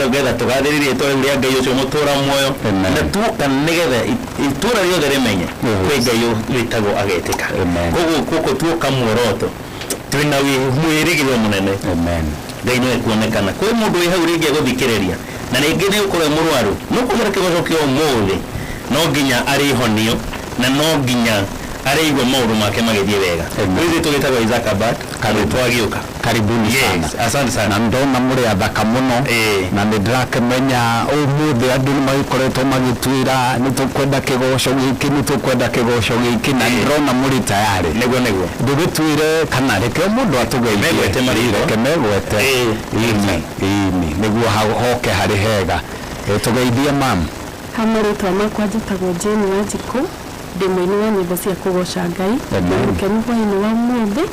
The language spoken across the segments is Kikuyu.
Ngetha tũgathĩrĩrie rĩtwa rĩu rĩa Ngai ũcio mũtũra muoyo. Amen. Na tuoka nĩgetha itũra rĩothe rĩmenye kwĩ Ngai wĩtagwo agetĩka. Amen. Koguo gũkũ tuoka muoroto twĩna mwĩrĩgĩrĩro mũnene. Amen. Ngai nĩwe kuonekana kwĩ mũndũ wĩ hau rĩngĩ agũthikĩrĩria na rĩngĩ nĩ ũkorwo e mũrwaru no kũgera kĩgoco kĩa ũmũthĩ no nginya arĩhonio na no nginya arĩigua maũndũ make magĩthiĩ wega. Amen. Rĩu ithuĩ tũgĩtagwo Isaac Abat. Karibu. Twagĩũka. Karibuni Yes, sana. asante sana. Na ndona mũrĩ athaka mũno. Ĩĩ. Na nĩ ndĩrakĩmenya ũmũthĩ andũ nĩ magĩkoretwo magĩtwĩra nĩ tũkwenda kĩgoco gĩkĩ, nĩ tũkwenda kĩgoco gĩkĩ, na Ĩĩ. ndĩrona mũrĩ tayarĩ. Nĩguo nĩguo. Ndũgĩtwĩre kana reke o mũndũ atũgeithie. Megwete marĩtwa. Reke megwete. Ĩĩ. Ĩni, ĩni, nĩguo hoke harĩ hega. Tũgeithie mam. Ha marĩtwa makwa njĩtagwo Jane Wanjikũ, ndĩ mũini wa nyĩmbo cia kũgoca Ngai. Amen. Ndĩ mũkenu hwaĩ-inĩ wa ũmũthĩ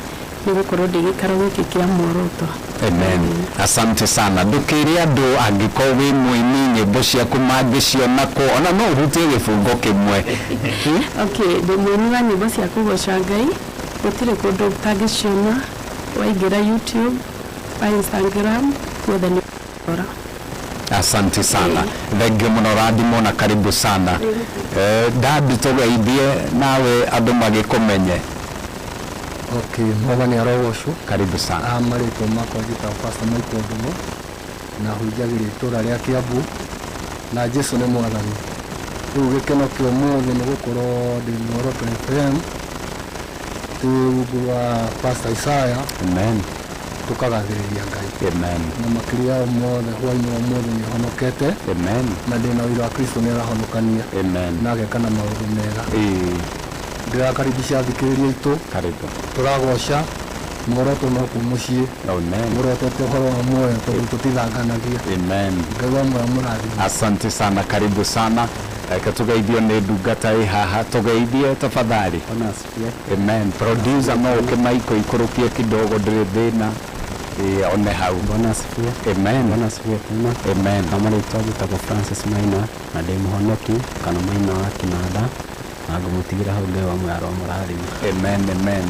nĩ gũkorwo ndĩ gĩikaro gĩkĩ kĩa muoroto. Amen. Asante sana. Ndũkĩre andũ angĩkorwo wĩ mũini nyĩmbo ciaku mangĩciona kũ, ona no ũhutie gĩbungo kĩmwe. Okay, ndĩ mũini wa nyĩmbo cia kũgoca Ngai, gũtirĩ kũndũ ũtangĩciona, waingĩra YouTube, wa Instagram, guothe nĩ ũkũrora. Asante sana. Thank you mũno, rathimo na karibu sana. Dad, tũgeithie nawe andũ magĩkũmenye. Okay, mwathani arogocwo. Karibu sana. A marĩtwa makwa njĩtagwo Pastor Michael Ndung'u na hunjagĩria itũra rĩa Kiambu na Jesu nĩ mwathani. Rĩu gĩkeno kĩa ũmũthĩ nĩ gũkorwo ndĩ Muoroto FM twĩ rungu rwa Pastor Isaiah. Amen. Tũkagathĩrĩria Ngai. Amen. Na makĩria ya mothe hwaĩ-inĩ wa ũmũthĩ nĩ honokete. Amen. Na ndĩna ũira wa Kristo nĩ arahonokania. Amen. Na ageka na maũndũ mega. Ĩĩ. Ndĩrakaribisha athikĩrĩria aitũ. Karibu. Tũragoca muoroto no kũ mũciĩ. Amen. Mũrotete ũhoro wa muoyo tondũ tũtithanganagia. Amen. Ngai wa muoyo mũrathime. Asante sana, karibu sana. Reke tũgeithio nĩ ndungata ĩ haha, tũgeithie tafadhali. Bwana asifiwe. Amen. Producer no ũke maiko ikũrũkie kidogo, ndĩrĩ thĩna. Ĩĩ, one hau. Bwana asifiwe. Amen. Bwana asifiwe tena. Amen. Kama rĩtwa njĩtagwo Francis Maina na ndĩ mũhonoki kana Maina wa kĩnanda na ngũmũtigĩra hau Ngai wa muoyo aromũrathima. Amen, amen.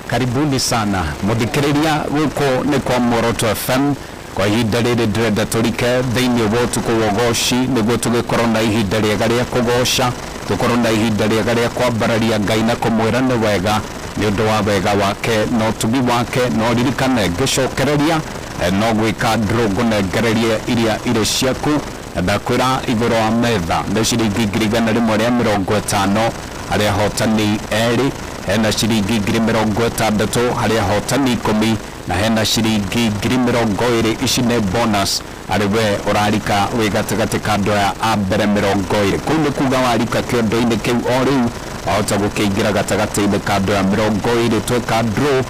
Karibuni sana mũthikĩrĩria, gũkũ nĩ kwa Muoroto FM. Kwa ihinda rĩrĩ ndĩrenda tũrike thĩinĩ wa ũtukũ wa ũgoci nĩguo tũgĩkorwo na ihinda rĩega rĩa kũgoca, tũkorwo na ihinda rĩega rĩa kwambararia Ngai na kũmwĩra nĩ wega nĩ ũndũ wa wega wake na ũtugi wake. Na ũririkane ngĩcokereria no gwĩka draw ngũnengererie iria irĩ ciaku, na ndakwĩra igũrũ wa metha nĩ ciringi 150,000 harĩ ahotani erĩ, hena ciringi 60,000 harĩ ahotani 10, na hena ciringi 20,000. Ici nĩ bonus arĩ we ũrarika wĩ gatagatĩ ka andũ aya a mbere 20. Kũu nĩ kuga warika kĩondo-inĩ kĩu o rĩu wahota gũkĩingĩra gatagatĩ-inĩ ka andũ aya 20. Tweka draw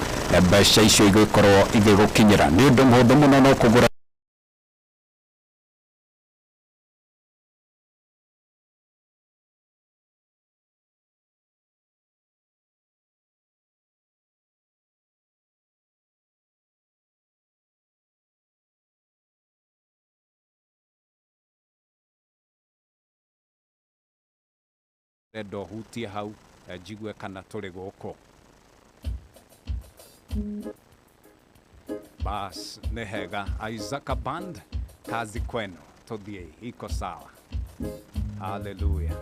mbeca icio igĩkorwo igĩgũkinyĩra. Nĩ ũndũ mũhũthũ mũno no kũgũra ndĩrenda ũhutie hau njigue kana tũrĩ gũkũ. Bas nĩ hega. Isaac Band, kazi kwenu, tũthiĩ, iko sawa. Hallelujah.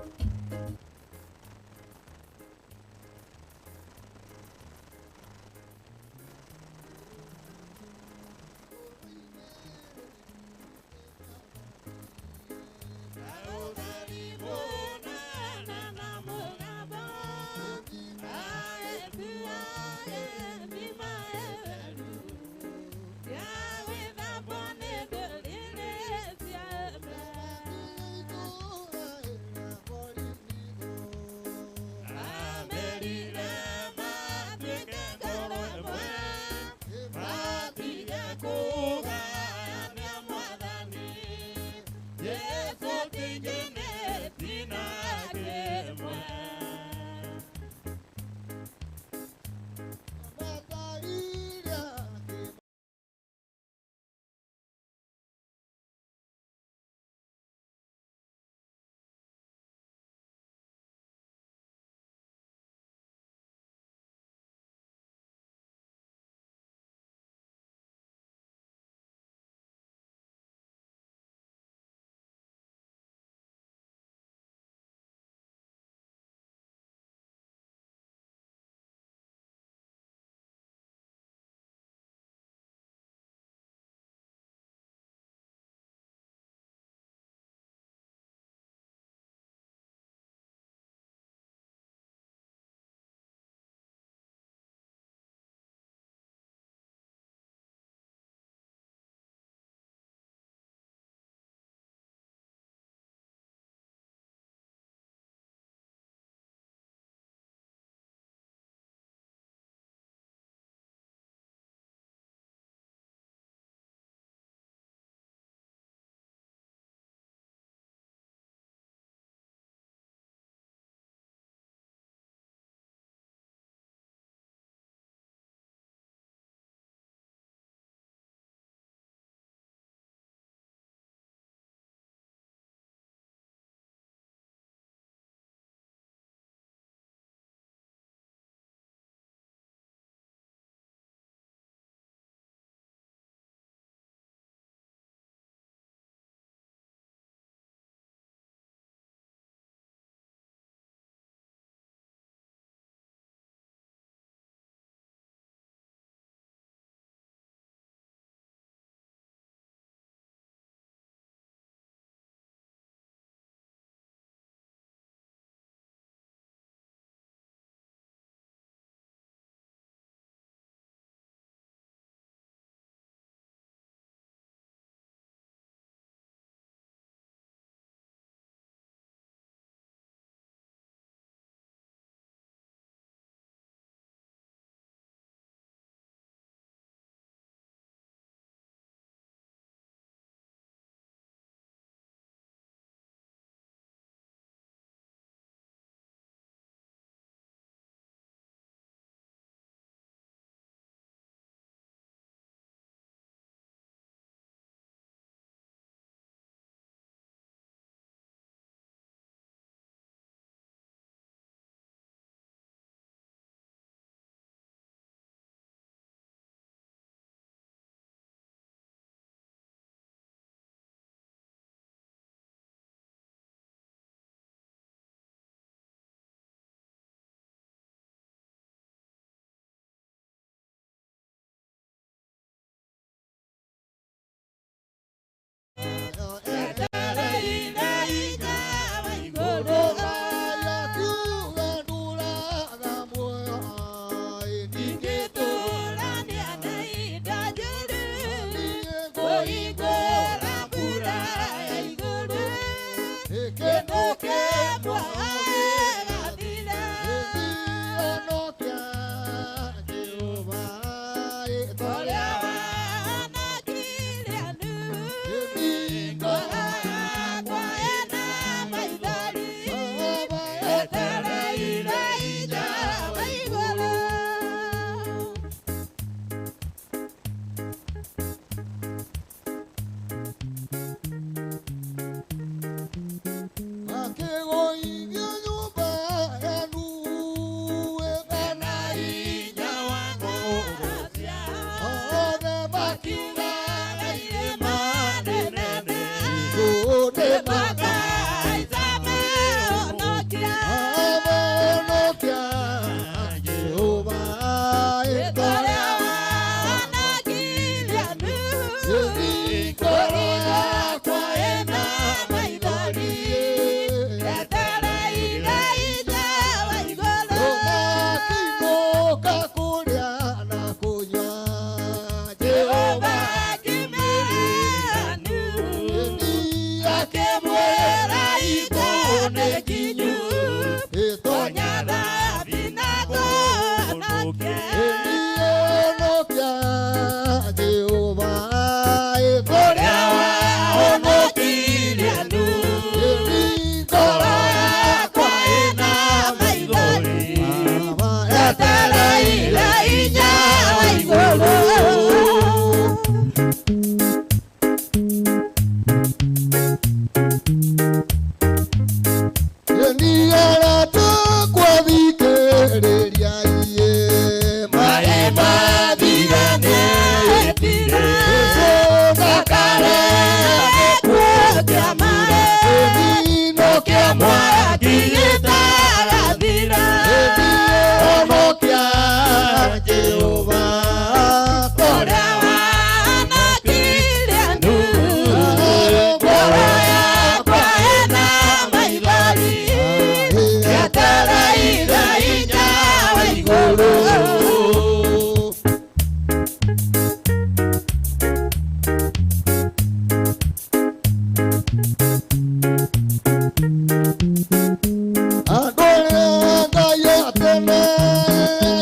Andũ arĩa Ngai a tene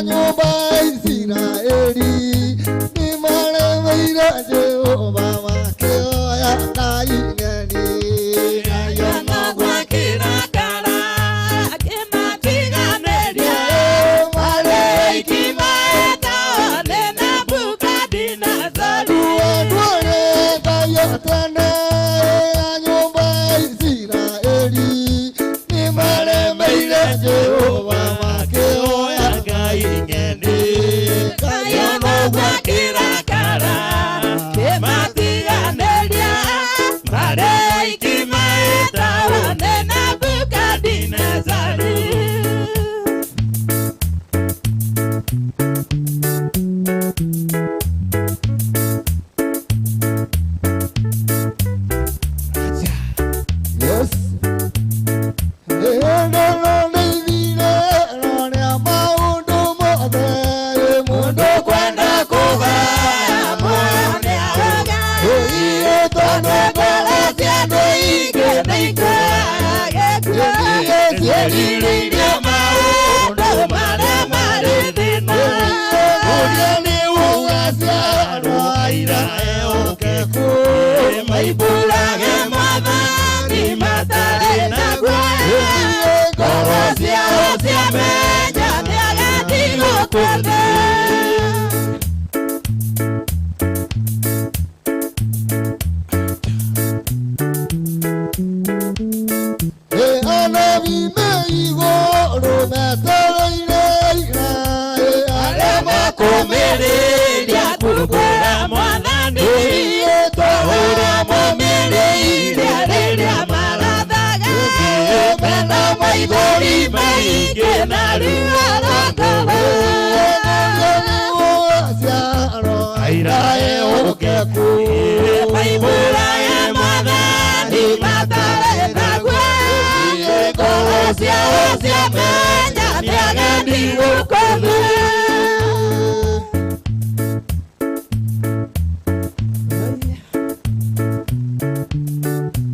nyũmba ya Isiraeli nĩmaremeire Jehova makĩoya ngai ng'eni. Andũ arĩa Ngai a tene nyũmba ya Isiraeli nĩmaremeire Jehova makĩoya ngai ng'eni. Yes. Maibũrage mwathani matarĩ naguo ngoro ciao ciamenya nĩagatigwo thĩ. Arĩa makũmĩrĩria kumbũra mwathani ũrĩa momĩrĩirie rĩrĩa marathaga mena maithori maingĩ na ruo rwa ngoro. Maibũrage mwathani matarĩ naguo ngoro ciao ciamenya nĩageni gũkũ thĩ.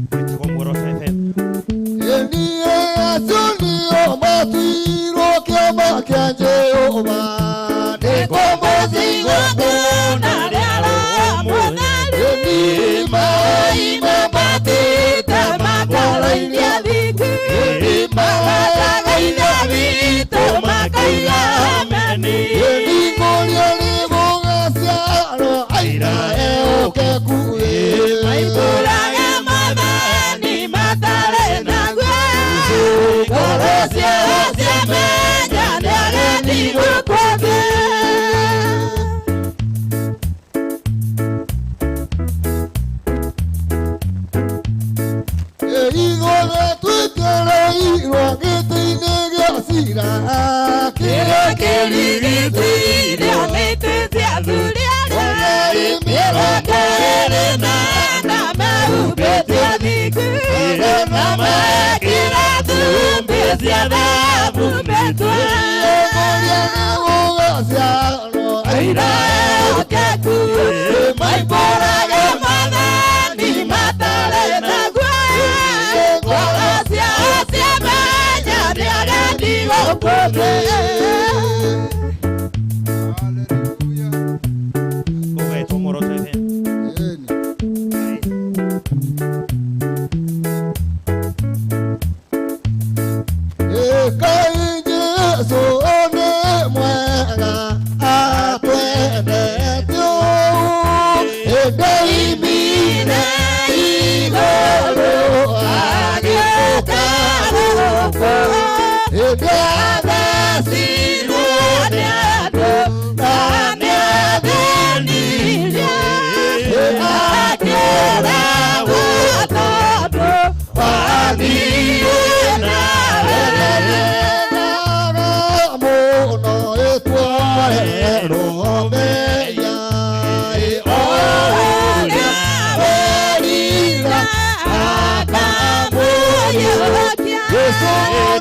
Gwĩtagwo Muoroto FM. Maibũrage mwathani matarĩ naguo ngoro ciao ciamenya nĩageni gũkũ thĩ. Kĩrĩa kĩrigicĩirio mĩtĩ cia athuri arĩa mĩrongo ĩrĩ na ĩna mehumbĩte thingu na mekĩra thũmbĩ cia thahabu mĩtwe. Aira ehokeku maibũrage mwathani matarĩ naguo ngoro ciao ciamenya nĩageni gũkũ thĩ. Gũgetwo Muoroto FM.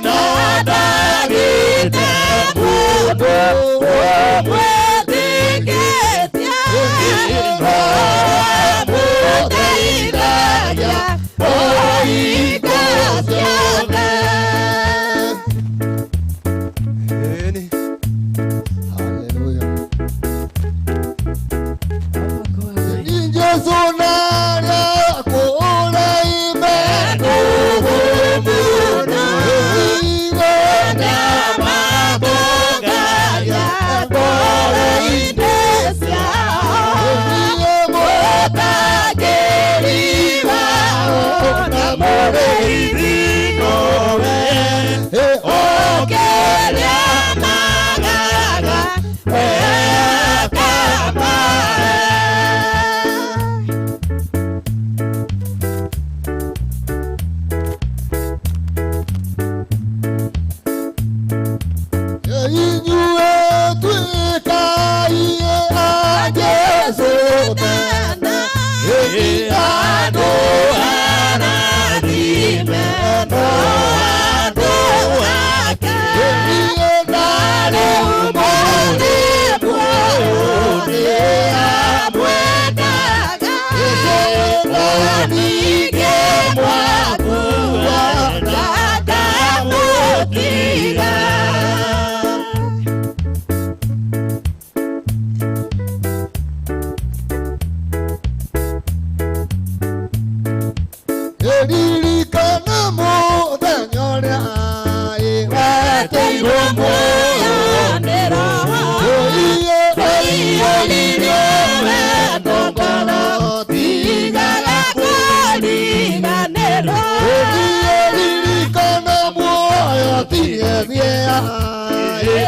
Mũndũ ũmwĩtĩkĩtie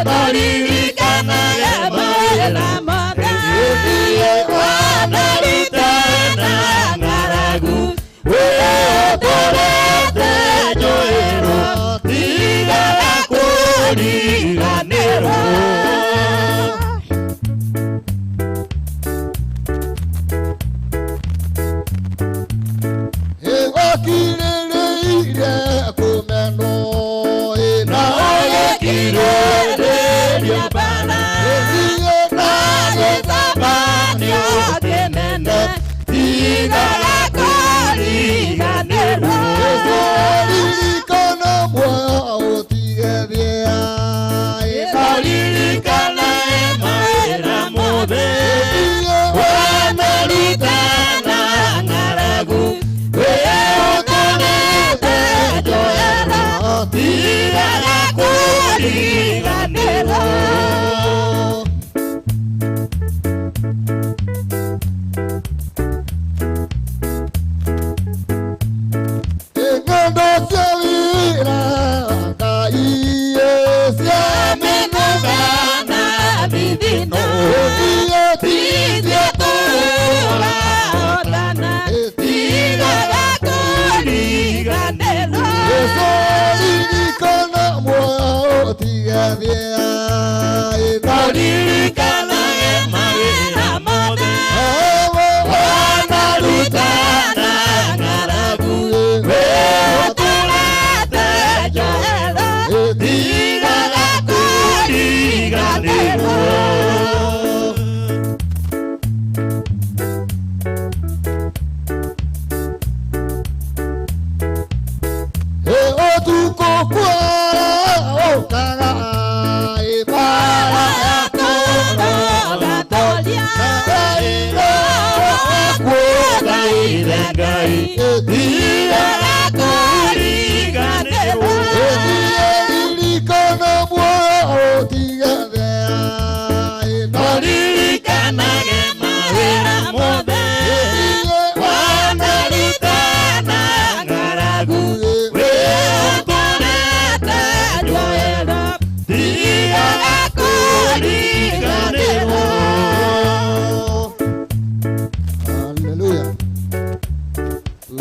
Toririkanaga mawĩra mothe wanaruta na ng'aragu wĩũtũrĩte njũĩro tigaga kũriganĩrwo. Wakirĩrĩirie kũmenwo Na ũgĩkirĩrĩria mbara na gĩthamanio kĩnene tigaga kũriganĩrwo. Ririkana muoyo ũtige thĩa Toririkana mawĩra mothe wanaruta na ng'aragu wĩũtũrĩte njohero tigaga kũriganĩrwo. Ng'endo cia wĩra Ngai cia Mĩnoga na mithino tithio tũrahotana tigaga kũriganĩrwo. Ririkana muoyo ũtige thĩa Toririkana mawĩra mothe wanaruta na ng'aragu wĩũtũrĩte njohero tigaga kũriganĩrwo. Ũtukũ kwara ũkaga ĩbara Tũroga tũria Ngai tigaga kũriganĩrwo. Ririkana muoyo ũtige thĩa Toririkanaga mawĩra mothe wanaruta na ng'aragu wĩũtũrĩte njohero tigaga kũriganĩrwo. Haleluya.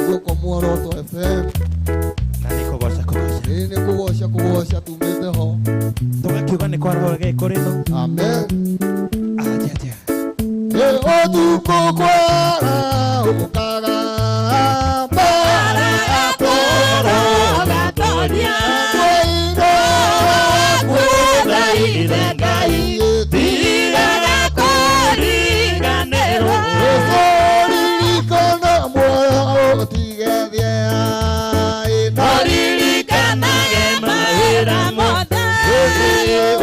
Gũkũ Muoroto FM Na nĩ kũgoca kũgoca. ĩĩ nĩ kũgoca kũgoca tumĩte ho. Tũgakiuga nĩ kwaraho gĩkũ rĩno. Amen. Atĩa atĩa. Ĩ ũtukũ kwara ũkaga mbara Tũroga tũria Gũthaithe Ngai tigaga kũriganĩrwo. Ririkana muoyo ũtige thĩa Toririkanaga mawĩra mothe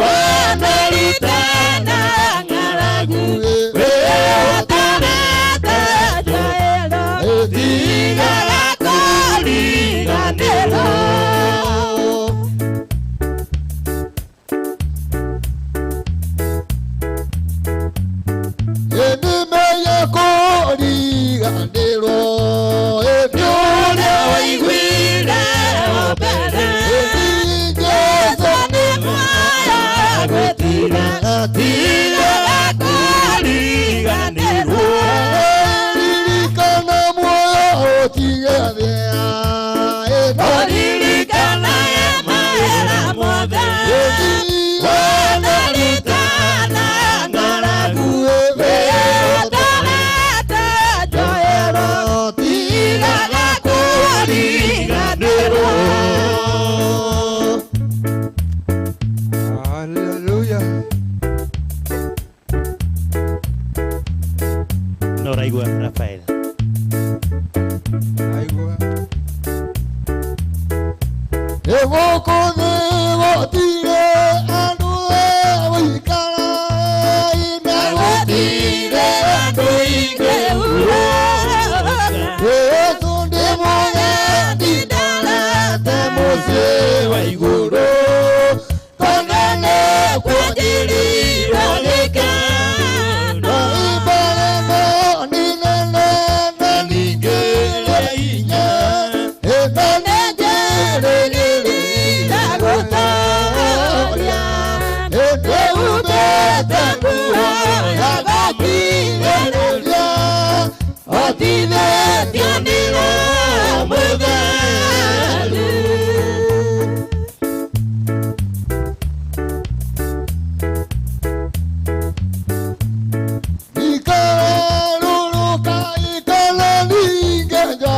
wanaruta na ng'aragu wĩũtũrĩte njohero tigaga kũriganĩrwo. Nĩmenya kũriganĩrwo Nĩ ũrĩa waiguire o mbere Jesũ nĩ muoyo gwĩtira tigaga kũriganĩrwo. Ririkana muoyo ũtige thĩa Toririkanaga mawĩra mothe wanaruta na ng'aragu wĩũtũrĩte njohero tigaga kũriganĩrwo. Haleluya.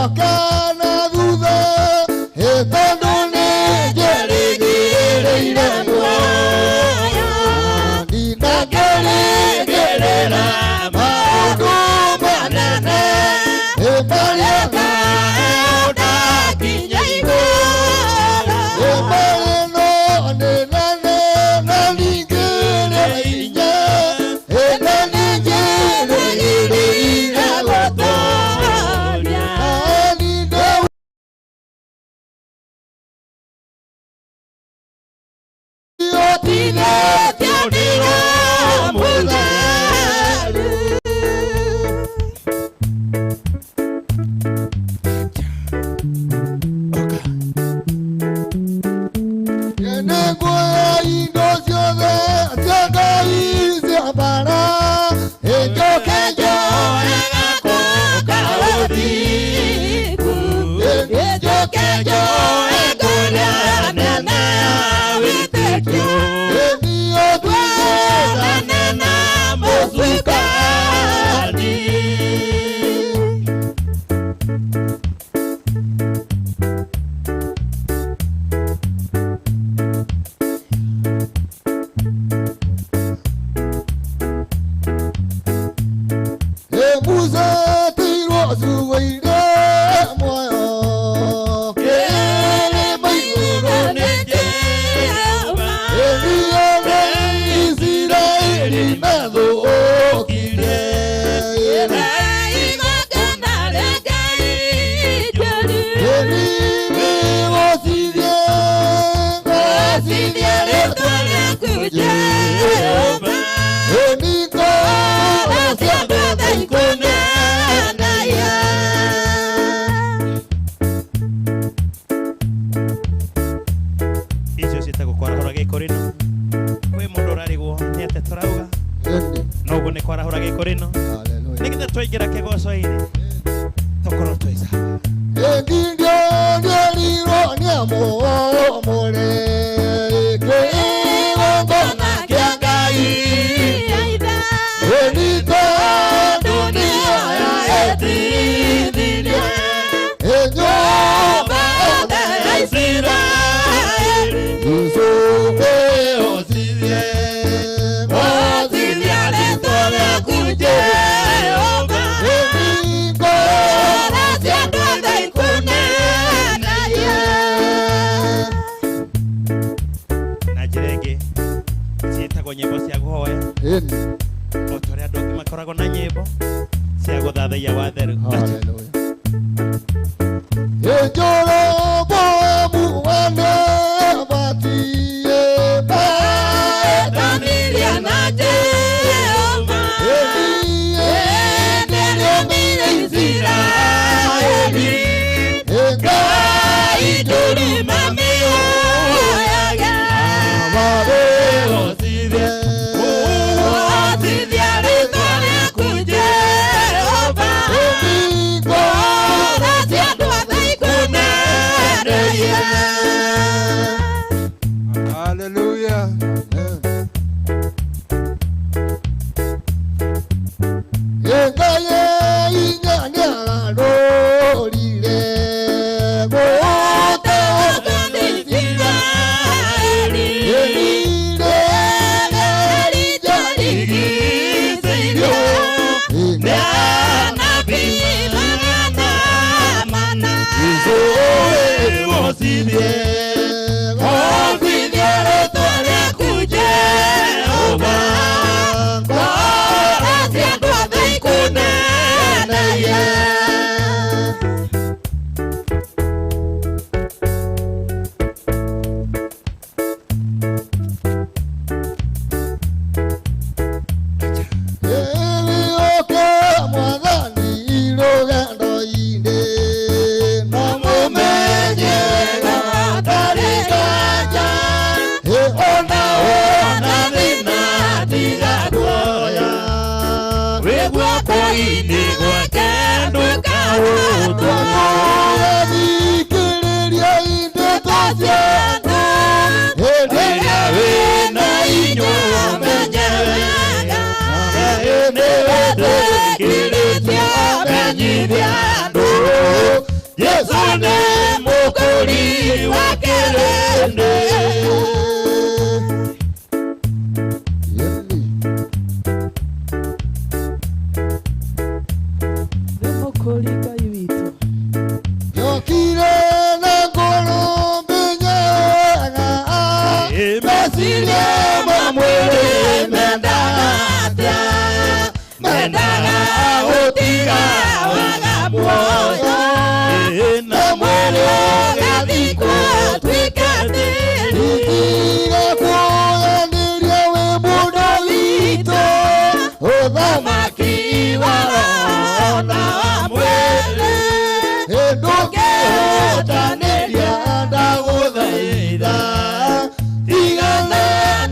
Ndingĩcoka na thutha, ĩ tondũ nĩnjĩrĩgĩrĩire muoyo. Ndingĩrĩgĩrĩra maũndũ manene, ĩ marĩa ndakinya igũrũ. Ĩ marĩ no nĩ nene na ningĩ nĩ hinya, ĩ na ningĩ gũtooria. Na ningĩ ũtigĩtio nĩ Roho Mũtheru. Nĩnguoya indo ciothe cia Ngai cia mbaara, njoke njoe gako ka ũthingu, njoke njoe ngũrĩa nene ya wĩtĩkio, nĩthiĩ na mũcukani. Musa tirwo cugoire muoyo kĩrĩma igũrũ nĩ Jehova, ĩthiĩ nĩ Isiraeli methũkire. Igongona rĩa Ngai njũru. Gocithie, gocithie rĩĩtwa rĩaku Jehova. Ĩni ngoro cia andũ othe ikũnenaia. Icio ciĩtagwo kwarahũra gĩkũrĩno. Kwĩ mũndũ ũrarigwo nĩ atĩa tũrauga, no ũguo nĩ kwarahũra gĩkũrĩno nĩgetha twaingĩra kĩgoco-inĩ tũkorwo twĩ sawa. Ndingĩongerirwo nĩ amũmũre kĩgongona kĩa Ngai, ĩni tondũ nĩyo yaetithirie nyũmba yothe ya Isiraeli. Yusufu ocithie, ocithie rĩĩtwa rĩaku Jehova. Ĩni ngoro cia andũ othe ikũnenaia. Na njĩra ĩngĩ ciĩtagwo nyĩmbo cia kũhoya, o ta ũrĩa andũ angĩ makoragwo na nyĩmbo cia gũthathaiya watheru. Hallelujah. Jeroboamu wa Nebati maetanirie na Jehova, nĩarĩomire Isiraeli. Ngai ndũruma mĩoyaga. Gocithie, gocithie rĩĩtwa rĩaku Jehova. Ngoro cia andũ othe ikũnenaia. Hallelujah. Ngai inya nĩararũrire gũtahwo nĩ Isiraeli. Rĩrĩa nĩ anabii 400. Gocithie, gocithie rĩĩtwa rĩaku Jehova. Ngoro cia andũ othe ikũnenaia. Ĩrĩũke Mwathani rũgendo-inĩ, na mũmenye wega hatarĩ nganja. Ĩ ona wona thĩna tiga guoya, wĩ guoko-inĩ gwake ndũkahũtwo. Thikĩrĩria ndeto ciana, hĩndĩ ĩrĩa wĩna inyuĩ menye wega, nĩ wetĩkĩrĩtio menyithia andũ. Jesu nĩ mũkũri wa kĩrĩndĩ. Nĩ mũkũri Ngai witũ. Yokire na ngoro mbenyaga meciria ma mwĩrĩ mendaga atĩa mendaga gũtiga waga muoyo na mwĩrĩ ũgathikwo ũtuĩke tĩri. Tiga kuoyanĩria wĩ mũndũ witũ ũthamaki wa roho na wa mwĩrĩ ndũngĩhotanĩria ndagũthaitha tigana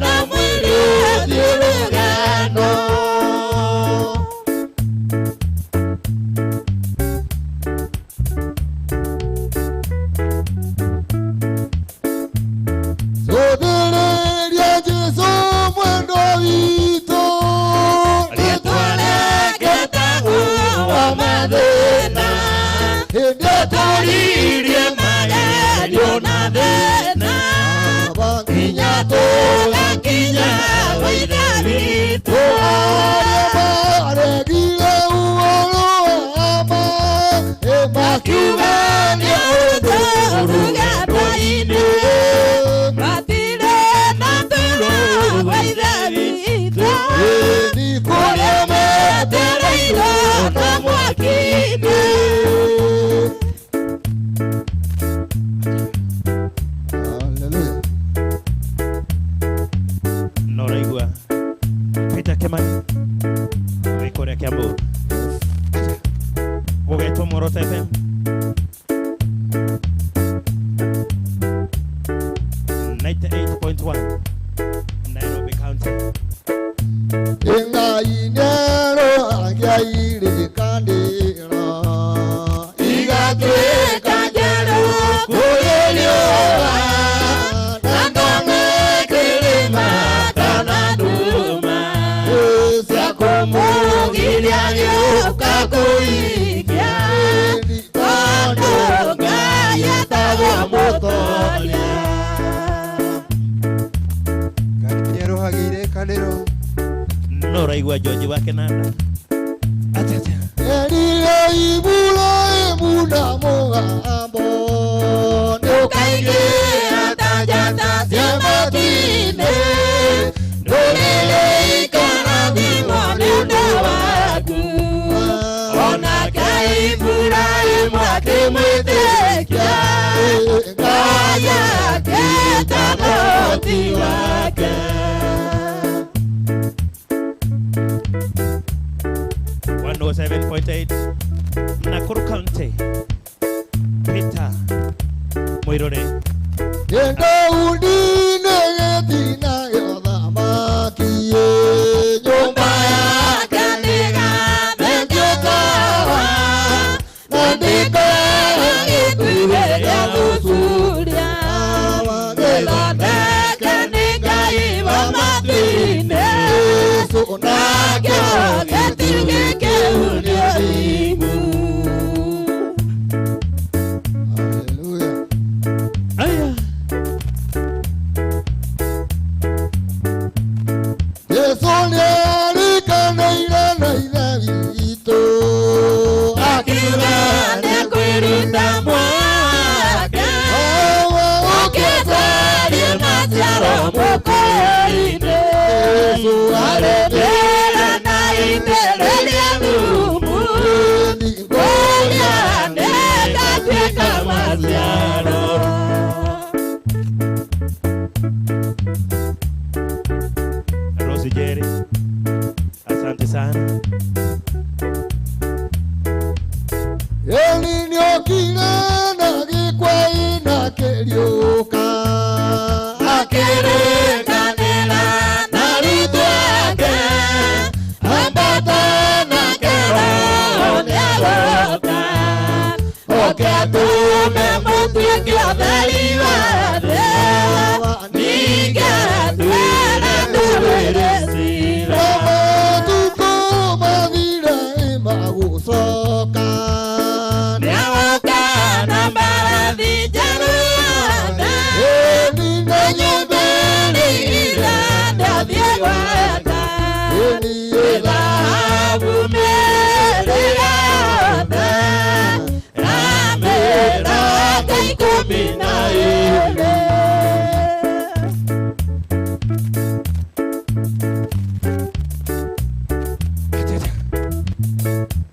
na mwĩrĩ ũthiĩ rũgendo. Cũthĩrĩria Jesũ mwendwa witũ rĩtwa rĩake tagwo wa mathĩna hĩndĩ toririe magerio na thĩna nginya tũgakinya kwa Ithe witũ. Arĩa maregire ũhoro wa ma makiuga nĩ ũndũ rũgendo-inĩ Matirĩ na toro wa Ithe witũ. Nĩ kũrĩa metereirwo na mwaki-inĩ. Hallelujah. No ũraigua Peter Kimani wĩ kũrĩa Kiambu gũgetwo Muoroto FM 98.1 Nairobi County. Ngai nĩarũagia irĩkanĩro igatuĩka njerũ kũrĩ riũa na ndone kĩrĩma kana nduma cia kũmũgiria gĩũka kũikia tondũ Ngai etagwo mũtoria. Ngai irĩkanĩro No ũraigua George wa Kenanda atĩa atĩa Erire Iburahimu na mũgambo nĩũkaingĩra ta njata cia matu-inĩ ndũrĩrĩ ikarathimwo nĩ ũndũ waku onake Iburahimu akĩmwĩtĩkia Ngai akĩĩta Loti wake. 107.8 Nakuru County Peter Muiruri. Daudi nĩ gĩtina gĩa ũthamaki nyũmba yake nĩgathengio tawa na ndĩkoe gĩtugĩ gĩa gũcuria gĩthondeke nĩ Ngai wa matu-inĩ nakĩo gĩtugĩ kĩu nĩ ũthingu. Hallelujah. Aya. Jesu nĩarikanĩire na Ithe witũ akiuga nĩkwĩruta mwake ũkĩcarie maciaro mũkũyũ-inĩ Jesu arĩmĩra na itĩrĩrie thumu kũrĩa nĩngatuĩka maciaro. Rose Jerry, asante sana. Eli nĩokire na gĩkwaĩ na kĩriũka akĩrĩkanĩra na arutwo ake ambata nake Roho nĩagoka oke atũme mũtuĩke atheri wa thĩ ningĩ atwĩre ndũrĩrĩ cira. Matukũ mathire magũcoka nĩagoka na mĩaka 12.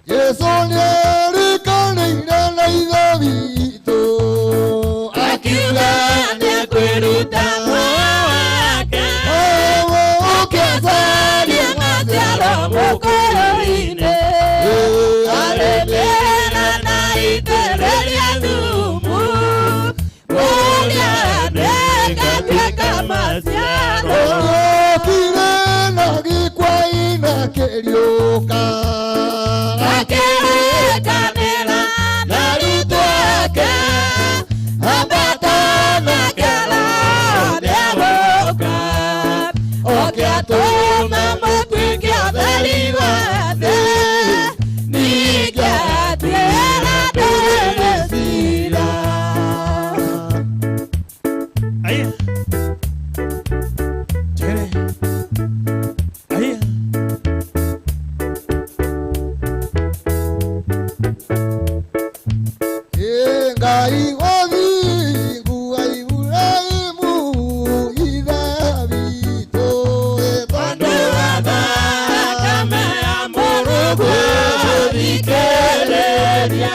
Jesu nĩerĩkanĩire na Ithe witũ, akiuga nĩekwĩruta muoyo wake, ũkĩcaria maciaro mũkũyũ-inĩ, arĩmĩra na itĩrĩria thumu, kũrĩa nĩngatuĩka maciaro. Ũkire na gĩkwaina kĩriũka, akĩrĩkanĩra na arutwo ake, ambata na kĩara nĩegũka, ũkĩatũma matuĩke atheri wa thĩ, ningĩ atuĩra ndũrĩrĩ ciira. Aya. Tere. Aya. Ngai wa thingu wa Iburahĩmu Ithe witũ, tondũ wa thakame ya Mũrũguo thikĩrĩria,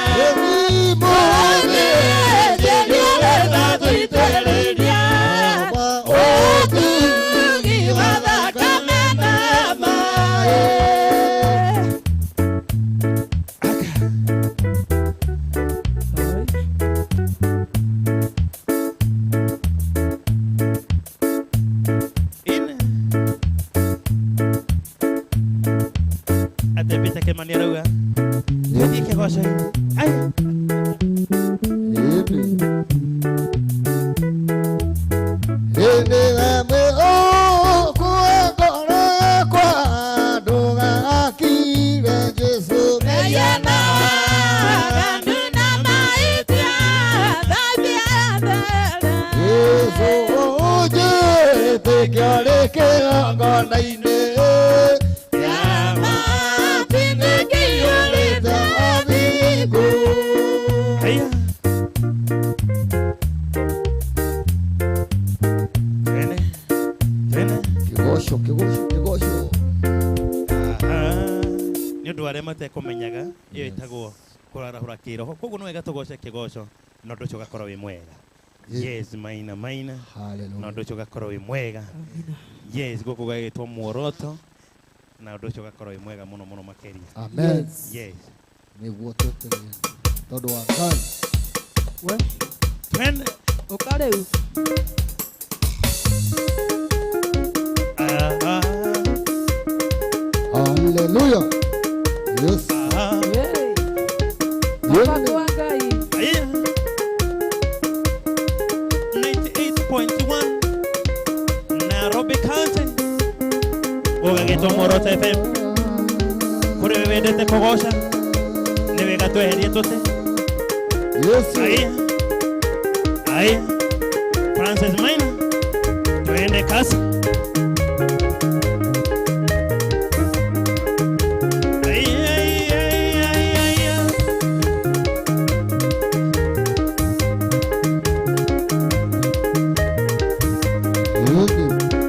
mũthĩnjĩri ũtugi wa thakame na maĩ. Ine. Ate Peter Kimani arauga tũthiĩ kĩgoco-inĩ. Aya. Hĩndĩ ĩmwe ũkue ngoro yakwa, ndũgakire Jesũ. Jesũ ũnjĩtĩkia rĩ kĩgongona-inĩ, kĩiyũrĩte ũthingu. Aya. Twende. Twende. Kĩgoco, kĩgoco, kĩgoco. Nĩ ũndũ wa arĩa matekũmenyaga ĩyo ĩtagwo kũrarahũra kĩroho, koguo nĩ wega tũgoce kĩgoco na ũndũ ũcio ũgakorwo wĩ mwega. Yes, maina maina na ũndũ ũcio ũgakorwo wĩ mwega. Yes, gũkũ gũgagĩtwo muoroto na ũndũ ũcio ũgakorwo wĩ mwega mũno mũno makĩria. Amen. Yes. Nĩguo twetereire tondũ wa Ngai. We, Twende. ũka rĩu. Ah, Hallelujah. Yes. ah, Yay. Mũbango wa Ngai. Aya. 98.1 Nairobi County gũgagĩtwo Muoroto FM. Kũrĩ we wendete kũgoca nĩ wega tweherie tũtĩ. Yes. Aya. Aya. Francis Maina, twende kasi. Aya, aya, aya, aya.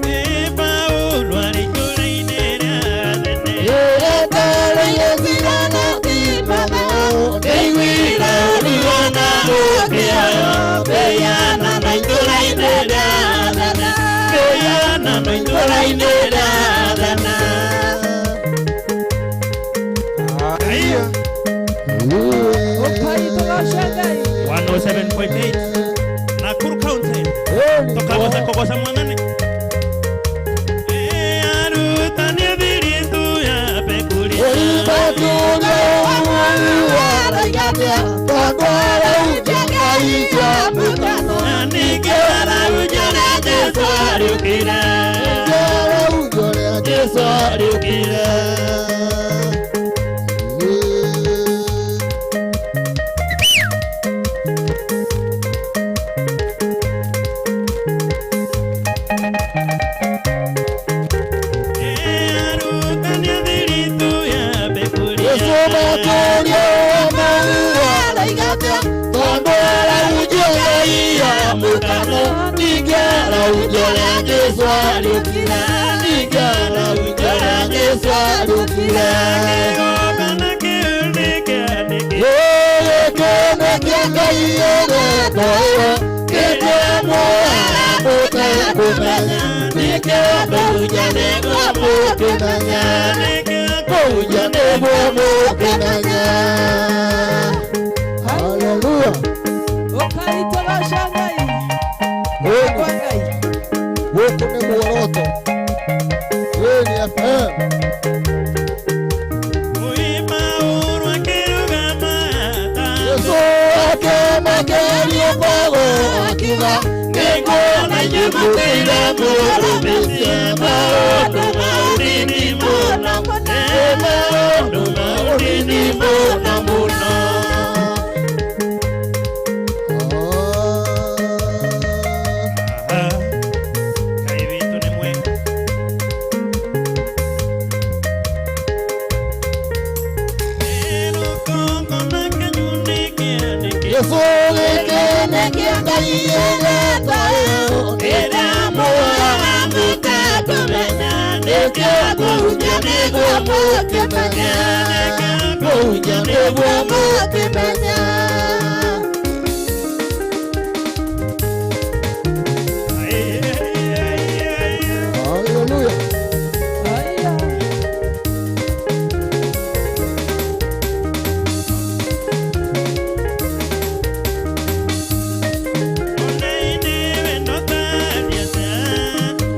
E Paulo arĩ itũũra-inĩ rĩa Athene. Aya. Ũkai tũgoce Ngai. 107.8 Nakuru County tukagoca kugoca mwathani. Arutani thiritũ ya pekuri. Na ningĩ arauja ũrĩa Jesũ ariũkire. Jesũ ariũkire. ũrĩa Jesũ ariũkire, ningĩona ũrĩa Jesũ ariũkire. Gĩkeno kĩa Ngai ĩretwo ĩyo, kĩkĩo mũtekũmenya, nĩkĩo kũhunjia nĩguo mũkĩmenya, kũhunjia nĩguo mũkĩmenya. Haleluya. Ũkai tũgoce Ngai. Kwa Ngai. Gũkũ nĩ muoroto. Ĩĩ FM. Jesũ akĩmakeria mbago akiuga, nĩnguona inyuĩ mũtũire mũrũmĩtie maũndũ ma ũnini mũno, maũndũ ma ũnini mũno mũno. Ngai witũ nĩ mwega. Jesũ gĩkeno kĩa Ngai ĩreta ĩyo, ĩrĩa muoyaga mũtekũmenya, nĩkĩo kũhunjia nĩguo mũkĩmenya, kũhunjia nĩguo mũkĩmenya. Haleluya. Haya.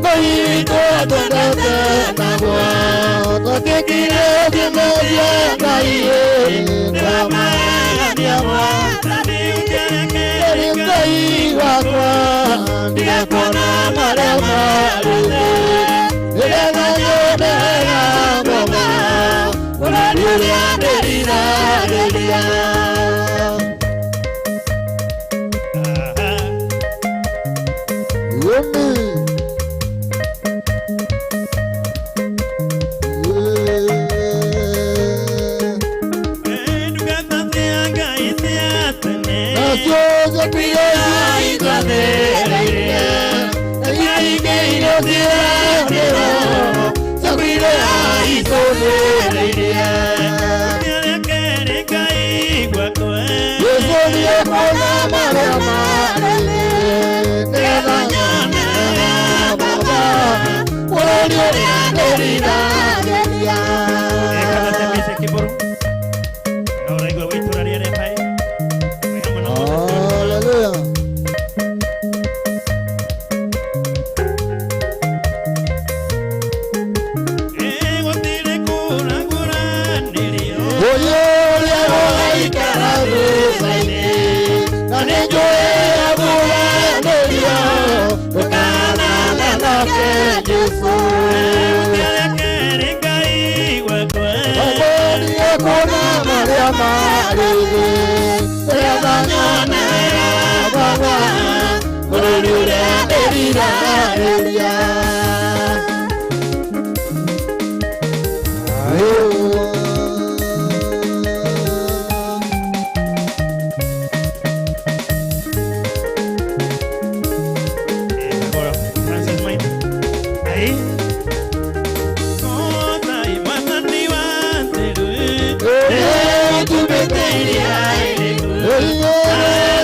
Ngai witũ atwendete naguo twatĩkire kĩmeria Ngai ndamagania Mwathani Ngai wakwa ndigekuona marĩa marĩ thĩ nĩgetha nyone ngoma bũrũri ũrĩa ndĩriragĩria. Yumi. Ekana mbica kĩbũrũ na ũraigua wĩ itũra rĩa Rebai wĩ hamwe na Moses. Hallelujah. Gũtirĩ kũragũranĩrio. Ũyũ ũrĩa ũraikara thutha-inĩ, na nĩnjũĩ aguranĩrio, ndũkanane nake Jesũ. Gũtirĩ Ngai gwakwa. Wambonie kuona marĩa marĩ thĩ, nĩgetha nyone Baba, bũrũri ũrĩa ndĩriragĩria. Agora, Francis Maina. Aí. Kota imwathani wa Nderu. Tumĩte iria iriku,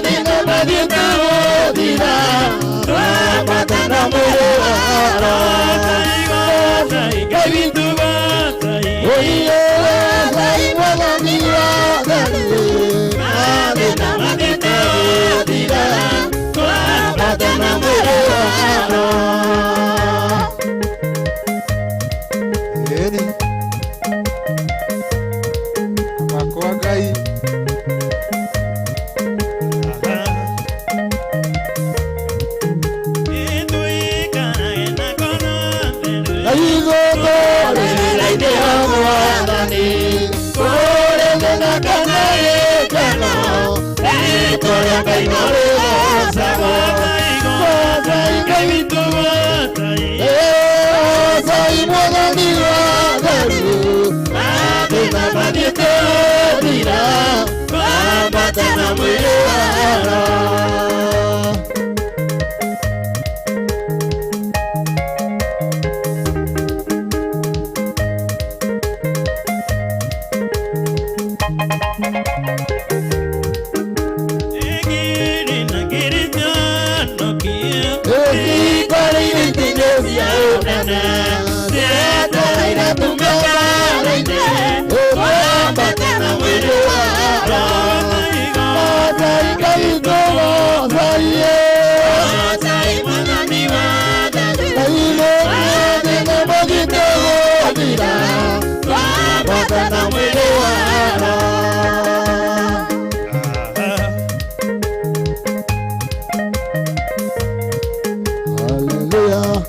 thĩna mathiĩte gũthira, twambata na mwĩrĩ wa Roho. Ngai witũ gotai. Oiye, Ngai mwathani wa Ngai, mathĩna mathiĩte gũthira, twambata na mwĩrĩ wa Roho. Ĩni. Wakwa Ngai. Ĩtũikarage na ngoro theru. Ngai gũtũrĩrĩra-inĩ wa Mwathani, kũrĩ thĩna kana gĩkeno, rĩĩtwa rĩa Ngai no rĩgoocagwo. Gotai, Ngai witũ gotai. Ngai mwathani wa Ngai, mathĩna mathiĩte gũthira, twambata na mwĩrĩ wa Roho. ũnene cietereire tumĩkaraine twambate na mwĩrĩ wa Roho Ngai tũgocaiye Hallelujah.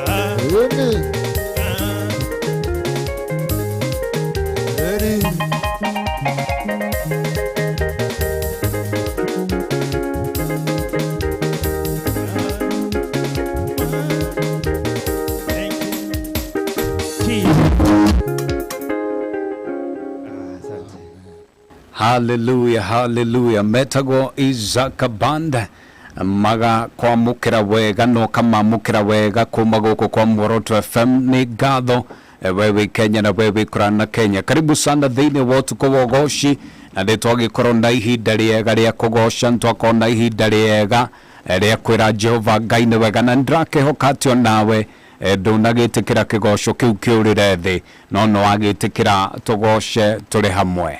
Amen. Ready. Haleluya, haleluya. Metagwo Isaac Band magakwamũkĩra wega na ũkamamũkĩra wega kuma gũkũ kwa Muoroto FM. Nĩ ngatho we wĩ Kenya na we wĩ kũraya na Kenya. Karibu sana thĩinĩ wa ũtukũ wa ũgoci, na nĩ twagĩkorwo na ihinda rĩega rĩa kũgoca, nĩ twakorwo na ihinda rĩega rĩa kwĩra Jehova Ngai nĩ wega, na nĩndĩrakĩhoka atĩ onawe ndũnagĩtĩkĩra kĩgoco kĩu kĩũrĩre thĩ, no nĩ wagĩtĩkĩra tũgoce tũrĩ hamwe.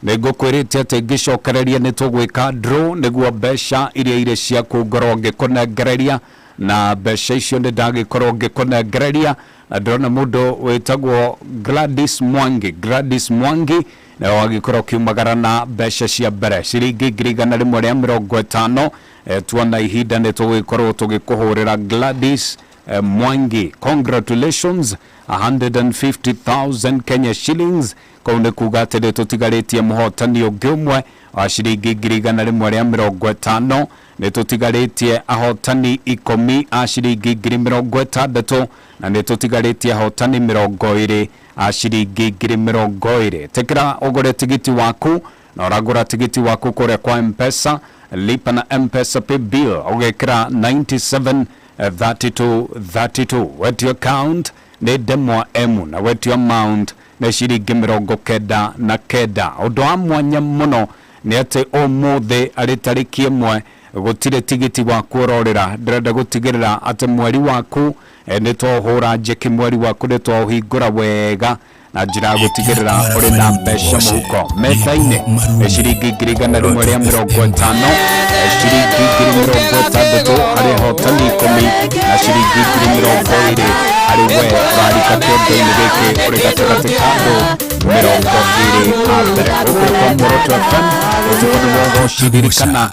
Nĩngũkwĩrĩte atĩ ngĩcokereria nĩ tũgwĩka draw nĩguo mbeca iria irĩ ciaku ngorwo ngĩkũnengereria, na mbeca icio nĩ ndagĩkorwo ngĩkũnengereria, na ndĩrona mũndũ wĩtagwo Gladys Mwangi. Gladys Mwangi nĩwe wagĩkorwo ũkiumagara na mbeca cia mbere ciringi 150,000. Tuona ihinda nĩ tũgĩkorwo tũgĩkũhũrĩra. Gladys Mwangi, congratulations, 150,000 Kenya shillings. Kũu nĩ kuga atĩ nĩ tũtigarĩtie mũhotani ũngĩ ũmwe wa ciringi 150,000. Nĩ tũtigarĩtie ahotani 10 a ciringi 60,000, na nĩ tũtigarĩtie ahotani 20 a ciringi 20,000. Tĩkĩra ũgũre tigiti waku, na ũragũra tigiti waku kũrĩa kwa M-Pesa, lipa na M-Pesa pay bill ũgekĩra 97 32 32. Wetio account nĩ ndemwa M, na wetio amount nĩ ciringi 99. Ũndũ wa mwanya mũno nĩ atĩ ũmũthĩ arĩ tarĩki 1 gũtirĩ tigiti waku ũrorĩra. Ndĩrenda gũtigĩrĩra atĩ mweri waku nĩ twaũhũra njeki, mweri waku nĩ twaũhingũra wega na njĩra ya gũtigĩrĩra ũrĩ na mbeca mũhuko. Metha-inĩ nĩ ciringi 150,000, ciringi 60,000 harĩ ahotani 10, na ciringi 20,000 harĩ we ũrarika kĩondo-inĩ gĩkĩ ũrĩ gatagatĩ ka andũ 20 a mbere. Gũkũ kwa Muoroto FM ũtukũ nĩ wa ũgoci. Ririkana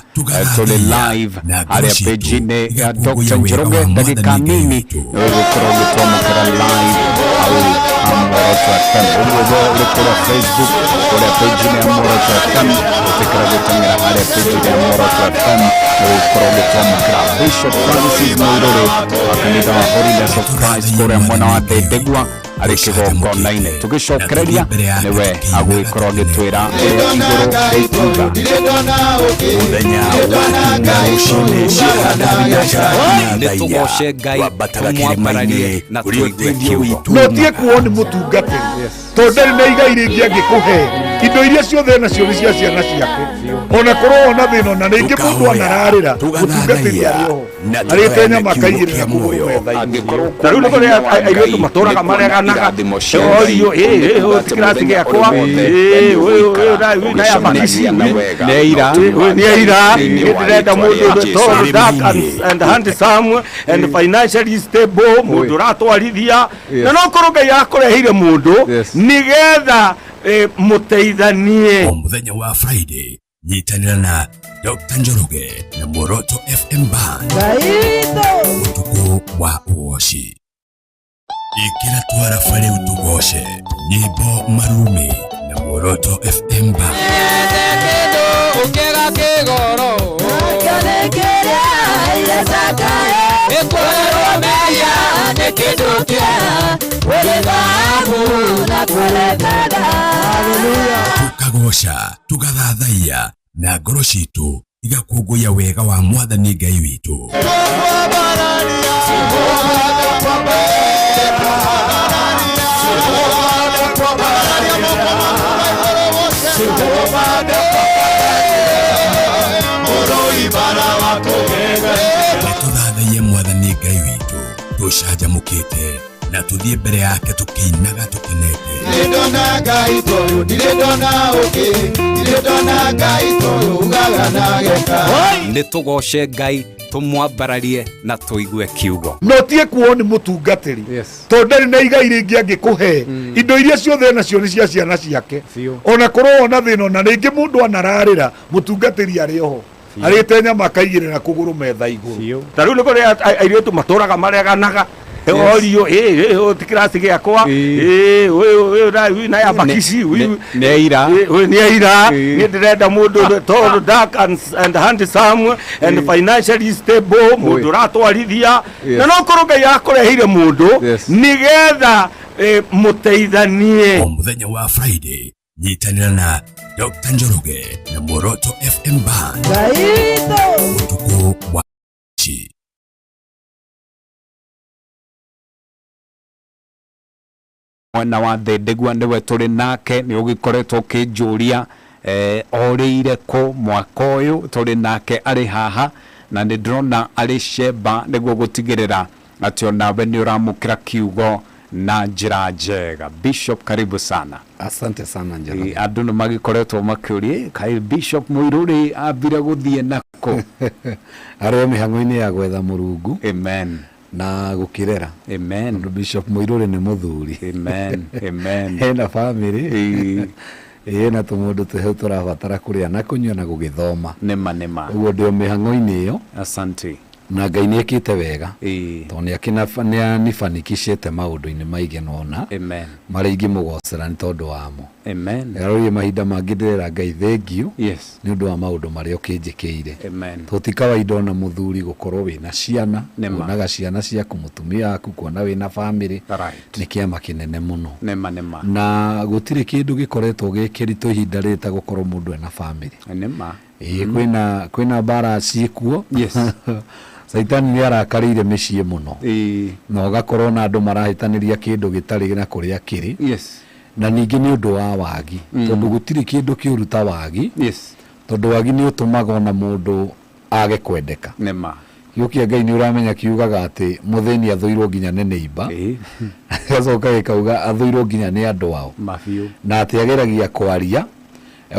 tũrĩ live harĩa page-inĩ ya Dr. Njoroge. Ndagĩka nini nĩ ũgũkorwo ũgĩtwamũkĩra live hau ha Muoroto FM. Ũguo we ũrĩ kũrĩa Facebook, kũrĩa page-inĩ ya Muoroto FM, ũtĩkĩra gũteng'era harĩa page-inĩ ya Muoroto FM nĩ ũgũkorwo ũgĩtwamũkĩra. Bishop Francis Mũirũrĩ wa kanitha wa Holiness of Christ kũrĩa mwena wa Ndendegua arĩ kĩgongona-inĩ. Tũgĩcokereria nĩwe agũgĩkorwo agĩtwĩra ũrĩa igũrũ rĩkuga. Mũthenya wa kiumia rũcinĩ ciĩhanda thinacara nginya thaa inya Nĩtũgoce Ngai, twambataga tũmwambararie kĩrĩma-inĩ na kũrĩa tũigue ũteithio kiugo. witũ No tie kuo nĩ mũtungatĩri, tondũ ndarĩ na igai rĩngĩ angĩkũhe. Indo iria ciothe nacio nĩ cia ciana ciake, ona korwo ona thĩna, ona rĩngĩ mũndũ anararĩra mũtungatĩri arĩ oho na arĩte tũgayaana nyama kiugo akaigĩrĩra kĩa kũgũrũ muoyo. metha-inĩ. Na rĩu nĩ kũrĩ airĩtu matũraga mareganaga, orio kĩrathi gĩakwa nĩ aira, ndĩrenda mũndũ tall, dark and handsome and financially stable, mũndũ ũratwarithia, na no korwo Ngai akũreheire mũndũ nĩgetha mũteithanie. O mũthenya wa Friday nyitanĩra na Dr. Njoroge na Muoroto FM Band ũtukũ wa ũgoci. Ĩkĩra twarafa rĩu tũgoce nyĩmbo marumi na Muoroto FM Band. Tukagoca tugathathaiya na ngoro citũ igakũngũiya wega wa mwathani Ngai witũ. Nĩtũthathaiye mwathani Ngai witũ tũcanjamũkĩte na tũthiĩ mbere yake tũkĩinaga tũkenete. Ndirĩ ndona Ngai ta ũyũ, ndirĩ ndona ũngĩ, ndirĩ ndona Ngai ta ũyũ ugaga na ageka. Nĩ tũgoce Ngai tũmwambararie na tũigue kiugo. No tie kuo nĩ mũtungatĩri tondũ ndarĩ na igai rĩngĩ angĩkũhe. Indo iria ciothe nacio nĩ cia ciana ciake, ona korwo ona thĩna ona rĩngĩ mũndũ anararĩra mũtungatĩri arĩ oho arĩte nyama akaigĩrĩra kũgũrũ metha igũrũ. Ta rĩu nĩ kũrĩ airĩtu matũraga mareganaga orio ĩ ti kĩraci gĩakwa ĩ ũyũ na ya bakici nĩ aira ũyũ nĩ aira niĩ ndĩrenda mũndũ tall, dark and handsome and financially stable, mũndũ ũratwarithia, na no korwo Ngai akũreheire mũndũ nĩgetha mũteithanie. O mũthenya wa Friday nyitanĩra na Dr. Njoroge na Muoroto FM Band ũtukũ wa chi. Mwena wa Thindigua nĩwe tũrĩ nake, nĩ ũgĩkoretwo ũkĩnjũria orĩire kũ mwaka ũyũ. Tũrĩ nake arĩ haha na nĩ ndĩrona arĩ Sheba nĩguo gũtigĩrĩra atĩ onawe nĩ ũramũkĩra kiugo na njĩra njega. Bishop, karibu sana. Asante sana Njoroge. Andũ nĩ magĩkoretwo makĩũria kaĩ Bishop Mũirũrĩ ambire gũthiĩ nako. Arĩ o mĩhang'o-inĩ ya gwetha Mũrungu. Amen. Na gũkĩrera. Amen. Tondũ Bishop Mũirũrĩ nĩ mũthuri. Amen. Amen. Hena family. Ĩna tũmũndũ twĩ hau tũrabatara kũrĩa na kũnyua na gũgĩthoma. Nĩma nĩma. Ũguo ndĩ o mĩhang'o-inĩ ĩyo. Asante. Na Ngai nĩ ekĩte wega. Tondũ nĩ anibanikicĩte maũndũ-inĩ maigana ũna. Amen. Marĩa ingĩmũgocera nĩ tondũ wamo. Amen. Rĩu mahinda mangĩ ndĩrera Ngai thengiũ. Yes. Nĩ ũndũ wa maũndũ marĩa ũkĩnjĩkĩire. Amen. Tondũ ti kawaida ona mũthuri gũkorwo wĩna ciana, Nĩma. kuonaga ciana ciaku, mũtumia waku, kuona wĩna family. Right. Nĩ kĩama kĩnene mũno. Nĩma nĩma. Na gũtirĩ kĩndũ gĩkoretwo gĩ kĩritũ ihinda rĩrĩ ta gũkorwo mũndũ ena family. Nĩma. Ĩĩ kwĩna mbara ciĩkuo. Yes. Caitani nĩ arakarĩire mĩciĩ mũno. Na ũgakorwo na andũ marahĩtanĩria kĩndũ gĩtarĩ na kũrĩa kĩrĩ. Yes. Na ningĩ nĩ ũndũ wa wagi. Tondũ gũtirĩ kĩndũ kĩũru ta wagi. Yes. Tondũ wagi nĩ ũtũmaga ona mũndũ age kwendeka. Nĩma. Kiugo kĩa Ngai nĩ ũramenya kiugaga atĩ mũthĩni athũirwo nginya nĩ neighbor. Gĩgacoka gĩkauga athũirwo nginya nĩ andũ ao. Mabiũ. Na atĩ ageragia kwaria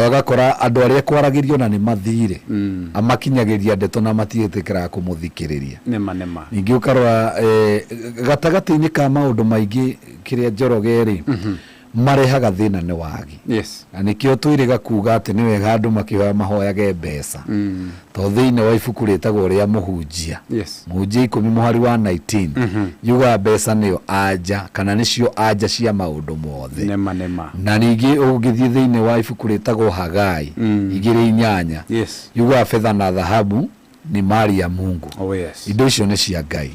agakora andũ arĩa kwaragĩrio na nĩ mathire amakinyagĩria ndeto na matiĩtĩkĩraga kũmũthikĩrĩria. Nĩma nĩma. Ningĩ ũkarora gatagatĩ-inĩ ka maũndũ maingĩ kĩrĩa Njoroge rĩ marehaga thĩna nĩ wagi. Yes. Na nĩkĩo twĩrĩga kuga atĩ nĩ wega andũ makĩhoya mahoyage mbeca. Tondũ thĩinĩ wa ibuku rĩtagwo rĩa Mũhunjia. Yes. Mũhunjia 10 mũhari wa 19. Yugaga mbeca nĩyo anja kana nĩcio anja cia maũndũ mothe. Nĩma nĩma. Na ningĩ ũngĩthiĩ thĩinĩ wa ibuku rĩtagwo Hagai 2:8. Yes. Yugaga betha na thahabu ni mali ya Mungu. Oh yes. Indo icio nĩ cia Ngai.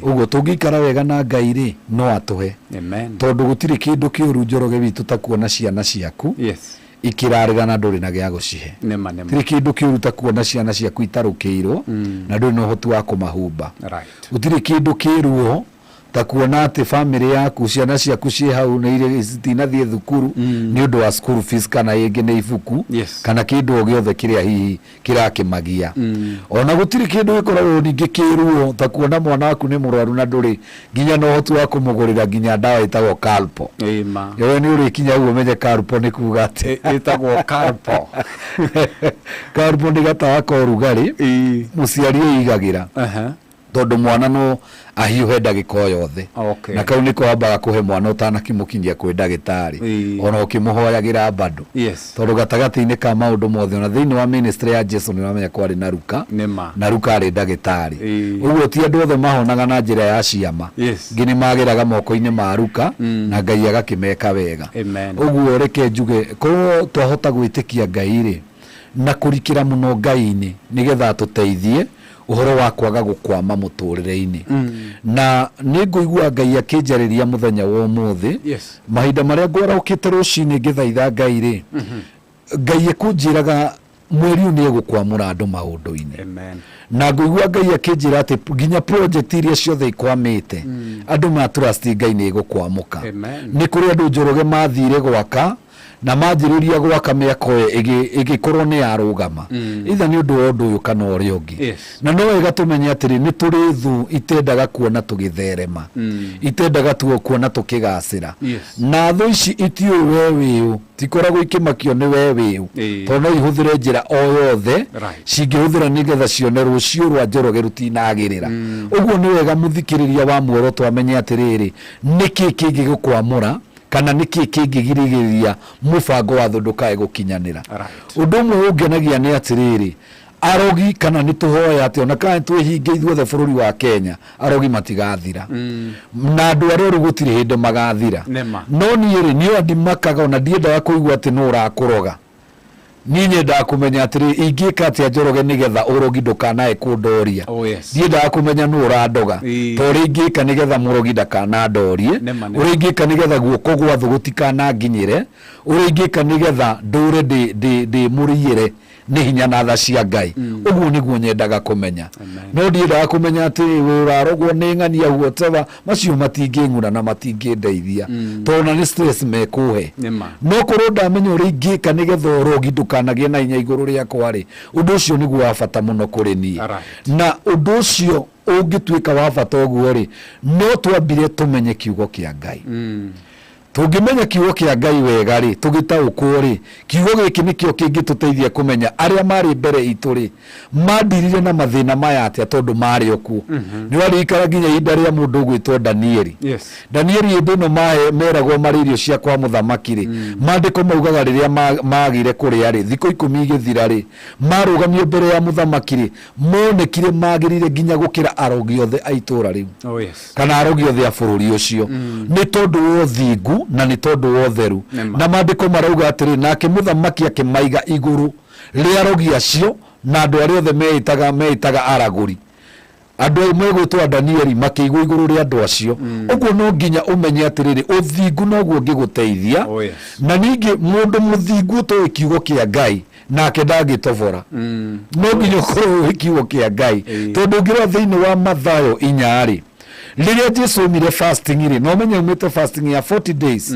Ũguo tũngĩikara wega na Ngai rĩ no atũhe. Amen. Tondũ gũtirĩ kĩndũ kĩũru Njoroge witũ ta kuona ciana ciaku. Yes. Ikĩrarĩra na ndũrĩ na gĩa gũcihe. Nĩma nĩma. Gũtirĩ kĩndũ kĩũru ta kuona ciana ciaku itarũkĩirwo na ndũrĩ na ũhoti wa kũmahumba. Right. Gũtirĩ kĩndũ kĩruo ta kuona atĩ family yaku ciana ciaku ciĩ hau nĩ irĩ citinathiĩ thukuru nĩ ũndũ wa school fees kana ĩngĩ nĩ ibuku. Yes. Kana kĩndũ o gĩothe kĩrĩa hihi kĩrakĩmagia. Ona gũtirĩ kĩndũ gĩkoragwo ningĩ kĩruo ta kuona mwana waku nĩ mũrwaru na ndũrĩ nginya na ũhoti wa kũmũgũrĩra nginya ndawa ĩtagwo Calpo. Ĩma. Wewe nĩ ũrĩkinya ũguo ũmenye Calpo nĩ kuga atĩ ĩtagwo Calpo. Calpo nĩ gatawa ka ũrugarĩ mũciari ĩigagĩra. Tondũ mwana no ahiũhe ndagĩka o yothe. Okay. Na kau nĩko wambaga kũhe mwana ũtanakĩmũkinyia kwĩ ndagĩtarĩ. Ona ũkĩmũhoyagĩra bado. Yes. Tondũ gatagatĩ-inĩ ka maũndũ mothe ona thĩinĩ wa ministry ya Jesu nĩ ũramenya kwarĩ na Luka. Nĩma. Na Luka arĩ ndagĩtarĩ. Ũguo ti andũ othe mahonaga na njĩra ya ciama. Yes. Angĩ nĩ mageraga moko-inĩ ma Luka na Ngai agakĩmeka wega. Amen. Ũguo reke njuge korwo twahota gwĩtĩkia Ngai rĩ na kũrikĩra mũno Ngai-inĩ nĩgetha atũteithie ũhoro wa kwaga gũkwama mũtũrĩre-inĩ. Na nĩ ngũigua Ngai akĩnjarĩria mũthenya wa ũmũthĩ. Yes. Mahinda marĩa ngwarahũkĩte rũcinĩ ngĩthaitha Ngai rĩ, Ngai ekũnjĩraga mweri ũyũ nĩ egũkwamũra andũ maũndũ-inĩ. Amen. Na ngũigua Ngai akĩnjĩra atĩ nginya project iria ciothe ikwamĩte, andũ ma trust Ngai nĩ ĩgũkwamũka. Amen. Nĩ kũrĩ andũ Njoroge mathire gwaka na manjĩrĩria gwaka mĩako ĩyo ĩgĩkorwo nĩ yarũgama. Either nĩ ũndũ wa ũndũ ũyũ kana ũrĩa ũngĩ. Yes. Na no wega tũmenye atĩrĩ, nĩ tũrĩ thũ itendaga kuona tũgĩtherema, itendaga kuona tũkĩgacĩra. Yes. Na thũ ici itiũĩ we wĩũ, tikoragwo ikĩmakio nĩ we wĩũ, tondũ no ihũthĩre njĩra o yothe Right. cingĩhũthĩra nĩgetha cione rũciũ rwa Njoroge rũtinagĩrĩra. Ũguo nĩ wega mũthikĩrĩria wa Muoroto amenye atĩrĩrĩ, nĩkĩ kĩngĩgũkwamũra kana nĩkĩ kĩngĩgirĩrĩria mũbango wa thũ ndũkae gũkinyanĩra. Right. Ũndũ ũmwe ũngenagia nĩ atĩrĩrĩ, arogi kana nĩ tũhoya atĩ ona kana twĩhinge ithuothe bũrũri wa Kenya, arogi matigathira. Na andũ arĩa oru gũtirĩ hĩndĩ magathira. Nĩma. No niĩ rĩ, niĩ ona ndimakaga ona ndiendaga kũigua atĩ nũ ũrakũroga. Niĩ nyendaga kũmenya atĩrĩ, ingĩka atĩa Njoroge nĩgetha ũrogi ndũkanae kũndoria. Oh, yes. Ndiendaga kũmenya nũ ũrandoga. Ta ũrĩa ingĩka nĩgetha mũrogi ndakanandorie, Nĩma, nĩma. ũrĩa ingĩka nĩgetha guoko gwa thũ gũtikananginyĩre, ũrĩa ingĩka nĩgetha ndũre ndĩ mũriĩre nĩ hinya na tha cia Ngai. Ũguo nĩguo nyendaga kũmenya. No ndiendaga kũmenya atĩ wĩ ũrarogwo nĩ ng'ania whatever, macio matingĩng'una na matingĩndeithia. Tondũ ona nĩ stress mekũhe. Nĩma. No korwo ndamenya ũrĩa ingĩka nĩgetha ũrogi ndũkanagĩe na hinya igũrũ rĩakwa rĩ, ũndũ ũcio nĩguo wa bata mũno kũrĩ niĩ. Right. Na ũndũ ũcio ũngĩtuĩka wa bata ũguo rĩ, no twambire tũmenye kiugo kĩa Ngai. Tũngĩmenya kiugo kĩa Ngai wega rĩ, tũgĩtaũkwo rĩ, kiugo gĩkĩ nĩkĩo kĩngĩtũteithia kũmenya arĩa marĩ mbere itũ rĩ, mandirire na mathĩna maya atĩa tondũ marĩ o kuo. Nĩ waririkana nginya ihinda rĩa mũndũ ũgwĩtwo Danieli. Yes. Danieli hĩndĩ ĩno meragwo marĩ irio cia kwa mũthamaki rĩ, maandĩko maugaga rĩrĩa magire kũrĩa rĩ, thikũ ikũmi igĩthira rĩ, marũgamio mbere ya mũthamaki rĩ, monekire magĩrĩire nginya gũkĩra arogi othe a itũũra rĩu. Oh, yes. Kana arogi othe a bũrũri ũcio. Nĩ tondũ wa ũthingu na nĩ tondũ wa ũtheru. Nĩma. Na maandĩko marauga atĩrĩ, nake mũthamaki akĩmaiga igũrũ rĩa arogi acio na andũ arĩa othe meĩtaga aragũri. Andũ au megwĩtwo Danieli makĩigwo igũrũ rĩa andũ acio. Ũguo no nginya ũmenye atĩrĩrĩ, ũthingu noguo ũngĩgũteithia. Oh, yes. Na ningĩ mũndũ mũthingu ũtoĩ kiugo kĩa Ngai nake ndangĩtobora. No nginya ũkorwo ũĩ kiugo kĩa Ngai. Tondũ ũngĩrora thĩinĩ wa Mathayo inya rĩ, rĩrĩa Jesu aumire fasting rĩ, na ũmenye aumĩte fasting ya 40 days,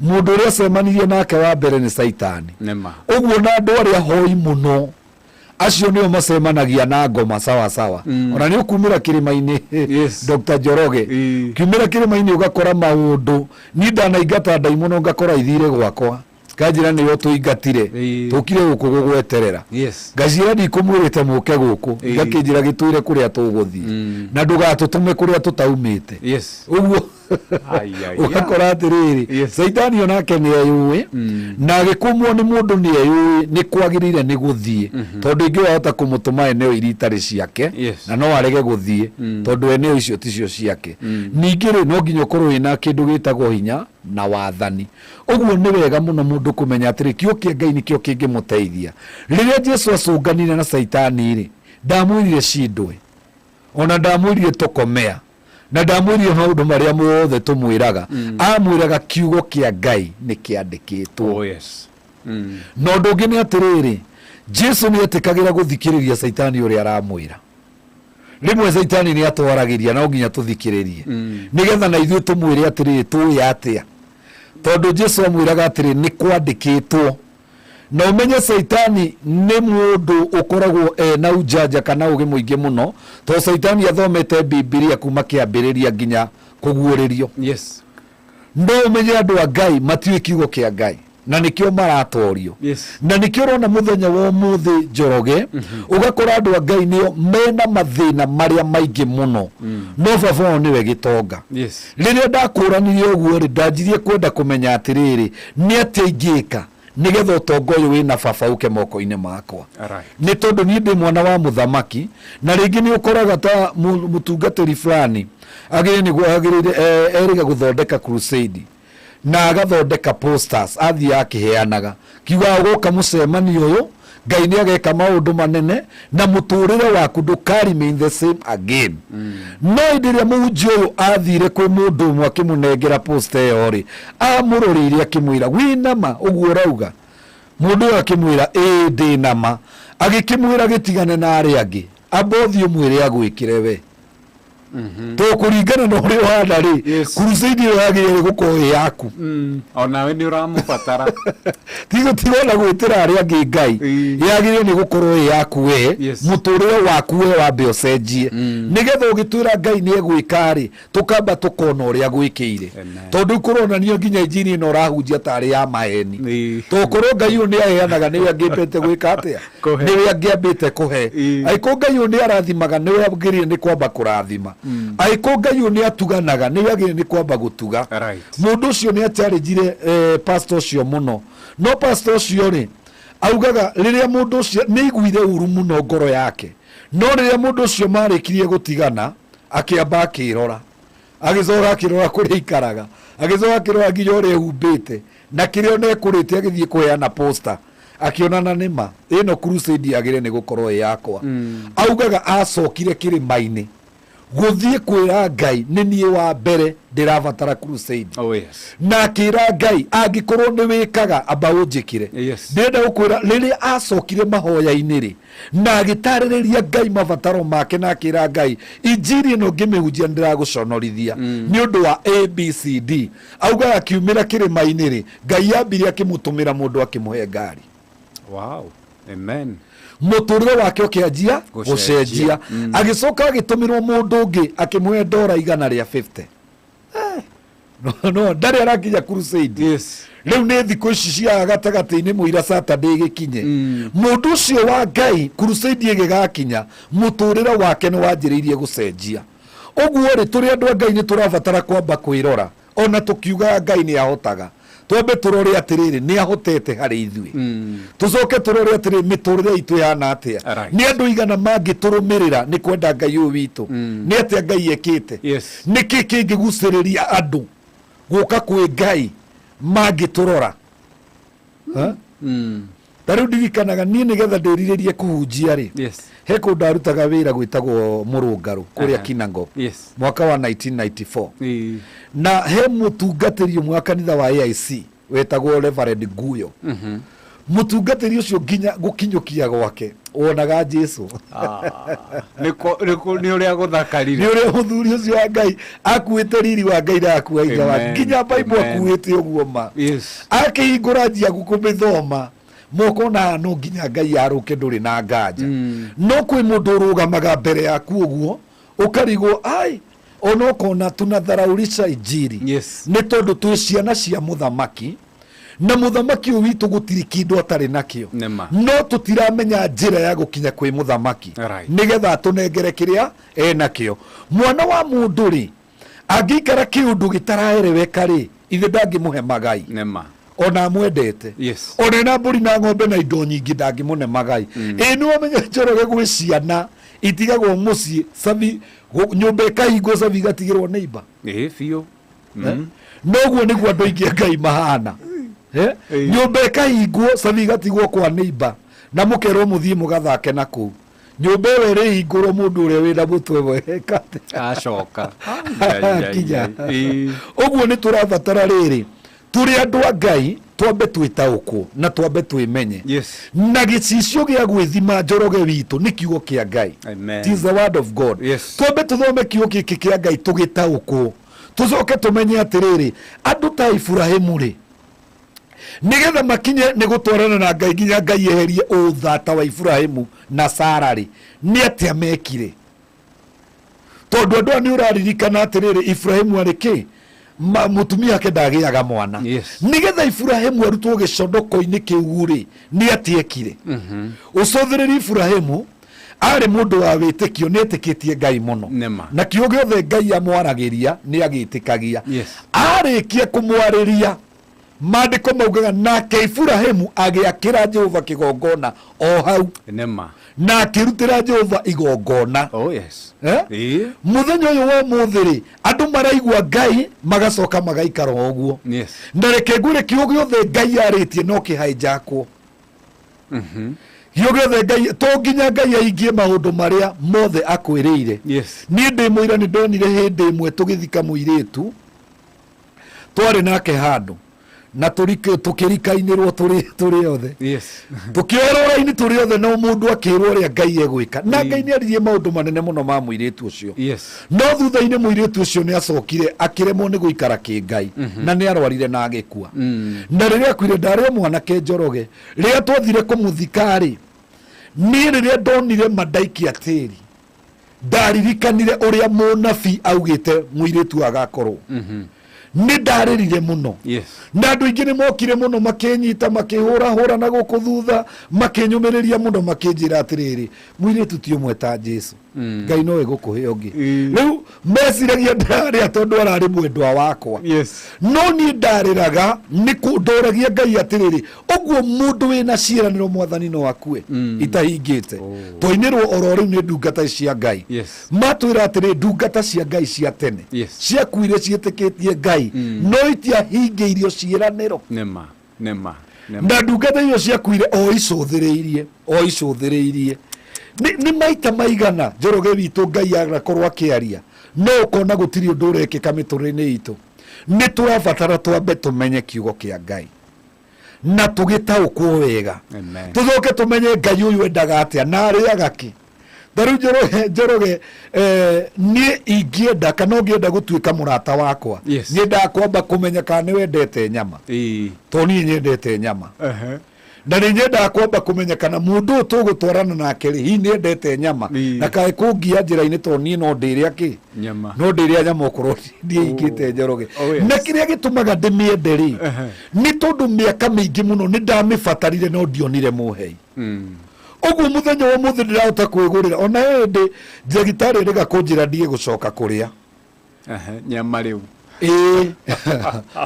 mũndũ ũrĩa acemanirie nake wa mbere nĩ Caitani. Nĩma. Ũguo na andũ arĩa hoi mũno acio nĩo macemanagia na ngoma sawa sawa. Ona nĩ ũkumĩra kĩrĩma-inĩ. Yes. Dr. Njoroge. Kiumĩra kĩrĩma-inĩ ũgakora maũndũ. Niĩ ndanaingata ndaimono ngakora ithire gwakwa. Kanjĩra nĩyo tũingatire. Tũkire gũkũ gũgweterera. Yes. Ngaciĩra ndikũmwĩrĩte mũke gũkũ. Ngakĩnjĩra gĩtwĩre kũrĩa tũgũthiĩ. Na ndũgatũtũme kũrĩa tũtaumĩte. Yes. Ũguo Ai, ai, ũgakora atĩrĩrĩ, Yes. Caitani onake nĩ eyũĩ, na agĩkũmwo nĩ mũndũ nĩ eyũĩ nĩ kwagĩrĩire nĩ gũthiĩ, tondũ ingĩ wahota kũmũtũma eneo iria itarĩ ciake, Yes. na no arege gũthiĩ, tondũ eneo icio ticio ciake. Ningĩ rĩ, no nginya ũkorwo wĩna kĩndũ gĩtagwo hinya na wathani. Ũguo nĩ wega mũno mũndũ kũmenya atĩrĩ, kiugo kĩa Ngai nĩkĩo kĩngĩmũteithia. Rĩrĩa Jesu acũnganire na Caitani rĩ, ndamwĩrire cindwe, ona ndamwĩrire tokomea, na ndamwĩrire maũndũ marĩa mothe tũmwĩraga. Amwĩraga kiugo kĩa Ngai nĩ kĩandĩkĩtwo. Oh, yes. Na ũndũ ũngĩ nĩ atĩrĩrĩ, Jesu nĩ etĩkagĩra gũthikĩrĩria Caitani ũrĩa aramwĩra. Rĩmwe Caitani nĩ atwaragĩria, no nginya tũthikĩrĩrie. Nĩgetha na ithuĩ tũmwĩre atĩrĩrĩ, tũĩ atĩa? Tondũ Jesu amwĩraga atĩrĩ, nĩ kwandĩkĩtwo. Na ũmenye Caitani nĩ mũndũ ũkoragwo ena ujanja kana ũgĩ mũingĩ mũno, tondũ Caitani athomete Bibilia kuma kĩambĩrĩria nginya kũguũrĩrio. Yes. No ũmenye andũ a Ngai matiũĩ kiugo kĩa Ngai. Na nĩkĩo maratorio. Na nĩkĩo ũrona mũthenya wa ũmũthĩ, Njoroge, ũgakora andũ a Ngai nĩo mena mathĩna marĩa maingĩ mũno, no baba wao nĩwe gĩtonga. Rĩrĩa ndakũranirie ũguo rĩ, ndanjirie kwenda kũmenya atĩrĩrĩ, nĩ atĩa ingĩka nĩgetha ũtonga ũyũ wĩna baba ũke moko-inĩ makwa? Nĩ tondũ niĩ ndĩ mwana wa mũthamaki. Na rĩngĩ nĩ ũkoraga ta mũtungatĩri fulani agĩrĩire nĩguo agĩrĩire erĩga gũthondeka crusade na agathondeka posters, athiĩ akĩheanaga kiugaga gũka mũcemanio ũyũ Ngai nĩ ageka maũndũ manene na mũtũrĩre waku ndũka remain the same again. No hĩndĩ ĩrĩa mũhunjia ũyũ athire kwĩ mũndũ ũmwe akĩmũnengera poster ĩyo rĩ, amũroreire akĩmwĩra, "Wĩnama ũguo ũrauga?" Mũndũ ũyũ akĩmwĩra, "Ĩĩ, ndĩnama." Agĩkĩmwĩra, "Gĩtigane na arĩa angĩ, amba ũthiĩ ũmwĩre agwĩkĩre we, tondũ kũringana na ũrĩa ũhana rĩ, crusade ĩyo yagĩrĩire gũkorwo ĩ yaku." Onawe nĩ ũramũbatara. Tiga ona gwĩtĩra arĩa angĩ Ngai, yagĩrĩire nĩ gũkorwo ĩ yaku we. Mũtũrĩre waku we wambe ũcenjie, nĩgetha ũgĩtwĩra Ngai nĩ egwĩka rĩ, tũkamba tũkona ũrĩa gwĩkĩire, tondũ kũronania nginya injiri ĩno ũrahunjia tarĩ ya maheni. Tokorwo Ngai ũyũ nĩ aheanaga, nĩwe angĩambĩte gwĩka atĩa? Nĩwe angĩambĩte kũhe. Angĩkorwo Ngai ũyũ nĩ arathimaga, nĩwe agĩrĩire nĩ kwamba kũrathima. Angĩkorwo Ngai ũyũ nĩ atuganaga, nĩwe agĩrĩire nĩ kwamba gũtuga. Mũndũ ũcio nĩ acharĩnjire pastor ũcio mũno. No pastor ũcio rĩ, augaga rĩrĩa mũndũ ũcio nĩ aiguire ũru mũno ngoro yake, no rĩrĩa mũndũ ũcio marĩkirie gũtigana, akĩamba akĩrora, agĩcoka akĩrora kũrĩa aikaraga, agĩcoka akĩrora nginya ũrĩa ehumbĩte na kĩrĩa ona ekũrĩte agĩthiĩ kũheana poster, akĩonana nĩma ĩno crusade yagĩrĩire nĩ gũkorwo ĩ yakwa. Augaga acokire kĩrĩma-inĩ gũthiĩ kwĩra Ngai, "Nĩ niĩ wa mbere ndĩrabatara crusade." Oh, yes. Na akĩra Ngai, "Angĩkorwo nĩ wĩkaga, amba ũnjĩkĩre." Ndĩrenda gũkwĩra, rĩrĩa acokire mahoya-inĩ rĩ, na agĩtarĩrĩria Ngai mabataro make, na akĩra Ngai, "Injiri ĩno ngĩmĩhunjia nĩndĩragũconorithia nĩ ũndũ wa ABCD," augaga akiumĩra kĩrĩma-inĩ rĩ, Ngai ambire akĩmũtũmĩra mũndũ akĩmũhe ngari. Wow. Amen. Mũtũrĩre wake ũkĩanjia gũcenjia. Gũcenjia. Agĩcoka agĩtũmĩrwo mũndũ ũngĩ akĩmũhe ndora 150. No ndarĩ arakinya crusade. Rĩu nĩ thikũ ici cia gatagatĩ-inĩ mũira Saturday ĩgĩkinye. Mũndũ ũcio wa Ngai, crusade ĩgĩgakinya, mũtũrĩre wake nĩ wanjĩrĩirie gũcenjia. Ũguo rĩ, tũrĩ andũ a Ngai nĩ tũrabatara kwamba kwĩrora. Ona tũkiugaga Ngai nĩ ahotaga, twambe tũrore atĩrĩrĩ, nĩ ahotete harĩ ithuĩ? Tũcoke tũrore atĩrĩrĩ, mĩtũrĩre itũ ĩhana atĩa? Nĩ andũ igana mangĩtũrũmĩrĩra nĩ kwenda Ngai ũyũ witũ? Nĩ atĩa Ngai ekĩte? Nĩkĩ kĩngĩgucĩrĩria andũ gũka kwĩ Ngai mangĩtũrora? Ha? Ta rĩu ndirikanaga niĩ nĩgetha ndĩrirĩrie kũhunjia rĩ, he kũndũ ndarutaga wĩra gwĩtagwo Mũrũngarũ kũrĩa Kinangop, mwaka wa 1994. Na he mũtungatĩri ũmwe wa kanitha wa AIC wetagwo Reverend Nguyo. Mũtungatĩri ũcio nginya gũkinyũkia gwake wonaga Jesu. Nĩ ũrĩa gũthakarire. Nĩ ũrĩa mũthuri ũcio wa Ngai akuĩte riri wa Ngai na akua hinya wa Amen. nginya Bible Amen. akuĩte ũguo ma. Akĩhingũra njia kũmĩthoma mokona haha no nginya Ngai arũke, ndũrĩ na nganja. No kwĩ mũndũ ũrũgamaga mbere yaku ũguo ũkarigwo, ai, ona ũkona tunatharaurisha injiri. Nĩ tondũ twĩ ciana cia mũthamaki, na mũthamaki ũyũ witũ gũtirĩ kĩndũ atarĩ nakĩo, Nĩma. no tũtiramenya njĩra ya gũkinya kwĩ mũthamaki nĩgetha atũnengere kĩrĩa enakĩo. Mwana wa mũndũ rĩ, angĩikara kĩũndũ gĩtaraereweka rĩ, ithe ndangĩmũhe magai? Nĩma. Ona amwendete, ona ena mbũri na ng'ombe na indo nyingĩ, ndangĩmũne magai. Ĩ nĩ wamenya, Njoroge, gwĩ ciana itigagwo mũciĩ cabi, nyũmba ĩkahingwo, cabi igatigĩrwo neighbor? Ĩĩ, biũ. Eh? Noguo nĩguo andũ aingĩ a Ngai mahana. Eh? Nyũmba ĩkahingwo, cabi igatigwo kwa neighbor, na mũkerwo mũthiĩ mũgathake na kũu. Nyũmba ĩyo ĩrĩhingũrwo mũndũ ũrĩa wĩna mũtwe mwega acoka. Kinya ũguo nĩ tũrabatara rĩrĩ, tũrĩ andũ a Ngai, twambe twĩtaũkwo na twambe twĩmenye. Na gĩcicio gĩa gwĩthima, Njoroge witũ, nĩ kiugo kĩa Ngai. Amen. It is the word of God. Twambe tũthome kiugo gĩkĩ kĩa Ngai, tũgĩtaũkwo, tũcoke tũmenye atĩrĩrĩ, andũ ta Iburahimu rĩ, nĩgetha makinye nĩ gũtwarana na Ngai nginya Ngai eherie ũthata wa Iburahimu na Sara rĩ, nĩ atĩa mekire? Tondũ andũ aya nĩ ũraririkana atĩrĩrĩ, Iburahimu arĩ kĩ? Mũtumia wake ndagĩaga mwana. Nĩgetha Iburahĩmu arutwo gĩcondoko-inĩ kĩu rĩ, nĩ atĩa ekire? Ũcũthĩrĩrie Iburahĩmu arĩ mũndũ wa wĩtĩkio, nĩ etĩkĩtie Ngai mũno. Nĩma. Na kiugo gĩothe Ngai amwaragĩria nĩ agĩtĩkagia. Arĩkia kũmwarĩria, maandĩko maugaga nake Iburahĩmu agĩakĩra Jehova kĩgongona o hau. Nĩma. Na akĩrutĩra Jehova igongona. Oh yes. Eh? Mũthenya ũyũ wa ũmũthĩ rĩ, andũ maraigua Ngai magacoka magaikara o ũguo. Na reke ngwĩre, kiugo gĩothe Ngai arĩtie no kĩhaĩnjakwo. Kiugo gĩothe Ngai, to nginya Ngai aingie maũndũ marĩa mothe akwĩrĩire. Niĩ ndĩ mũira, nĩ ndonire hĩndĩ ĩmwe tũgĩthika mũirĩtu twarĩ nake handũ na tũkĩrikainĩrwo tũrĩ othe. Tũkĩoerwo raini tũrĩ othe, no mũndũ akĩrwo ũrĩa Ngai egwĩka. Na Ngai nĩ aririe maũndũ manene mũno ma mũirĩtu ũcio. No thutha-inĩ mũirĩtu ũcio nĩ acokire akĩremwo nĩ gũikara kĩngai, na nĩ arwarire na agĩkua. Na rĩrĩa akuire, ndarĩ o mwanake Njoroge. Rĩrĩa twathire kũmũthika-rĩ, niĩ rĩrĩa ndonire mandaikia tĩri, ndaririkanire ũrĩa mũnabii augĩte mũirĩtu agakorwo. Nĩ ndarĩrire mũno. Na andũ aingĩ nĩ mokire mũno makĩnyita, makĩhũrahũra na gũkũ thutha, makĩnyũmĩrĩria mũno, makĩnjĩra atĩrĩrĩ, mũirĩtu ti ũmwe ta Jesu. Ngai no egũkũhe ũngĩ. Rĩu meciragia ndarĩa tondũ ararĩ mwendwa wakwa. No niĩ ndarĩraga nĩ ndoragia Ngai atĩrĩrĩ, ũguo mũndũ wĩna ciĩranĩro Mwathani no akue itahingĩte? Twainĩrwo oro rĩu nĩ ndungata cia Ngai. Matwĩra atĩrĩ, ndungata cia Ngai cia tene ciakuire ciĩtĩkĩtie Ngai, no itiahingĩirio ciĩranĩro. Nĩma. Nĩma. Na ndungata icio ciakuire o icũthĩrĩirie, o icũthĩrĩirie. Nĩ maita maigana Njoroge witũ Ngai anakorwo akĩaria, no ũkona gũtirĩ ũndũ ũrekĩka mĩtũrĩre-inĩ itũ. Nĩ tũrabatara twambe tũmenye kiugo kĩa Ngai na tũgĩtaũkwo wega. Amen. Tũcoke tũmenye Ngai ũyũ endaga atĩa na arĩaga kĩ. Ta rĩu Njoroge, Njoroge, niĩ ingĩenda kana ũngĩenda gũtuĩka mũrata wakwa, nyendaga kwamba kũmenya kana nĩ wendete nyama. Tondũ niĩ nyendete nyama. Na nĩ nyendaga kwamba kũmenya kana mũndũ ũyũ tũgũtwarana nake rĩ, hihi nĩ endete nyama. Na kaĩ kũngia njĩra-inĩ, tondũ niĩ no ndĩrĩa kĩ? Nyama. No ndĩrĩa nyama okorwo ndiĩingĩte Njoroge. Oh, yes. Na kĩrĩa gĩtũmaga ndĩmĩende rĩ, nĩ tondũ mĩaka mĩingĩ mũno nĩ ndamĩbatarire no ndionire mũhei. Ũguo mũthenya wa ũmũthĩ ndĩrahota kwĩgũrĩra. Ona hĩndĩ ndagĩtarĩ erĩga kũnjĩra ndige gũcoka kũrĩa Nyama rĩu. Ĩĩ.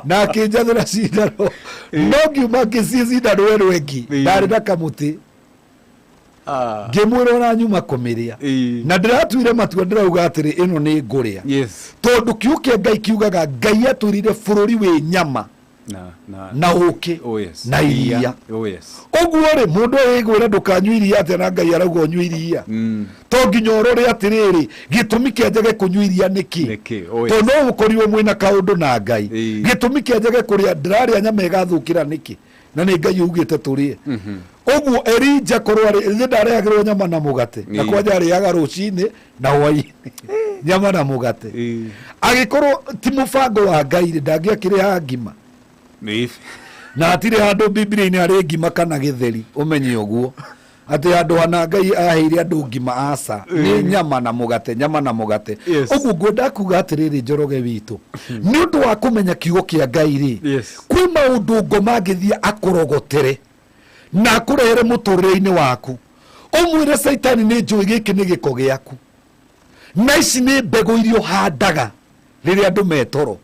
Na akĩnjathĩra cindano. No ngiuma ngĩciĩ cindano ĩno ĩngĩ. Ndarĩ na kamũtĩ. Ngĩmwĩra ona nyuma kũmĩrĩa. Na ndĩratuire matua, ndĩrauga atĩrĩ, ĩno nĩ ngũrĩa. Tondũ kiugo kĩa Ngai kiugaga Ngai atwĩrire bũrũri wĩ nyama na ũkĩ Oh, yes. na iria. Oh, yes. Ũguo rĩ, mũndũ agĩkwĩra ndũkanyue iria atĩa na Ngai arauga ũnyue iria? To nginya ũrore atĩrĩrĩ, gĩtũmi kĩa njage kũnyua iria nĩkĩ? Nĩkĩ? Oh, yes. Tondũ no ũkorirwo mwĩna kaũndũ na Ngai. Gĩtũmi kĩa njage kũrĩa, ndĩrarĩa nyama ĩgathũkĩra nĩkĩ? Na nĩ Ngai augĩte tũrĩe. Ũguo Elija korwo arĩ, ithe ndarehagĩrwo nyama na mũgate. Na kwanja arĩaga rũcinĩ na hwainĩ nyama na mũgate. Agĩkorwo ti mũbango wa Ngai rĩ, ndangĩakĩrĩha ngima. Na hatirĩ handũ Bibilia-inĩ harĩ ngima kana gĩtheri, ũmenye ũguo. Atĩ handũ hana Ngai aheire andũ ngima, aca. Nĩ nyama na mũgate, nyama na mũgate. Ũguo ngwenda kuga atĩrĩrĩ, Njoroge witũ, nĩ ũndũ wa kũmenya kiugo kĩa Ngai rĩ, kwĩ maũndũ ngoma angĩthiĩ akũrogotere na akũrehere mũtũrĩre-inĩ waku. Ũmwĩre Caitani, nĩ njũĩ gĩkĩ nĩ gĩko gĩaku, na ici nĩ mbegũ iria ũhandaga rĩrĩa andũ me toro.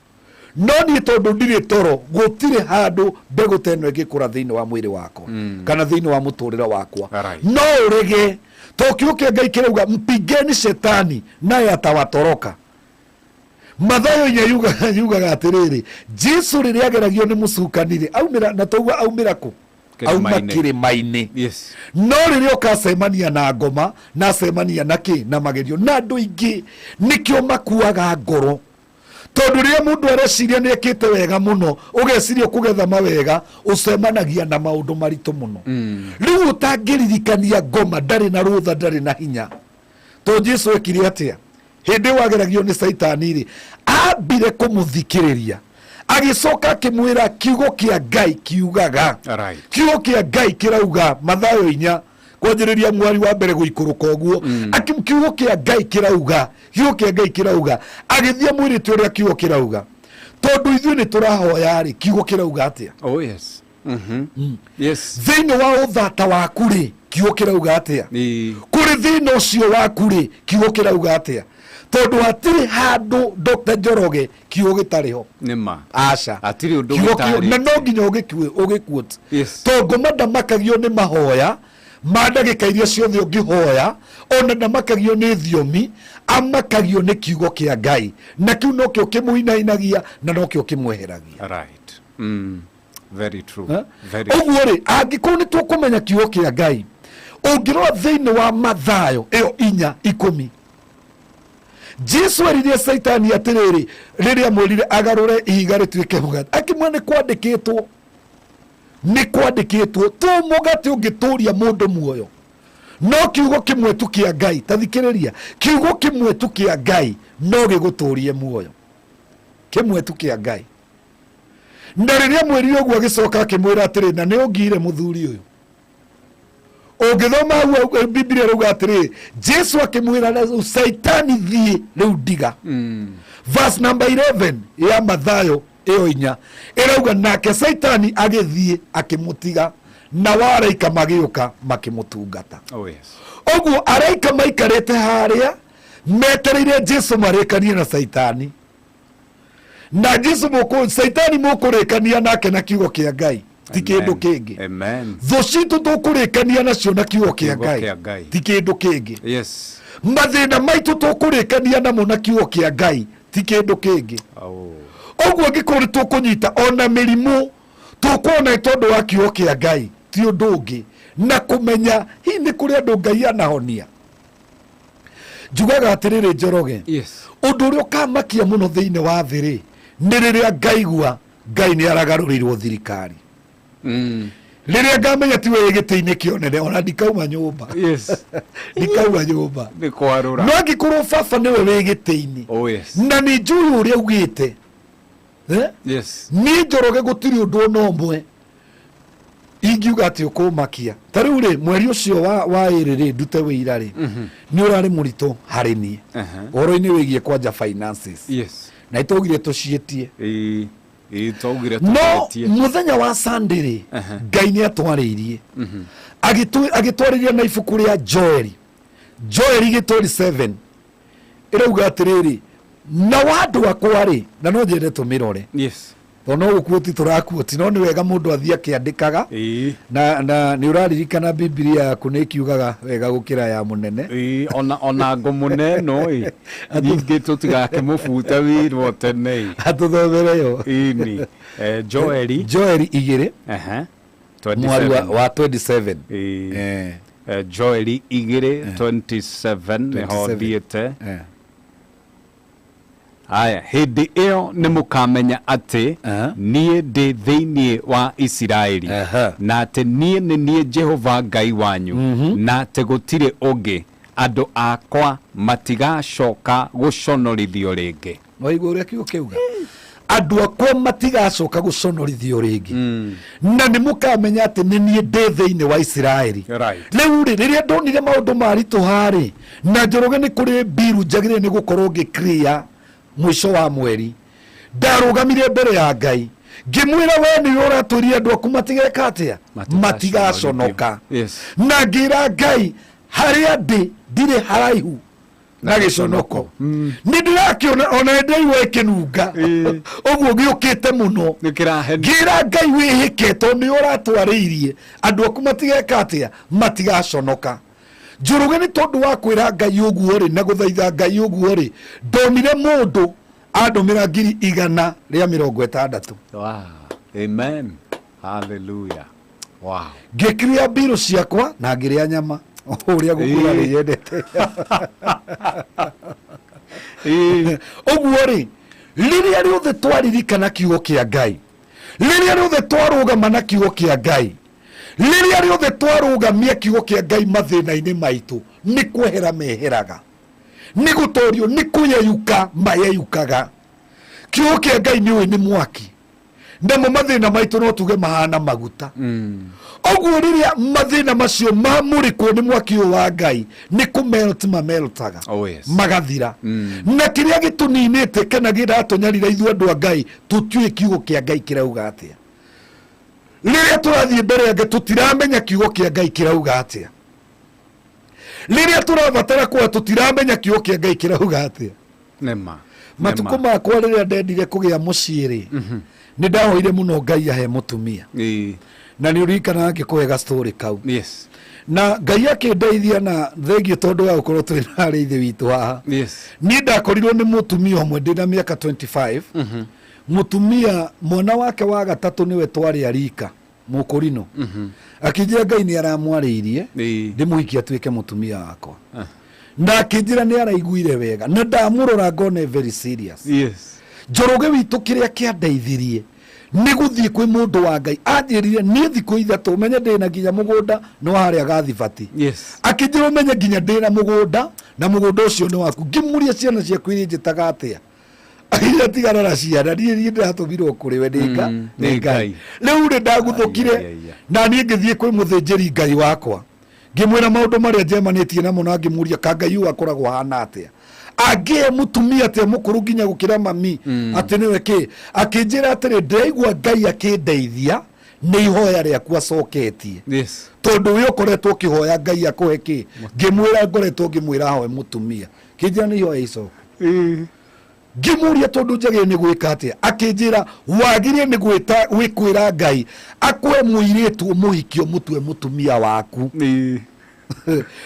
No niĩ tondũ ndirĩ toro, gũtirĩ handũ mbegũ ta ĩno ĩngĩkũra thĩinĩ wa mwĩrĩ wakwa kana thĩinĩ wa mũtũrĩre wakwa. No ũrege, tondũ kiugo kĩa Ngai kĩrauga mpigeni shetani naye atawatoroka. Mathayo inya yugaga atĩrĩrĩ, Jesu rĩrĩa ageragio nĩ mũcukani rĩ, aumĩra na tauga aumĩra kũ? Auma Kĩrĩma-inĩ. kĩrĩma-inĩ. No rĩrĩa ũkacemania na ngoma, na acemania na kĩ, na magerio, na andũ aingĩ nĩkĩo makuaga ngoro. Tondũ rĩrĩa mũndũ areciria nĩ ekĩte wega mũno, ũgeciria ũkũgetha mawega, ũcemanagia na maũndũ maritũ mũno. Rĩu ũtangĩririkania ngoma, ndarĩ na rũtha, ndarĩ na hinya. Tondũ Jesu ekire atĩa? Hĩndĩ ĩyo ageragio nĩ Caitani rĩ, ambire kũmũthikĩrĩria, agĩcoka akĩmwĩra kiugo kĩa Ngai kiugaga. Kiugo kĩa Ngai kĩrauga, Mathayo inya kwanjĩrĩria mwari wa mbere gũikũrũka ũguo. Kiugo kĩa Ngai kĩrauga, kiugo kĩa Ngai kĩrauga. Agĩthiĩ amwĩrĩte ũrĩa kiugo kĩrauga. To Tondũ ithuĩ nĩ tũrahoya rĩ, kiugo kĩrauga atĩa? Oh yes. Yes. Thĩinĩ wa ũthata waku rĩ, kiugo kĩrauga atĩa? Ĩĩ. Kũrĩ thĩna ũcio waku rĩ, kiugo kĩrauga atĩa? Tondũ hatirĩ handũ, Dr. Njoroge, kiugo gĩtarĩ ho. Nĩ ma. Aca. Hatirĩ ũndũ Kiugo gĩtarĩ. Na no nginya ũgĩquote. Yes. Tondũ ngoma ndamakagio nĩ mahoya ma ndagĩka iria ciothe ũngĩhoya, ona ndamakagio nĩ thiomi, amakagio nĩ kiugo kĩa Ngai, na kĩu nokĩo kĩmũinainagia na nokĩo kĩmweheragia. Right. Very true. Eh? Very Ũguo rĩ, angĩkorwo nĩ tũkũmenya kiugo kĩa Ngai, ũngĩrora thĩinĩ wa Mathayo ĩyo 4:10, Jesu eririe Caitani atĩrĩrĩ, rĩrĩa amwĩrire agarũre ihiga rĩtuĩke mũgate, akĩmwĩra nĩ kwandĩkĩtwo, nĩ kwandĩkĩtwo, to mũgate ũngĩtũria mũndũ muoyo, no kiugo kĩmwe tu kĩa Ngai. Ta thikĩrĩria, kiugo kĩmwe tu kĩa Ngai no gĩgũtũrie muoyo, kĩmwe tu kĩa Ngai. Na rĩrĩa mwĩrire ũguo, agĩcoka akĩmwĩra atĩrĩ, na nĩ ũngire mũthuri ũyũ. Ũngĩthoma hau, Bibilia ĩrauga atĩrĩ, Jesu akĩmwĩra, rĩu Caitani thiĩ rĩu ndiga. Verse number 11 ya Mathayo ĩyo 4 ĩrauga, nake Caitani agĩthiĩ akĩmũtiga, na waraika magĩũka makĩmũtungata. Oh yes. Ũguo araika maikarĩte harĩa metereire Jesu marĩkanie na Caitani, na Jesu mũkũ Caitani mũkũrĩkania nake na kiugo kĩa Ngai, ti kĩndũ kĩngĩ. Amen. Thũ citũ tũkũrĩkania nacio na kiugo kĩa Kiugo Ngai, kĩa Ngai. ti kĩndũ kĩngĩ. Yes. Mathĩna maitũ tũkũrĩkania namo na kiugo kĩa Ngai, ti kĩndũ kĩngĩ. Oh. Ũguo angĩkorwo nĩ tũkũnyita ona mĩrimũ tũkuona nĩ tondũ wa kiugo kĩa Ngai, ti ũndũ ũngĩ, na kũmenya hihi nĩ kũrĩ andũ Ngai anahonia. Njugaga atĩrĩrĩ, Njoroge, Yes. ũndũ ũrĩa ũkamakia mũno thĩinĩ wa thĩ rĩ, nĩ rĩrĩa ngaigua Ngai nĩ aragarũrĩirwo thirikari. Rĩrĩa ngamenya tiwe wĩ gĩtĩ-inĩ kĩa ũnene, ona ndikauma nyũmba. Yes. Ndikauma nyũmba. Nĩ kwarũra. No angĩkorwo baba nĩwe wĩ gĩtĩ-inĩ, Oh yes. na nĩ njũĩ ũrĩa augĩte, eh? Yes. Niĩ Njoroge gũtirĩ ũndũ ona ũmwe ingiuga atĩ ũkũmakia. Ta rĩu rĩ, mweri ũcio wa ĩrĩ rĩ, ndute wĩira rĩ, nĩ ũrarĩ mũritũ harĩ niĩ ũhoro-inĩ wĩgiĩ kwanja finances. Yes. Na nĩtwaugire tũciĩtie. Ĩĩ. Ĩĩ, twaugire No tũciĩtie. mũthenya wa Sunday rĩ, Ngai nĩ atwarĩirie, agĩtwarĩria na ibuku rĩa Joeli, Joeli gĩtweri 7 ĩrauga atĩrĩrĩ, na wa andũ akwa rĩ, na no nyende tũmĩrore. Yes. Tondũ no gũkuoti tũrakuoti, no nĩ wega mũndũ athiĩ akĩandĩkaga. Ĩĩ. Na nĩ ũraririkana Bibilia yaku nĩ ĩkiugaga wega gũkĩra ya mũnene. Ĩĩ, ona ngũmũne no ĩ. Ningĩ tũtigakĩmũbuta wĩra o tene ĩ. Atũthomere yo. Ĩni. Joeli. Joeli 2. Ehe. Mwari 27. wa 27. Ĩĩ. Joeli 2 27 nĩho 27. thiĩte. Aya, hĩndĩ ĩyo nĩ mũkamenya atĩ niĩ ndĩ thĩinĩ wa Isiraeli, na atĩ niĩ nĩ niĩ Jehova Ngai wanyu, na atĩ gũtirĩ ũngĩ, andũ akwa matigacoka gũconorithio rĩngĩ. Waigua ũrĩa kiugo kĩuga? Andũ akwa matigacoka gũconorithio rĩngĩ, na nĩ mũkamenya atĩ nĩ niĩ ndĩ thĩinĩ wa Isiraeli. Right. Rĩu rĩ, rĩrĩa ndonire maũndũ maritũha rĩ, na Njoroge nĩ kũrĩ mbiru njagĩrĩire nĩ gũkorwo ngĩ-clear mũico wa mweri, ndarũgamire mbere ya Ngai ngĩmwĩra, we nĩwe ũratwĩrire andũ aku matigeka atĩa? Matigaconoka. Yes. Na ngĩra Ngai, harĩa ndĩ ndirĩ haraihu na gĩconoko, nĩ ndĩrakĩona ona nĩ ndĩraigua ĩkĩnunga ũguo gĩũkĩte mũno. Nĩkĩrahenia. Ngĩra Ngai, wĩhĩke tondũ nĩ ũratwarĩirie andũ aku matigeka atĩa? Matigaconoka. Njoroge, nĩ tondũ wa kwĩra Ngai ũguo rĩ, na gũthaitha Ngai ũguo rĩ, ndonire mũndũ andũmĩra 160,000. Wow. Amen. Hallelujah. Wow. Ngĩkiria mbirũ ciakwa na ngĩrĩa nyama ũrĩa gũkũra Ĩĩ. rĩyendete ũguo rĩ. Rĩrĩa rĩothe twaririkana kiugo kĩa Ngai, rĩrĩa rĩothe twarũgama na kiugo kĩa Ngai, rĩrĩa rĩothe twarũgamia kiugo kĩa Ngai mathĩna-inĩ maitũ, nĩ kwehera meheraga, nĩ gũtorio, nĩ kũyeyuka mayeyukaga. Kiugo kĩa Ngai nĩ ũĩ nĩ mwaki. Namo mathĩna maitũ no tuge mahana maguta. Ũguo rĩrĩa mathĩna macio mamũrĩkwo nĩ mwaki ũyũ wa Ngai, nĩ kũmelt mameltaga. Oh, yes. Magathira. Na kĩrĩa gĩtũninĩte kana kĩratũnyarira ithuĩ andũ a Ngai, tũtiũĩ kiugo kĩa Ngai kĩrauga atĩa. Rĩrĩa tũrathiĩ mbere ya Ngai, tũtiramenya kiugo kĩa Ngai kĩrauga atĩa. Rĩrĩa tũrabatara kuoya, tũtiramenya kiugo kĩa Ngai kĩrauga atĩa. Nĩma. Matukũ makwa rĩrĩa ndendire kũgĩa mũciĩ rĩ, nĩ ndahoire mũno Ngai ahe mũtumia. Na nĩ ũririkanaga ngĩkũhe gastorĩ kau. Yes. Na Ngai akĩndeithia na thengiũ tondũ wa gũkorwo twĩ na arĩ ithe witũ haha. Yes. Niĩ ndakorirwo nĩ mũtumia ũmwe ndĩna mĩaka 25. Mũtumia mwana wake wa gatatũ nĩwe twarĩ arika mũkũrinũ. Akĩnjĩra Ngai nĩ aramwarĩirie ndĩmũhikie atuĩke mũtumia wakwa. Na akĩnjĩra nĩ araiguire wega na ndamũrora ngone very serious. Yes. Njoroge witũ kĩrĩa kĩandeithirie nĩ gũthiĩ kwĩ mũndũ wa Ngai. Anjĩrire niĩ thikũ ithatũ ũmenye ndĩna nginya mũgũnda no harĩa gathibati. Yes. Akĩnjĩra ũmenye nginya ndĩna mũgũnda na mũgũnda ũcio nĩ waku. Ngĩmũria ciana ciaku iria njĩtaga atĩa. Akĩnjĩra tigana na ciana, niĩ niĩ ndĩratũmirwo kũrĩ we nĩ nĩ Ngai. Rĩu rĩ ndaguthũkire na niĩ ngĩthiĩ kwĩ mũthĩnjĩri Ngai wakwa. Ngĩmwĩra maũndũ marĩa njemanĩtie namo na ngĩmũria ka Ngai ũyũ akoragwo ahana atĩa. Angĩhe mũtumia atĩa mũkũrũ nginya gũkĩra mami, atĩ nĩwe kĩ. Akĩnjĩra atĩrĩ, ndĩraigua Ngai akĩndeithia nĩ ihoya rĩaku acoketie. Yes. Tondũ we ũkoretwo ũkĩhoya Ngai akũhe kĩ. Ngĩmwĩra ngoretwo ngĩmwĩra ahoe mũtumia. Kĩnjĩra nĩ ihoya icoku. Ngĩmũria tondũ njagĩrĩire nĩ gwĩka atĩa, akĩnjĩra wagĩrĩire nĩ gwĩta gwĩkwĩra Ngai akũhe mũirĩtu ũmũhikie ũmũtue mũtumia waku.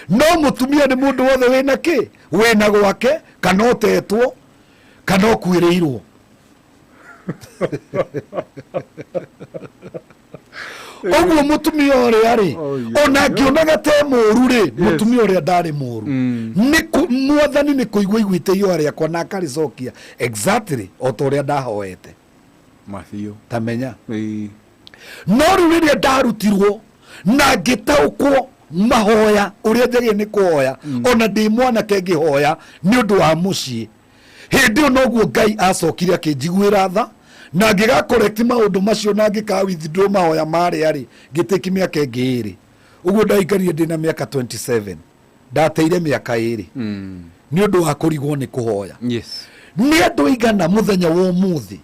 No mũtumia nĩ mũndũ wothe wĩna kĩ, wĩna gwake kana ũtetwo kana ũkuĩrĩirwo. Ũguo mũtumia ũrĩa rĩ, ona ngĩonaga te mũru rĩ, mũtumia ũrĩa ndarĩ mũru. Nĩ mwathani nĩ kũigua iguĩte ihoya rĩakwa na akarĩcokia exactly o ta ũrĩa ndahoete. Mabiũ. Ta menya. No rĩu rĩrĩa ndarutirwo na ngĩtaũkwo mahoya ũrĩa njagĩrĩire nĩ kũhoya, ona ndĩ mwanake ngĩhoya nĩ ũndũ wa mũciĩ, hĩndĩ ĩyo noguo Ngai acokire akĩnjiguĩra tha na ngĩga correct maũndũ macio na ngĩka withdraw mahoya marĩa rĩ, ngĩtĩki mĩaka ĩngĩ ĩrĩ. Ũguo ndaikarire ndĩna mĩaka 27, ndateire mĩaka ĩrĩ nĩ ũndũ wa kũrigwo nĩ kũhoya. Yes. Nĩ andũ aigana mũthenya wa ũmũthĩ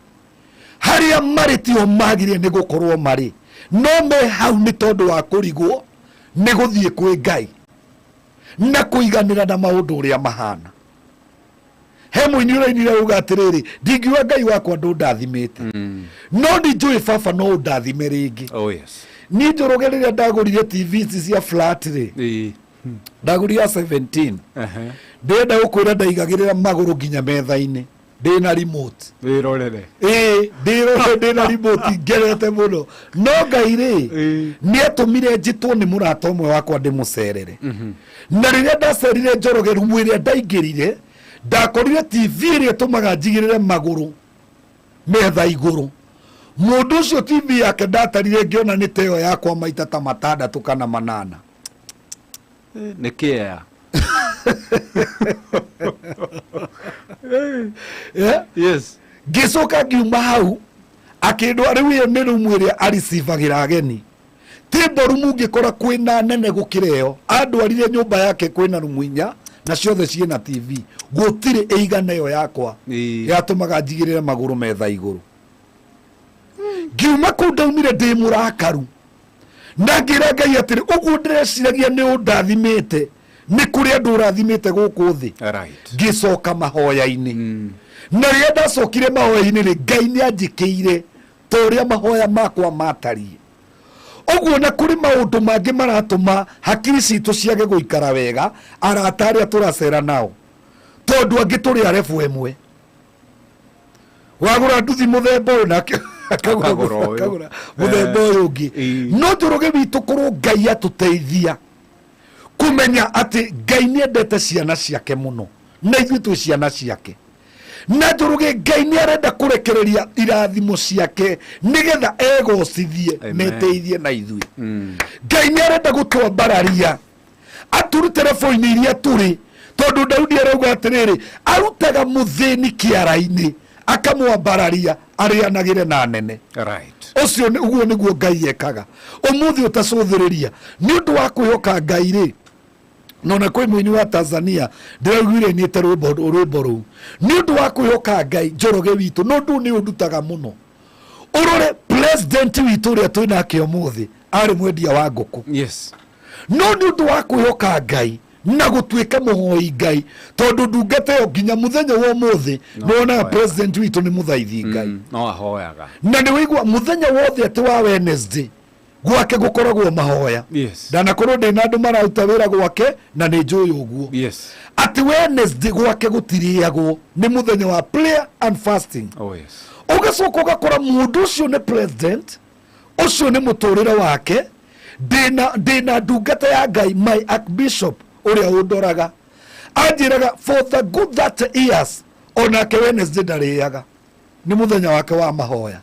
harĩa marĩ tiho magĩrĩire nĩ gũkorwo marĩ, no me hau nĩ tondũ wa kũrigwo nĩ gũthiĩ kwĩ Ngai na kũiganĩra na maũndũ ũrĩa mahana. He mũini ũrainire uga atĩrĩrĩ, ndingiuga Ngai wakwa ndũndathimĩte, no nĩ njũĩ baba no ũndathime rĩngĩ. Oh, yes. Niĩ Njoroge rĩrĩa ndagũrire TV ici cia flat rĩ, ndagũrire ya 17. Ndĩrenda gũkwĩra ndaigagĩrĩra magũrũ nginya metha-inĩ ndĩna remote. Wĩrorere. Ĩĩ, ndĩrore ndĩna remote ngenete mũno. No Ngai rĩ, nĩ atũmire njĩtwo nĩ mũrata ũmwe wakwa ndĩmũcerere. Na rĩrĩa ndacerire Njoroge, rumu ĩrĩa ndaingĩrire, ndakorire TV ĩrĩa ĩtũmaga njigĩrĩre magũrũ metha igũrũ. Mũndũ ũcio TV yake ndatarire ngĩona nĩ ta ĩyo yakwa maita ta matandatũ kana manana. Nĩ kĩea. Yes. Ngĩcoka ngiuma hau akĩndwara, rĩu ĩyo nĩ rumu ĩrĩa arecivagĩra ageni. Table rumu ngĩkora kwĩna nene gũkĩra ĩyo. Andwarire nyũmba yake kwĩna rumu inya na ciothe ciĩna TV. Gũtirĩ ĩigana ĩyo yakwa yatũmaga njigĩrĩre magũrũ metha igũrũ. Ngiuma kũu ndaumire ndĩ mũrakaru na ngĩra Ngai atĩrĩ, ũguo ndĩreciragia nĩ ũndathimĩte, nĩ kũrĩ andũ ũrathimĩte gũkũ thĩ. Ngĩcoka mahoya-inĩ. Na rĩrĩa ndacokire mahoya-inĩ rĩ, Ngai nĩ anjĩkĩire ta ũrĩa mahoya makwa matariĩ. Ũguo na kũrĩ maũndũ mangĩ maratũma hakiri citũ ciage gũikara wega, arata arĩa tũracera nao, tondũ angĩ tũrĩ arebu ĩmwe. Wagũra nduthi mũthemba ũyũ nake akagũra Akagũra ũyũ. akagũra mũthemba ũyũ ũngĩ. No Njoroge witũ korwo Ngai atũteithia kũmenya atĩ Ngai nĩ endete ciana ciake mũno na ithuĩ twĩ ciana ciake. Na Njoroge Ngai nĩ arenda kũrekereria irathimo ciake nĩgetha egocithie na Amen. eteithie na ithuĩ. Ngai nĩ arenda gũtwambararia atũrute rebo-inĩ iria tũrĩ, tondũ Daudi arauga atĩrĩrĩ, arutaga mũthĩni kĩara-inĩ akamwambararia Arĩanagĩre na anene. Ũcio ũguo nĩguo Ngai ekaga. Ũmũthĩ ũtacũthĩrĩria nĩ ũndũ wa kwĩhoka Ngai rĩ, nona kwĩ mũini wa Tanzania ndĩraiguire nĩte rwĩmbo rwĩmbo rũu nĩ ũndũ wa kwĩhoka Ngai. Njoroge witũ, no ũndũ nĩ ũndutaga mũno. Ũrore president witũ ũrĩa twĩ nake ũmũthĩ arĩ mwendia wa ngũkũ. No nĩ ũndũ wa kwĩhoka Ngai na gũtuĩka mũhoi Ngai, tondũ ndungata ĩyo nginya mũthenya wa ũmũthĩ nĩ wonaga president witũ nĩ mũthaithi Ngai. No ahoyaga. Na nĩ wĩigua mũthenya wothe atĩ wa Wednesday gwake gũkoragwo mahoya. Ndanakorwo ndĩ na andũ mararuta wĩra gwake na nĩ njũĩ ũguo. Atĩ Wednesday gwake gũtirĩagwo, nĩ mũthenya wa prayer and fasting. Oh, yes. Ũgacoka ũgakora mũndũ ũcio nĩ president, ũcio nĩ mũtũrĩre wake. Ndĩna ndungata ya Ngai, my archbishop ũrĩa ũndoraga, anjĩraga for the good 30 years onake Wednesday ndarĩaga, nĩ mũthenya wake wa mahoya.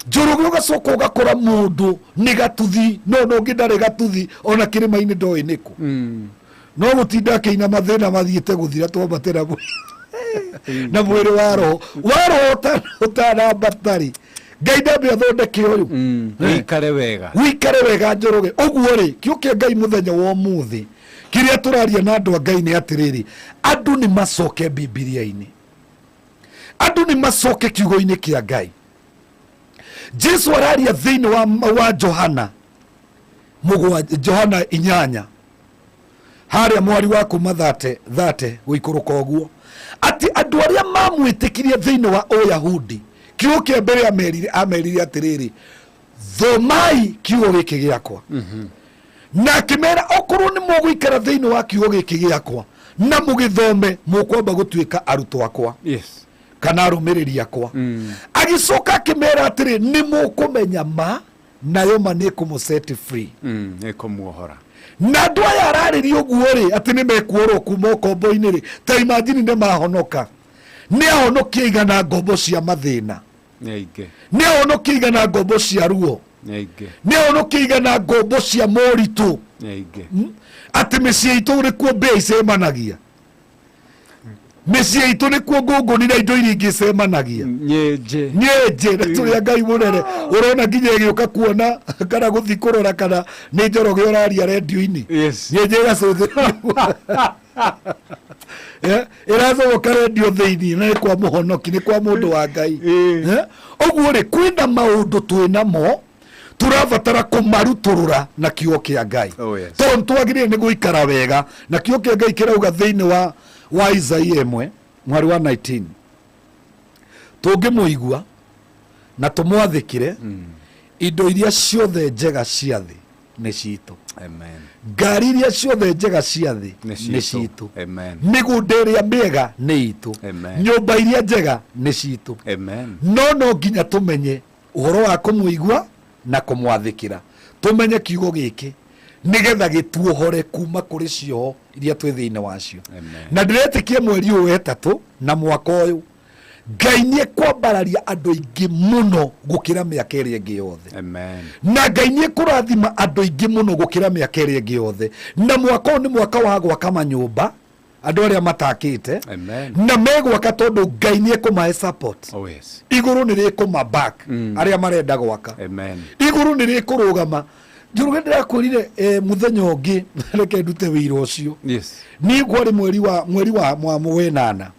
Njoroge, ũgacoka ũgakora mũndũ nĩ gatuthi, no no ũngĩ ndarĩ gatuthi, ona kĩrĩma-inĩ ndoĩ nĩkũ. No gũtinda akĩina mathĩna mathiĩte gũthira, twambate na na mwĩrĩ wa roho, wa roho ũtanambatarĩ Ngai ndambe athondeke ũyũ. Wĩikare wega. Wikare wega, Njoroge. Ũguo rĩ, kĩo kĩa Ngai mũthenya wa ũmũthĩ kĩrĩa tũraria na andũ a Ngai nĩ atĩrĩrĩ, andũ nĩ macoke Bibilia-inĩ, andũ nĩ macoke kiugo-inĩ kĩa Ngai. Jesu araria thĩinĩ wa Johana mũgwa, Johana 8 harĩa mwari wa kuma thate gũikũrũka ũguo, atĩ andũ arĩa mamwĩtĩkirie thĩinĩ wa Ũyahudi, kiugo kĩa mbere amerire atĩrĩrĩ, thomai kiugo gĩkĩ gĩakwa. Na akĩmera, okorwo nĩ mũgũikara thĩinĩ wa kiugo gĩkĩ gĩakwa na mũgĩthome, mũkwamba gũtuĩka arutwo akwa. Kana arũmĩrĩri akwa. Agĩcoka akĩmera atĩrĩ, nĩ mũkũmenya ma, nayo ma nĩ ĩkũmũ set free. Ĩkũmuohora. Na andũ aya ararĩria ũguo rĩ, atĩ nĩ mekuorwo kuma ũkombo-inĩ rĩ, ta imagine nĩ mahonoka, nĩ ahonokia igana ngombo cia mathĩna? Nĩ aingĩ. Nĩ ahonokia igana ngombo cia ruo? Nĩ aingĩ. Nĩ ahonokia igana ngombo cia moritũ? Nĩ aingĩ. Atĩ mĩciĩ itũ nĩkuo mbĩa icemanagia, mĩciĩ itũ nĩkuo ngũngũni na indo iria ingĩ icemanagia. Nyenje. Nyenje na tũrĩa Ngai mũnene ũrona nginya ĩgĩũka kuona kana gũthiĩ kũrora kana nĩ Njoroge ũraria rendio-inĩ. Nyenje ĩgacũthĩrĩria, ĩracogoka rendio thĩinĩ, na nĩ kwa mũhonoki, nĩ kwa mũndũ wa Ngai. Ũguo rĩ, kwĩna maũndũ twĩnamo tũrabatara kũmarutũrũra na kiugo kĩa Ngai. Oh, yes. Tondũ twagĩrĩire nĩ gũikara wega na kiugo kĩa Ngai kĩrauga thĩinĩ wa Isaia 1 mwari wa 19, tũngĩmũigua na tũmwathĩkĩre, indo iria ciothe njega cia thĩ nĩ citũ. Amen. Ngari iria ciothe njega cia thĩ nĩ nĩ citũ. citũ. Amen. Mĩgũnda ĩrĩa mĩega nĩ itũ. Amen. Nyũmba iria njega nĩ citũ. Amen. No nginya tũmenye ũhoro wa kũmũigua na kũmwathĩkĩra, tũmenye kiugo gĩkĩ nĩgetha gĩtuohore kuma kũrĩ cioho iria twĩ thĩinĩ wacio. Amen. Na ndĩretĩkia mweri ũyũ wetatũ na mwaka ũyũ Ngai nĩ ekwambararia andũ aingĩ mũno gũkĩra mĩaka ĩrĩa ĩngĩ yothe. Amen. Na Ngai nĩ ekũrathima andũ aingĩ mũno gũkĩra mĩaka ĩrĩa ĩngĩ yothe. Na mwaka ũyũ nĩ mwaka wa gwaka manyũmba, andũ arĩa matakĩte. Amen. Na megwaka tondũ Ngai nĩ ekũmahe support. Oh, yes. Igũrũ nĩ rĩkũma back arĩa marenda gwaka. Amen. Igũrũ nĩ rĩkũrũgama. Njoroge, ndĩrakwĩrire mũthenya ũngĩ, reke ndute wĩira ũcio. Niĩ kwarĩ mweri wa wenana,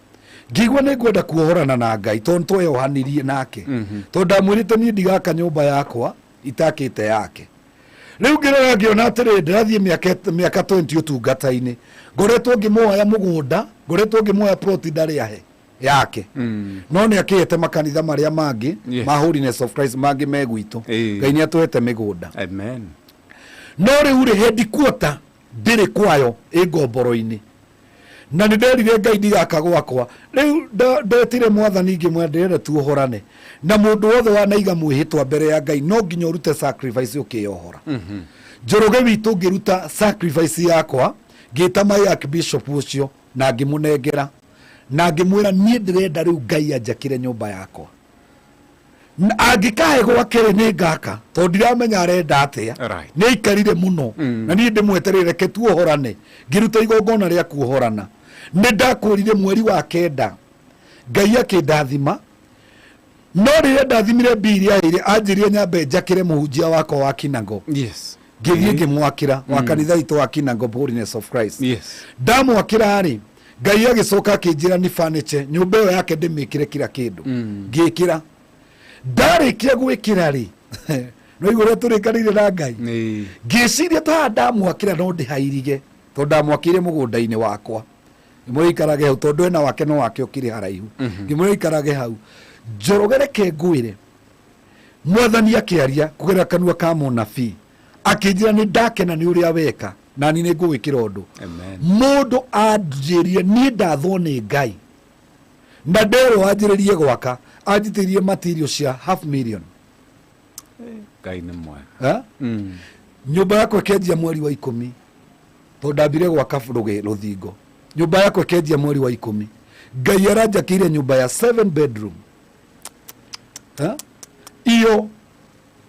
ngĩigua nĩ ngwenda kuohorana na Ngai tondũ tweyohanirie nake, tondũ ndamwĩrĩte niĩ ndigaka nyũmba yakwa itakĩte yake. Rĩu ngĩrora ngĩona atĩrĩ, ndĩrathiĩ mĩaka 20 ũtungata-inĩ, ngoretwo ngĩmũhoya mũgũnda, ngoretwo ngĩmũhoya plot, ndarĩ ahe yake. No nĩ akĩhete makanitha marĩa mangĩ ma Holiness of Christ mangĩ me gwitũ. Ngai nĩ atũhete mĩgũnda. Amen. No rĩu rĩ, headquarter ndĩrĩ kwayo, ĩ ngomboro-inĩ, na nĩ nderire Ngai ndigaka gwakwa. Rĩu ndetire Mwathani ngĩmwĩra ndĩrenda tuohorane na mũndũ wothe wanaiga mwĩhĩtwa mbere ya Ngai, no nginya ũrute sacrifice ũkĩyohora. Njoroge witũ, ngĩruta sacrifice yakwa, ngĩta my archbishop ũcio na ngĩmũnengera na ngĩmwĩra niĩ ndĩrenda rĩu Ngai anjakĩre nyũmba yakwa. Angĩkahe gwake rĩ, nĩ ngaka, tondũ ndiramenya arenda atĩa. Nĩ aikarire mũno na niĩ ndĩmweterere, reke tuohorane. Ngĩruta igongona rĩa kuohorana. Nĩ ndakwĩrire mweri wa 9 Ngai akĩndathima. No rĩrĩa ndathimire mbia iria aheire, anjĩrire nyambe njakĩre mũhunjia wakwa wa Kinango. Yes. Ngĩthiĩ ngĩmwakĩra wa kanitha witũ wa Kinango Holiness of Christ. Yes. Ndamwakĩra rĩ, Ngai agĩcoka akĩnjĩra nĩ furniture nyũmba ĩyo yake ndĩmĩkĩre kila kĩndũ. Ngĩkĩra. Ndarĩkia gwĩkĩra rĩ, no igũrũ ũrĩa tũrĩkanĩire na Ngai. Ngĩciria ta haha ndamwakĩra no ndĩhairige tondũ ndamwakĩire mũgũnda-inĩ wakwa. Ngĩmwĩra aikarage hau tondũ ena wake no wake ũkĩrĩ haraihu. Ngĩmwĩra aikarage hau. Njoroge reke ngwĩre, Mwathani akĩaria kũgerera kanua ka mũnabii akĩnjĩra nĩ ndakena nĩ ũrĩa weka nani nĩ ngũgwĩkĩra ũndũ. Mũndũ anjĩrire niĩ ndathwo nĩ Ngai na nderwo anjĩrĩrie gwaka, anjitĩirie material cia half million. Ngai nĩ mwega. Ha? Nyũmba yakwa ĩkĩanjia mweri wa 10 tondũ ndambire gwaka rũthingo. Nyũmba yakwa ĩkĩanjia mweri wa 10. Ngai aranjakĩire nyũmba ya 7 bedroom. Ha? Iyo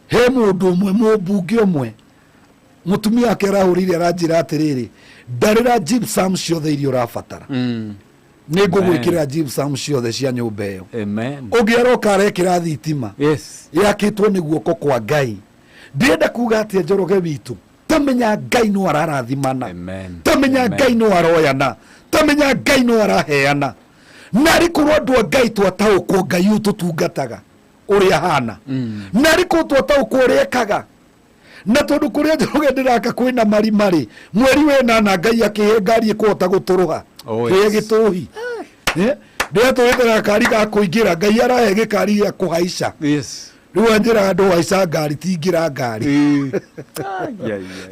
he mũndũ ũmwe mũmbunge ũmwe mũtumia wake arahũrĩire aranjĩra atĩrĩrĩ, ndarĩra gypsum ciothe iria ũrabatara. Nĩ ngũgwĩkĩrĩra gypsum ciothe cia nyũmba ĩyo. Amen. Ũngĩ aroka arekĩra thitima. Yes. Yakĩtwo nĩ guoko kwa Ngai. Ndĩrenda kuga atĩa Njoroge witũ, tamenya Ngai no ararathimana. Amen. Tamenya Amen. Ngai no aroyana. Tamenya Ngai no araheana. Na arĩ korwo andũ a Ngai twataũkwo Ngai ũyũ tũtungataga ũrĩa ahana. Na arĩ korwo twataũkwo ũrĩa ekaga. Na tondũ kũrĩa Njoroge ndĩraka kwĩna marima rĩ, mweri wa ĩnana Ngai akĩhe ngari ĩkũhota gũtũrũha. Oh, Kĩrĩa yes. gĩtũhi. Ndĩratũrĩte na gakari ga kũingĩra, Ngai arahe gĩkari gĩa kũhaica. Yes. Rĩu anjĩraga andũ haica ngari ti ingĩra ngari.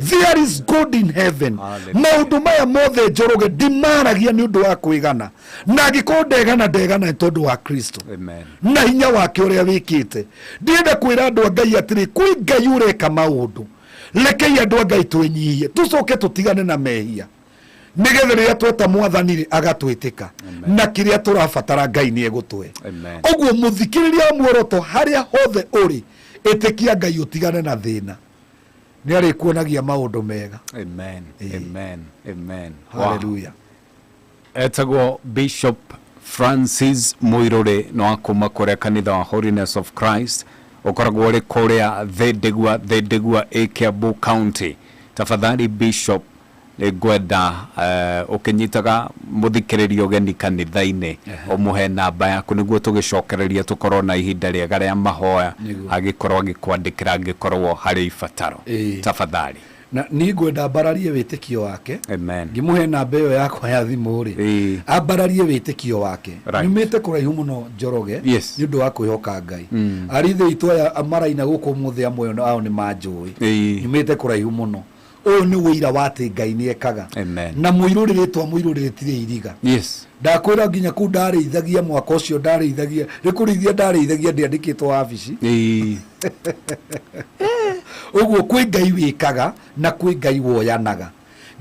There is God in heaven. Maũndũ maya mothe Njoroge ndimaragia nĩ ũndũ wa kwĩgana. Na angĩkorwo ndegana, ndegana nĩ tondũ wa Kristo. Amen. Na hinya wake ũrĩa wĩkĩte. Ndĩrenda kwĩra andũ a Ngai atĩrĩ, kwĩ Ngai ũreka maũndũ. Rekei andũ a Ngai twĩnyihie, tũcoke tũtigane na mehia. Nĩgetha rĩrĩa tweta Mwathani rĩ, agatwĩtĩka. Na kĩrĩa tũrabatara Ngai nĩ egũtũhe. Amen. Ũguo mũthikĩrĩria wa muoroto harĩa hothe ũrĩ, ĩtĩkia Ngai ũtigane na thĩna. Nĩ arĩkuonagia maũndũ mega. Amen. Amen. Amen. Hallelujah. Wow. Etagwo Bishop Francis Muiruri no akuma kũrĩa kanitha wa Holiness of Christ ũkoragwo ũrĩ kũrĩa Thindigua, Thindigua ĩ Kiambu County. Tafadhali Bishop, nĩngwenda ũkĩnyitaga mũthikĩrĩria ũgeni kanitha-inĩ ũmũhe namba yaku nĩguo tũgĩcokererie tũkorwo na ihinda rĩega rĩa mahoya agĩkorwo agĩkwandĩkĩra angĩkorwo harĩ ibataro. Tafadhali. Na niĩ ngwenda ambararie wĩtĩkio wake. Amen. Ngĩmũhe namba ĩyo yakwa ya thimũ rĩ, ambararie wĩtĩkio wake. Right. Nyumĩte kũraihu mũno Njoroge Yes. nĩ ũndũ wa kwĩhoka Ngai. Arithi aitũ aya maraina gũkũ ũmũthĩ amwe ao nĩ manjũĩ. Nyumĩte kũraihu mũno. Ũyũ nĩ ũira wa atĩ Ngai nĩ ekaga. Amen. Na mũirũrĩ, rĩtwa mũirũrĩ rĩtirĩ iriga. Yes. Ndakwĩra nginya kũu ndarĩithagia mwaka ũcio ndarĩithagia, nĩ kũrĩithia ndarĩithagia ndĩandĩkĩtwo wabici. Ũguo kwĩ Ngai wĩkaga na kwĩ Ngai woyanaga.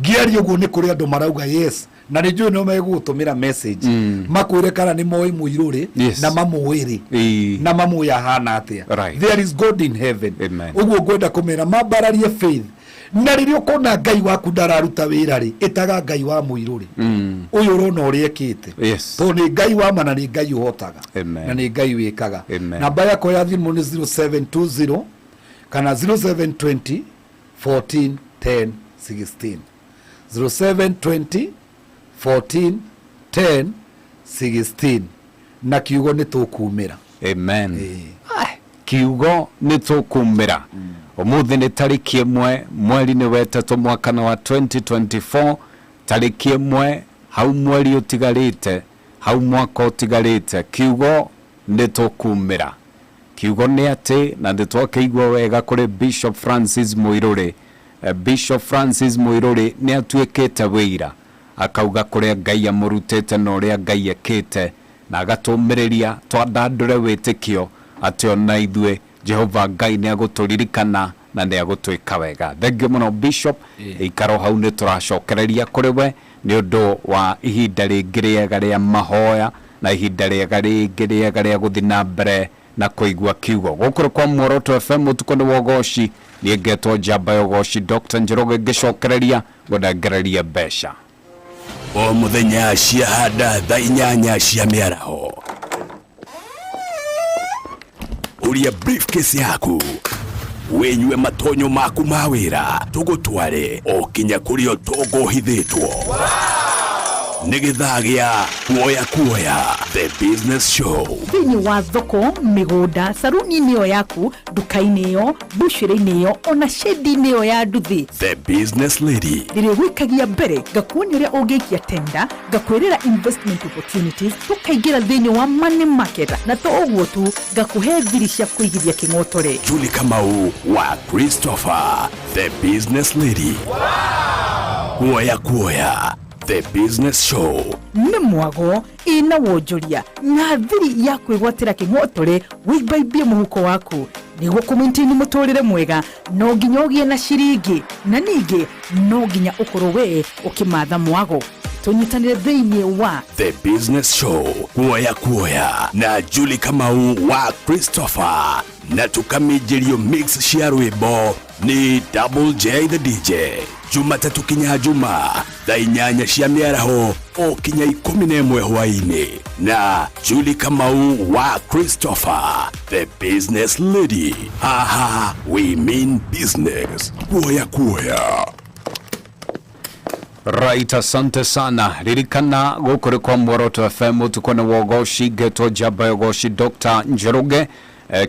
Ngĩaria ũguo nĩ kũrĩ andũ marauga yes, na nĩ njũĩ no megũgũtũmĩra message makwĩre kana nĩ moĩ mũirũrĩ Yes. na mamũĩ rĩ na mamũĩ ahana atĩa. Right. There is God in heaven. Amen. Ũguo ngwenda kũmera mambararie faith, na rĩrĩa ũkona Ngai waku ndararuta wĩra rĩ, ĩtaga Ngai wa mũirũrĩ ũyũ ũrona ũrĩa ekĩte. Yes. Tondũ nĩ Ngai wa ma na nĩ Ngai ũhotaga. Amen. Na nĩ Ngai wĩkaga. Amen. Namba yakwa ya thimũ nĩ 0720 kana 0720 14 10 16. 0720 14 10 16. Na kiugo nĩ tũkumĩra. Amen. Kiugo nĩ tũkumĩra. Ũmũthĩ nĩ tarĩki 1 mweri nĩ wetatũ mwaka wa 2024, tarĩki 1 hau mweri ũtigarĩte, hau mwaka ũtigarĩte, kiugo nĩ tũkumĩra. Kiugo nĩ atĩ, na nĩ twakĩigua wega kũrĩ Bishop Francis Muiruri. Bishop Francis Muiruri nĩ atuĩkĩte wĩira, akauga kũrĩa Ngai amũrutĩte na ũrĩa Ngai ekĩte, na agatũmĩrĩria twandandũre wĩtĩkio atĩ ona ithuĩ Jehova Ngai nĩ agũtũririkana na nĩ agũtwĩka wega. Thank you mũno Bishop, ikaro hau nĩ tũracokereria kũrĩ we nĩ ũndũ wa ihinda rĩngĩ rĩega rĩa mahoya na ihinda rĩega rĩngĩ rĩega rĩa gũthiĩ na mbere na kũigua kiugo. Gũkũ nĩ kwa Muoroto FM, ũtukũ nĩ wa ũgoci. Niĩ ngetwo Njamba ya Ũgoci Dr. Njoroge, ngĩcokereria ngũnengererie mbeca. O mũthenya ciahanda thaa 8 cia mĩaraho. Huria briefcase yaku wĩnyue matonyo maku ma wĩra tũgũtware o kinya kũrĩa ũtonga ũhithĩtwo. Nĩ gĩthaa gĩa kuoya kuoya the business show. Thĩinĩ wa thoko, mĩgũnda, saruni-inĩ ĩyo yaku, nduka-inĩ ĩyo, mbucĩrĩ-inĩ ĩyo, ona shedi-inĩ ĩyo ya nduthi. The business lady. Ndĩrĩgũikagia mbere, ngakuonia ũrĩa ũngĩikia tenda, ngakwĩrĩra investment opportunities, tũkaingĩra thĩinĩ wa money market, na to ũguo tu, ngakũhe thiri cia kũigithia kĩng'otore. Julie Kamau wa Christopher the business lady. Kuoya kuoya the business show. Nĩ mwago ĩna wonjoria na thiri ya kwĩgwatĩra kĩng'otore wĩimbaimbie mũhuko waku. Nĩguo kũmaintain mũtũrĩre mwega no nginya ũgĩe na ciringi, na ningĩ no nginya ũkorwo we ũkĩmatha mwago. Tũnyitanĩre thĩinĩ wa The Business Show kuoya kuoya na Julie Kamau wa Christopher, na tukamĩnjĩrio mix cia rwĩmbo nĩ Double J the DJ Jumatatũ kinya Juma thaa 8 cia mĩaraho o kinya 11 hwaĩ-inĩ na Julie Kamau wa Christopher the Business Lady. Haha we mean business. Kuoya kuoya. Right, asante sana. Ririkana gũkũ nĩ kwa Muoroto FM ũtukũ nĩ wogoci ngetwo njamba ya ũgoci Dr. Njoroge.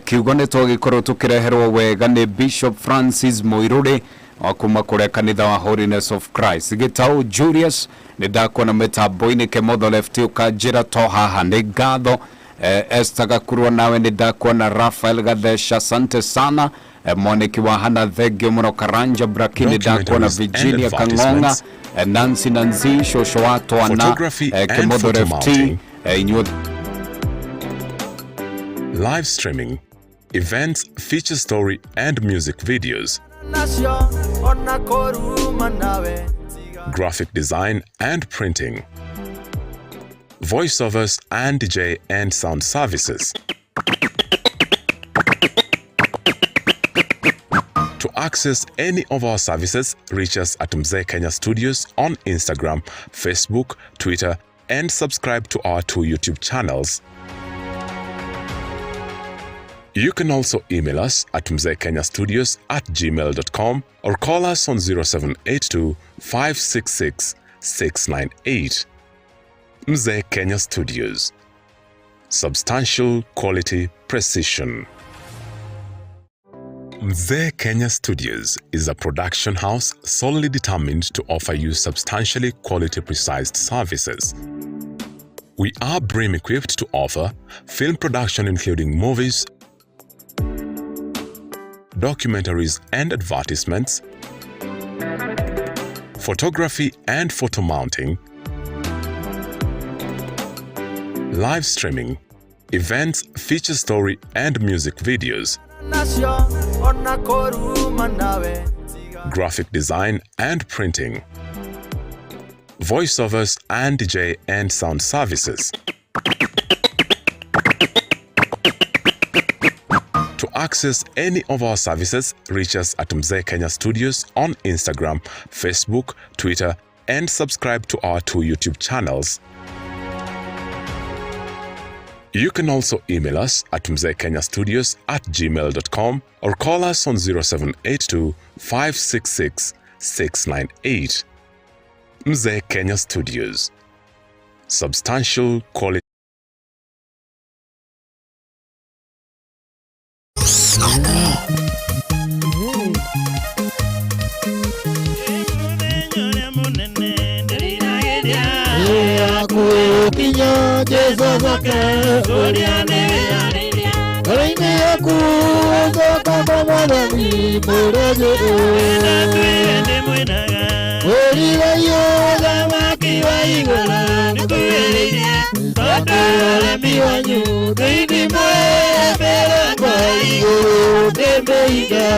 Kiugo nĩ twagĩkorwo tũkĩreherwo wega nĩ Bishop Francis Muiruri wa kuma kũrĩa kanitha wa Holiness of Christ. Gĩtaũ Julius nĩ ndakuona mĩtambo-inĩ Kemotho left ũkanjĩra to haha nĩ ngatho. Esther Gakurwa nawe nĩ ndakuona. Rafael Gathesha asante sana. Mwaniki wa Hana thengio mũno. Karanja Brakini ndakuona. Documentaries and Virginia Kang'ong'a, advertisements. Nancy Nancy shosho wa Twana, Photography and Kemotho photo left mounting. Inyuothe. Live streaming, events, feature story and music videos, graphic design and printing, voiceovers and DJ and sound services. To access any of our services, reach us at Mzee Kenya Studios on Instagram, Facebook, Twitter, and subscribe to our 2 YouTube channels. You can also email us at mzeekenyastudios@gmail.com or call us on 0782 566 698. Mzee Kenya Studios. Substantial quality precision. Mzee Kenya Studios is a production house solely determined to offer you substantially quality precise services. We are brim equipped to offer film production including movies, documentaries and advertisements, photography and photo mounting, live streaming, events, feature story and music videos, graphic design and printing, voiceovers and DJ and sound services. To access any of our services, reach us at Mzee Kenya Studios on Instagram, Facebook, Twitter, and subscribe to our 2 YouTube channels. You can also email us at mzeekenyastudios@gmail.com or call us on 0782 566 698. Mzee Kenya Studios. Substantial quality. Kinya Jesu zake ngoro-inĩ yaku coka kwa Mwathani mũrĩje wĩrirĩrie ũthamaki wa igũrũ tondũ ũremi wanyu thĩinĩ mwĩ mĩrango igũrũ ndĩmĩhinge.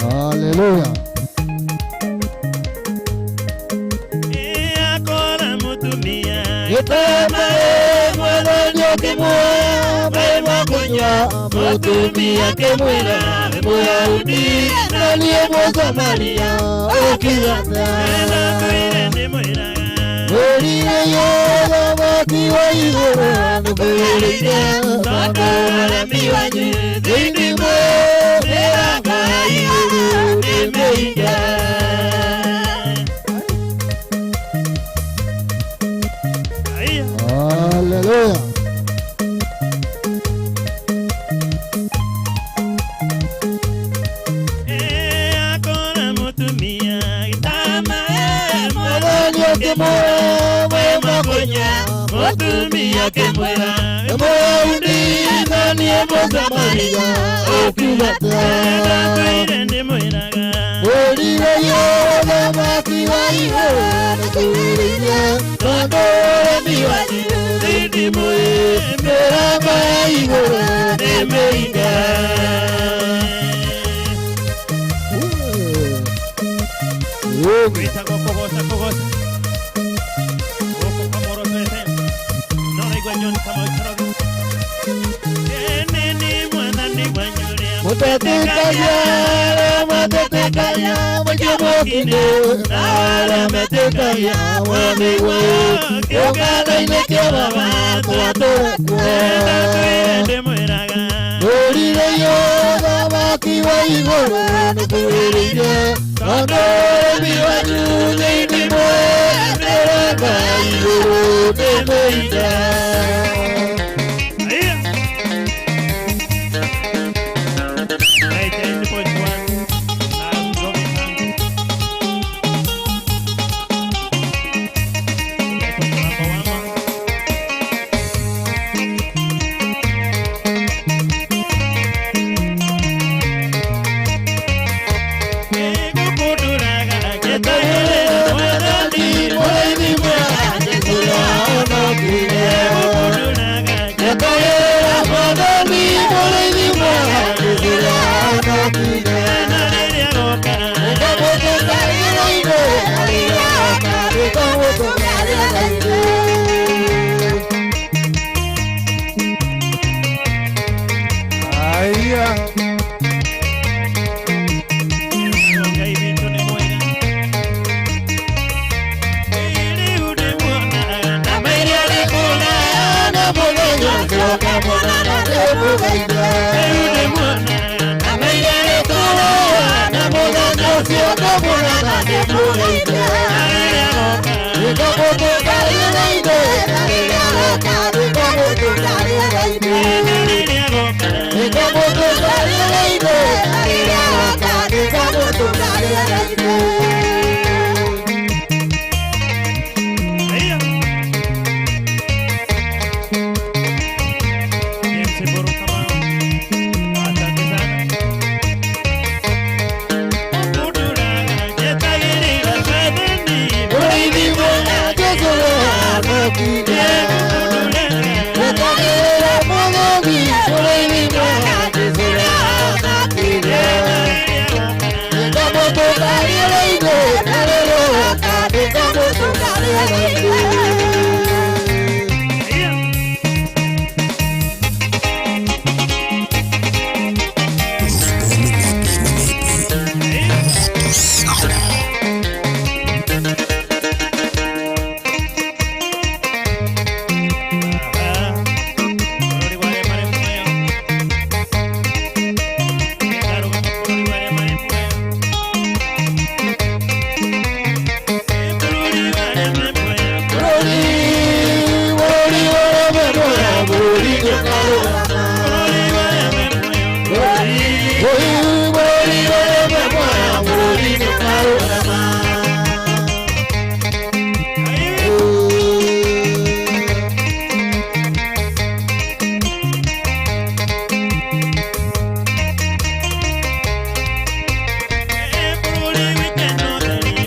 Hallelujah. Gĩtema mwathani ũkĩmuoya maĩ ma kũnyua Mũtumia akĩmwĩra wĩ Mũyahudi na niĩ Mũsamaria ũkiuga atĩa? Mwĩrire ũthamaki wa igũrũ nĩngwĩrĩire tondũ ũremi wanyu thĩinĩ mĩrango ya igũrũ nĩ mĩhinge. Haleluya. Akora mutumia gĩtama Mwathani akĩmwĩra wĩ makonya mũtumia akĩmwĩra wĩ Mũyahudi na niĩ Mũsamaria ũkiuga atĩa? Mwĩrire ũthamaki wa igũrũ nĩngwĩrĩire tondũ ũremi wanyu thĩinĩ mĩrango ya igũrũ nĩ mĩhinge. Gwĩtagwo kũgoca kũgoca gũkũ kwa Muoroto FM no raigua John Kamau Njoroge ene nĩ mwathani wanyu ũrĩa Mũtetekagia arĩa matetekagia mũingĩ mwaki-inĩ na arĩa metĩkagia wamĩgwe kĩũngano-inĩ kĩa baba twatũũra kuo. Mwĩrire ũthamaki wa igũrũ nĩngwĩrĩire tondũ ũremi wanyu thĩinĩ mĩrango ya igũrũ nĩ mĩhinge. Aya. Ngai witũ nĩ mwega rĩu ndĩmuonaga na maitho Na mũthenya ũcio ngamuona ndĩmũgeithie. Rĩu ndĩmuonaga na maitho Na mũthenya ũcio ngamuona ndĩmũgeithie. Nĩngamũtũnga rĩera-inĩ, na rĩrĩa agoka nĩngamũtũnga rĩera-inĩ. Nĩngamũtũnga rĩera-inĩ, na rĩrĩa agoka nĩngamũtũnga rĩera-inĩ. James Mburu Kamau asante sana Kuduraga njetagĩrĩra mwathani Mũrĩithi mwega Jesũ nĩahonokire. Njetagĩrĩra mwathani, mũrĩithi mwega Jesũ nĩahonokire. Nĩngamũtũnga rĩera-inĩ, na rĩrĩa agoka nĩngamũtũnga rĩera-inĩ. Bũrũri wa arĩa marĩ muoyo nĩngarũgama bũrũri wa arĩa marĩ muoyo bũrũri wa arĩa marĩ muoyo Bũrũri, bũrũri wa arĩa me muoyo, bũrũri nĩũkarũgama. Bũrũri, bũrũri wa arĩa me muoyo, bũrũri nĩũkarũgama.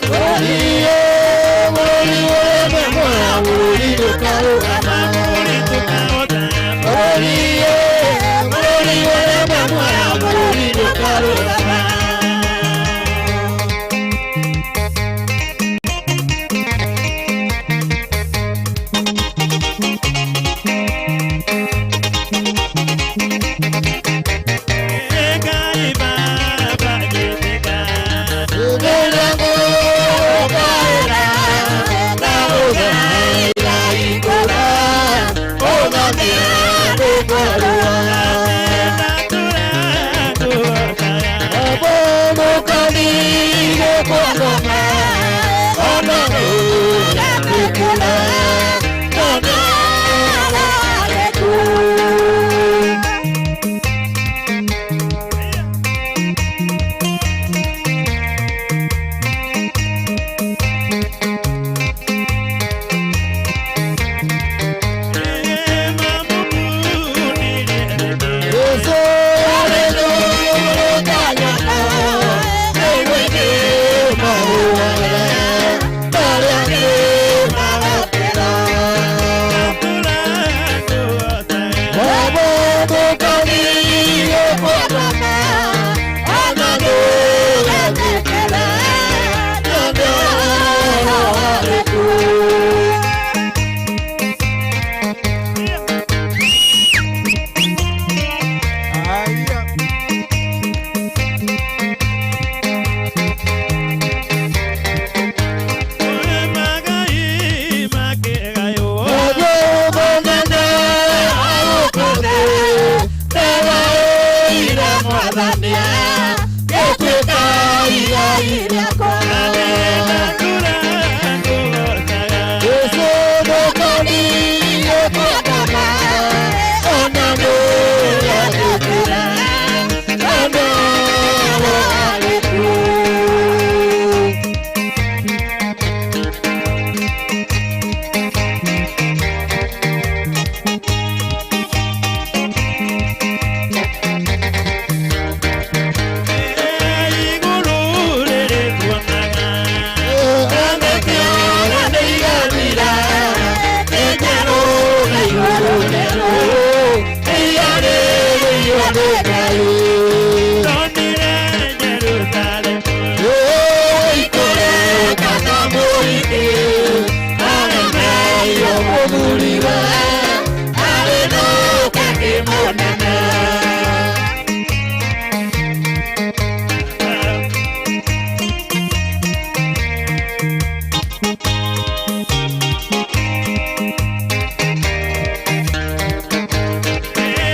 Bũrũri, bũrũri wa arĩa me muoyo, bũrũri nĩũkarũgama. Bũrũri, bũrũri wa arĩa me muoyo, bũrũri nĩũkarũgama. igai rĩakwa. Jesũ ndũkoniĩ kwendana, ona nĩũragĩkĩra, ona ũragĩkua. Igũrũ rĩrĩ tuonaga. Ndonire Jerusalemu.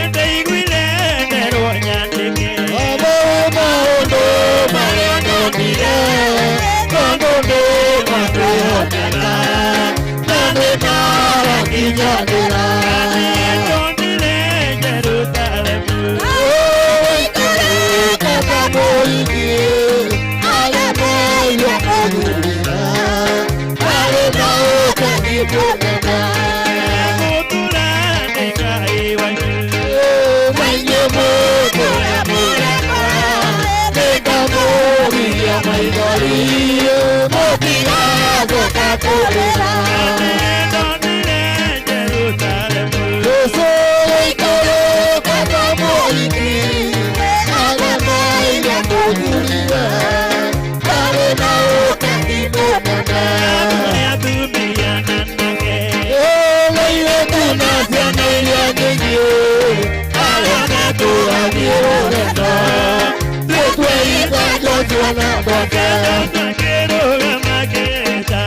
Ndaiguire nderwo nyandĩke. Ndonire Jerusalemu. Gũtũra nĩ Ngai wanyu. Ndonire Jerusalemu. Atumia na anake. Makĩrũgama kĩta.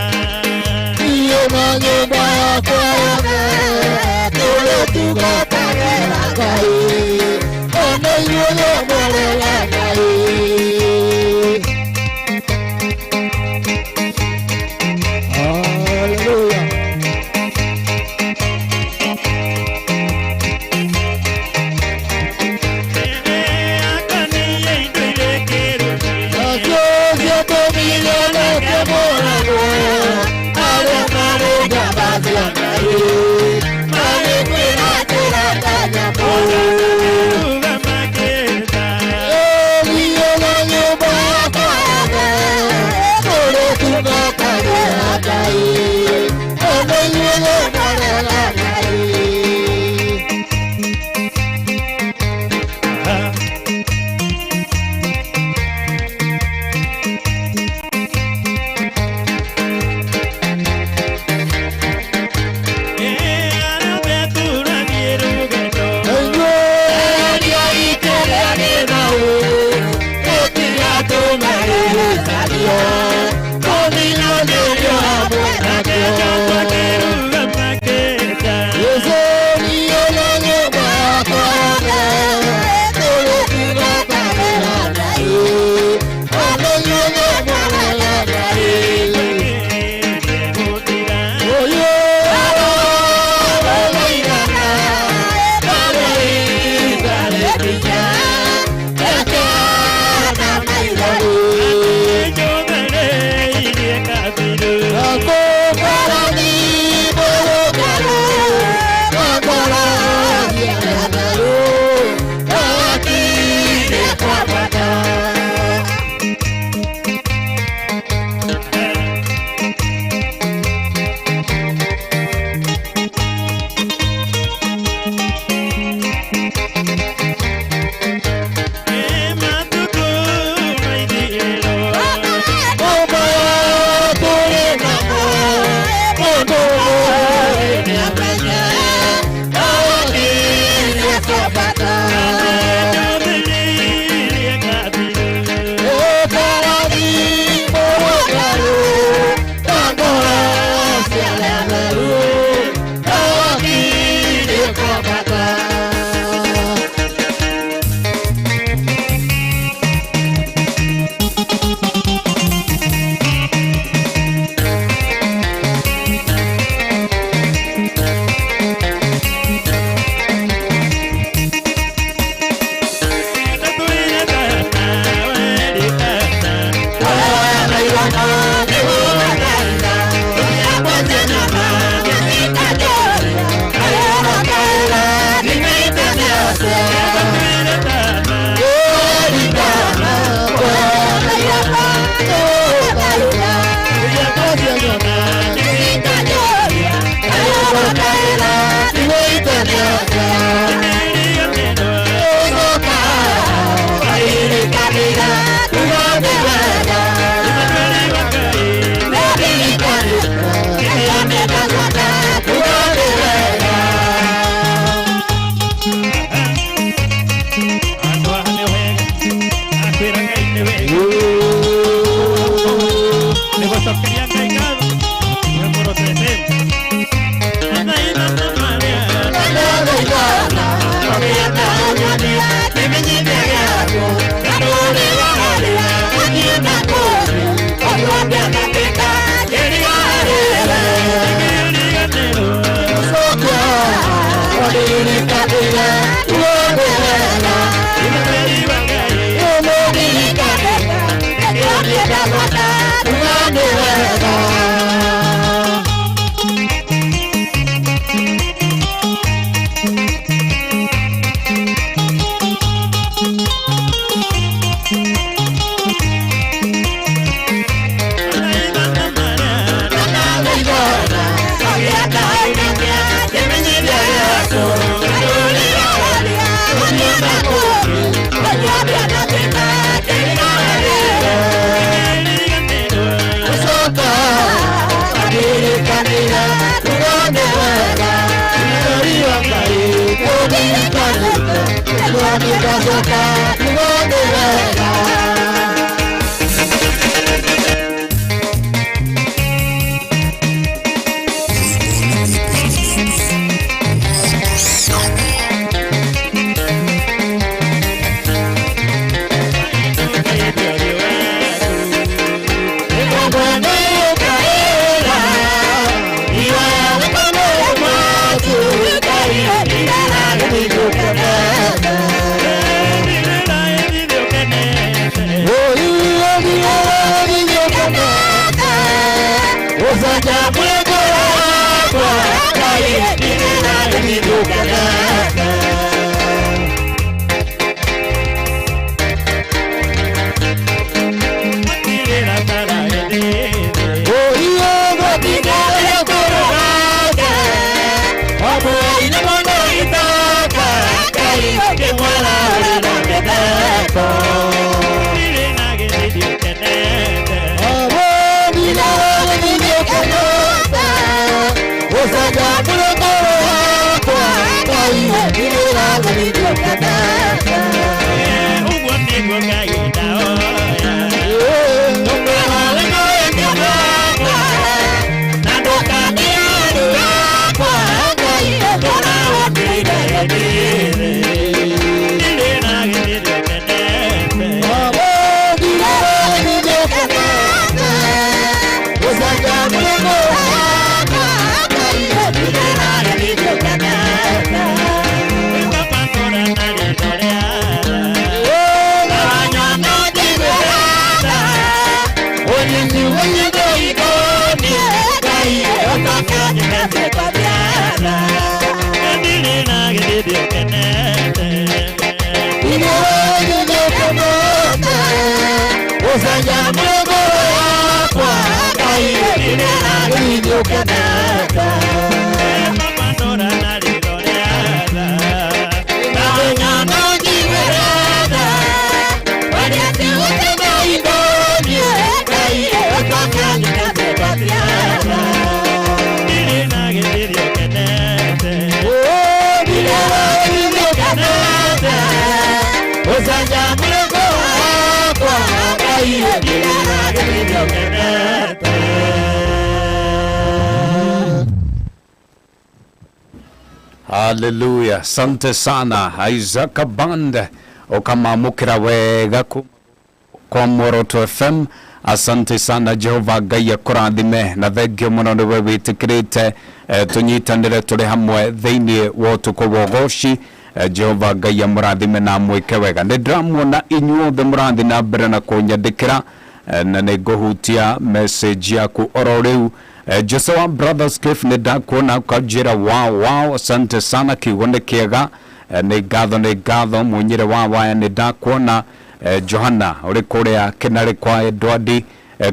Hallelujah. Akaniĩ indo irĩ kĩrumi. Makĩrũgama kĩta. Ngacoka kiugo nĩ wega. Haleluya, asante sana Isaac Band, ukamamukira wega kwa Muoroto FM. Asante sana Jehova Ngai akũrathime na thengio mũno nĩwe wĩtĩkĩrĩte tũnyitanĩre tũrĩ hamwe thĩinĩ wa ũtukũ wa ũgoci. Jehova Ngai amũrathime na amwĩke wega. Nĩ ndĩramuona inyuothe mũrathiĩ na mbere na kũnyandĩkĩra, na nĩ ngũhutia message yaku oro rĩu. Joshua Brothers Cliff, nĩ ndakuona ũkanjĩra wow wow, asante sana, kiugo nĩ kĩega. Nĩ ngatho, nĩ ngatho mũnyĩre wa waya, nĩ ndakuona. Johana ũrĩ kũrĩa Kĩnarĩ kwa Edward,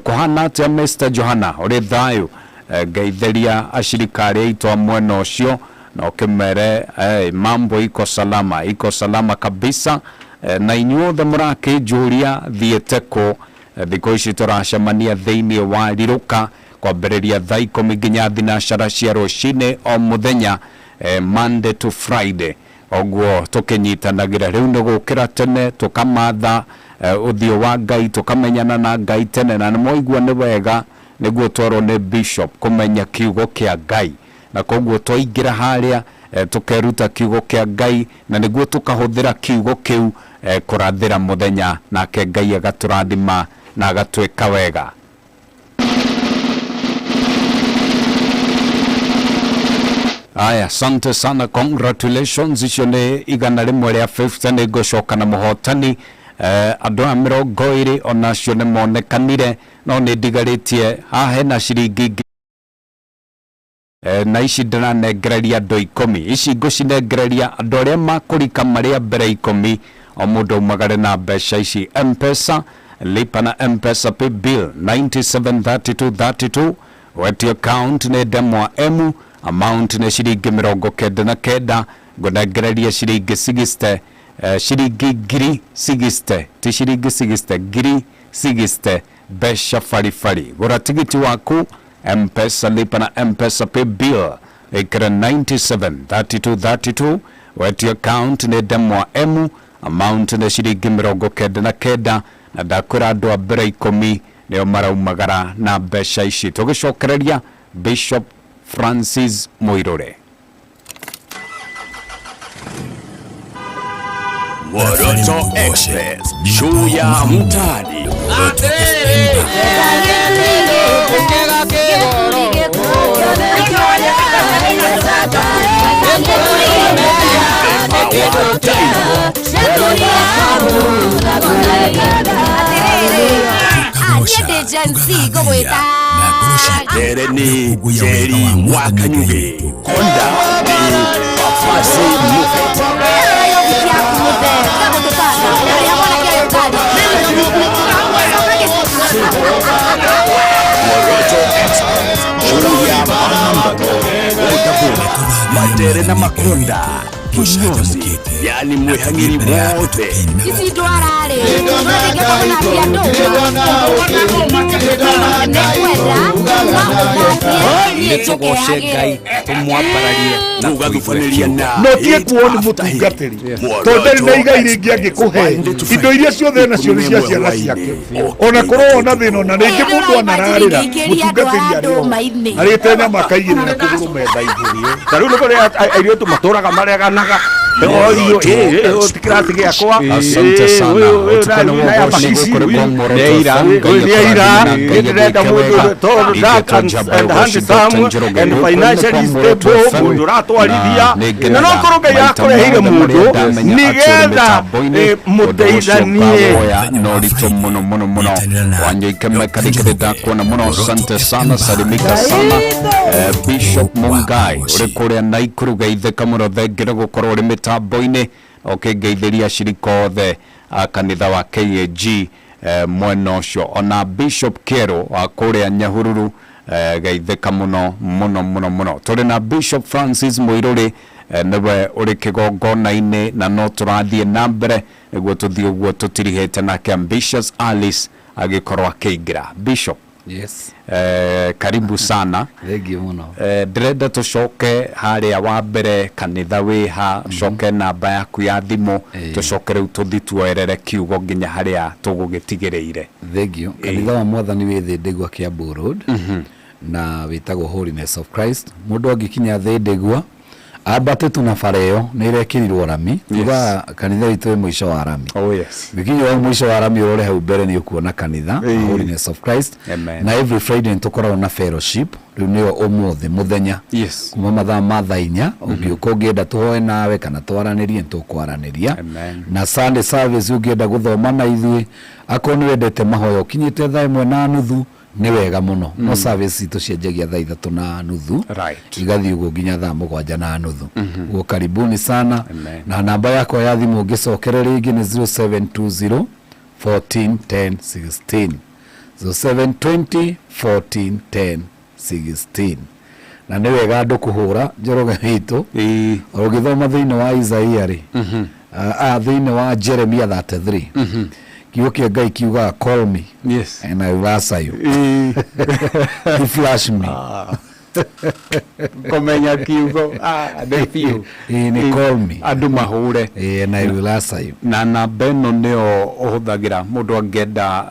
kũhana atĩa Mr Johana, ũrĩ thayũ? Ngeithĩria acirika arĩa aitũ a mwena ũcio na ũkĩmere mambo iko salama, iko salama kabisa. Na inyuothe mũrakĩnjũria thiĩte kũ. Thikũ ici tũracemania thĩinĩ wa Riruka kwambĩrĩria thaa 10 nginya thinacara cia rũcinĩ o mũthenya, Monday to Friday. Ũguo tũkĩnyitanagĩra rĩu nĩ gũkĩra tene tũkamatha ũthiũ wa Ngai, tũkamenyana na Ngai tene, na nĩmwaigua nĩ wega nĩguo twerwo nĩ bishop kũmenya kiugo kĩa Ngai, na koguo twaingĩra harĩa tũkeruta kiugo kĩa Ngai, na nĩguo tũkahũthĩra kiugo kĩu kũrathĩra mũthenya, nake Ngai agatũrathima na agatwĩka wega. Aya, asante sana, congratulations. Icio nĩ 150 rĩa 50 nĩ ngũcoka na mũhotani. Andũ aya 20 onacio nĩ monekanire, no nĩ ndigarĩtie haha hena ciringi na ici ndĩranengereria andũ 10. Ici ngũcinengereria andũ arĩa makũrika marĩ a mbere 10, o mũndũ aumagare na mbeca ici. M-Pesa, lipa na M-Pesa pay bill 973232, wetio account nĩ ndemwa M, amount nĩ ciringi 99, ngũnengereria ciringi 60, ciringi ngiri 60, ti ciringi 60, ngiri 60, mbeca baribari. Gũra tigiti waku M-Pesa, lipa na M-Pesa pay bill ĩkĩra 973232, wetio account nĩ ndemwa M, Amount nĩ ciringi 99, na ndakwĩra andũ a mbere 10 nĩo maraumagara na mbeca ici. Tũgĩcokereria Bishop Francis Muiruri. Moroto Express, show ya mtaani. Tere ni Jerry Mwakanyuge, Konda ni Papasi Mufet. Moroto Express, show ya mambo, bodaboda, matere na makonda, kinyozi, yani mwihang'iri wothe. Ici ndwara-rĩ, ndũngĩenda gũthambia ndũma. Nĩngwenda no ũthambie niĩ Nĩ tũgoce njũke Ngai, tũmwambararie na tũgathubanĩria na No tie kuo nĩ mũtungatĩri, tondũ ndarĩ na igai rĩngĩ angĩkũhe. Indo iria ciothe nacio nĩ cia ciana ciake. Ona korwo ona thĩna, ona rĩngĩ mũndũ anararĩra, mũtungatĩri arĩ oho arĩte nyama akaigĩrĩra kũgũrũ metha-inĩ. Ta rĩu nĩ kũrĩ airĩtu matũraga mareganaga. Ti kĩrathi gĩakwa. Asante sana. Ũtukũ nĩ wogoci gũkũ kwa Moroto FM. Ngai Nĩ aira akũrathime na Ngai ndĩrenda agwĩke mũndũ wega. tondũ dark Ingĩtwo and Njamba and Ũgoci Dr. handsome Njoroge. and Gũkũ nĩ kwa financially Moroto stable, FM. mũndũ ũratwarithia, Na nĩ na no ngenaga korwo Ngai maita akũreheire mothe mũndũ marĩa ndamenya atĩ ũrĩ nĩgetha mĩtambo-inĩ, ũndũ ũcio mũteithanie. ũkawoya na ũritũ mũno mũno mũno. Wanyoike mekarikĩrĩ ndakuona mũno, asante sana, salimika sana. Bishop Mungai ũrĩ kũrĩa Naikuru, geithĩka mũno, thengio gũkorwo ũrĩ mĩtambo-inĩ, ũkĩngeithĩria acirika othe a kanitha wa KAG mwena ũcio. Ona Bishop Kero wa kũrĩa Nyahururu, geithĩka mũno mũno mũno mũno. Tũrĩ na Bishop Francis Muiruri, nĩwe ũrĩ kĩgongona-inĩ, na no tũrathiĩ na mbere nĩguo tũthiĩ ũguo tũtirihĩte nake Ambitious Alice agĩkorwo akĩingĩra. Bishop, Yes. Karibu sana. Thengiũ mũno. Ndĩrenda tũcoke harĩa wa mbere kanitha wĩha, coke namba yaku ya thimũ, tũcoke rĩu tũthi tuoerere kiugo nginya harĩa tũgũgĩtigĩrĩire. Thengiũ. Kanitha wa Mwathani wĩ Thĩndĩgua, Kiambu Road, na wĩtagwo Holiness of Christ. Mũndũ angĩkinya Thĩndĩgua ambate tu na bara ĩyo nĩ ĩrekĩrirwo rami, tugaga kanitha witũ wĩ mũico wa rami. Oh yes. Gĩkinya wa mũico wa rami, ũrore hau mbere nĩ ũkuona kanitha wa Holiness of Christ. Amen. Na every Friday nĩ tũkoragwo na fellowship, rĩu nĩyo ũmũthĩ mũthenya kuma mathaa ma thaa 4. Ũngĩũka ũngĩenda tũhoe nawe kana twaranĩrie, nĩ tũkwaranĩria. Amen. Na Sunday service, ũngĩenda gũthoma na ithuĩ, akorwo nĩ wendete mahoya, ũkinyĩte 1:30 nĩ wega mũno. No service citũ cianjagia 3:30, igathiĩ ũguo nginya 7:30. Ũguo karibuni sana. Amen. Na namba yakwa ya thimũ ũngĩcokere rĩngĩ nĩ 0720 14 10 16, 0720 14 10 16. Na nĩ wega andũ kũhũra, Njoroge witũ. Ũgĩthoma thĩinĩ wa Isaia rĩ, thĩinĩ wa Jeremia 33, kiugo kĩa Ngai kiugaga, "Call me and I will answer you." He flash me. Kũmenya kiugo nĩ biũ. Ĩĩ, nĩ call me. Andũ mahũre. Ĩĩ, and I will answer you. Na namba ĩno nĩyo ũhũthagĩra mũndũ angĩenda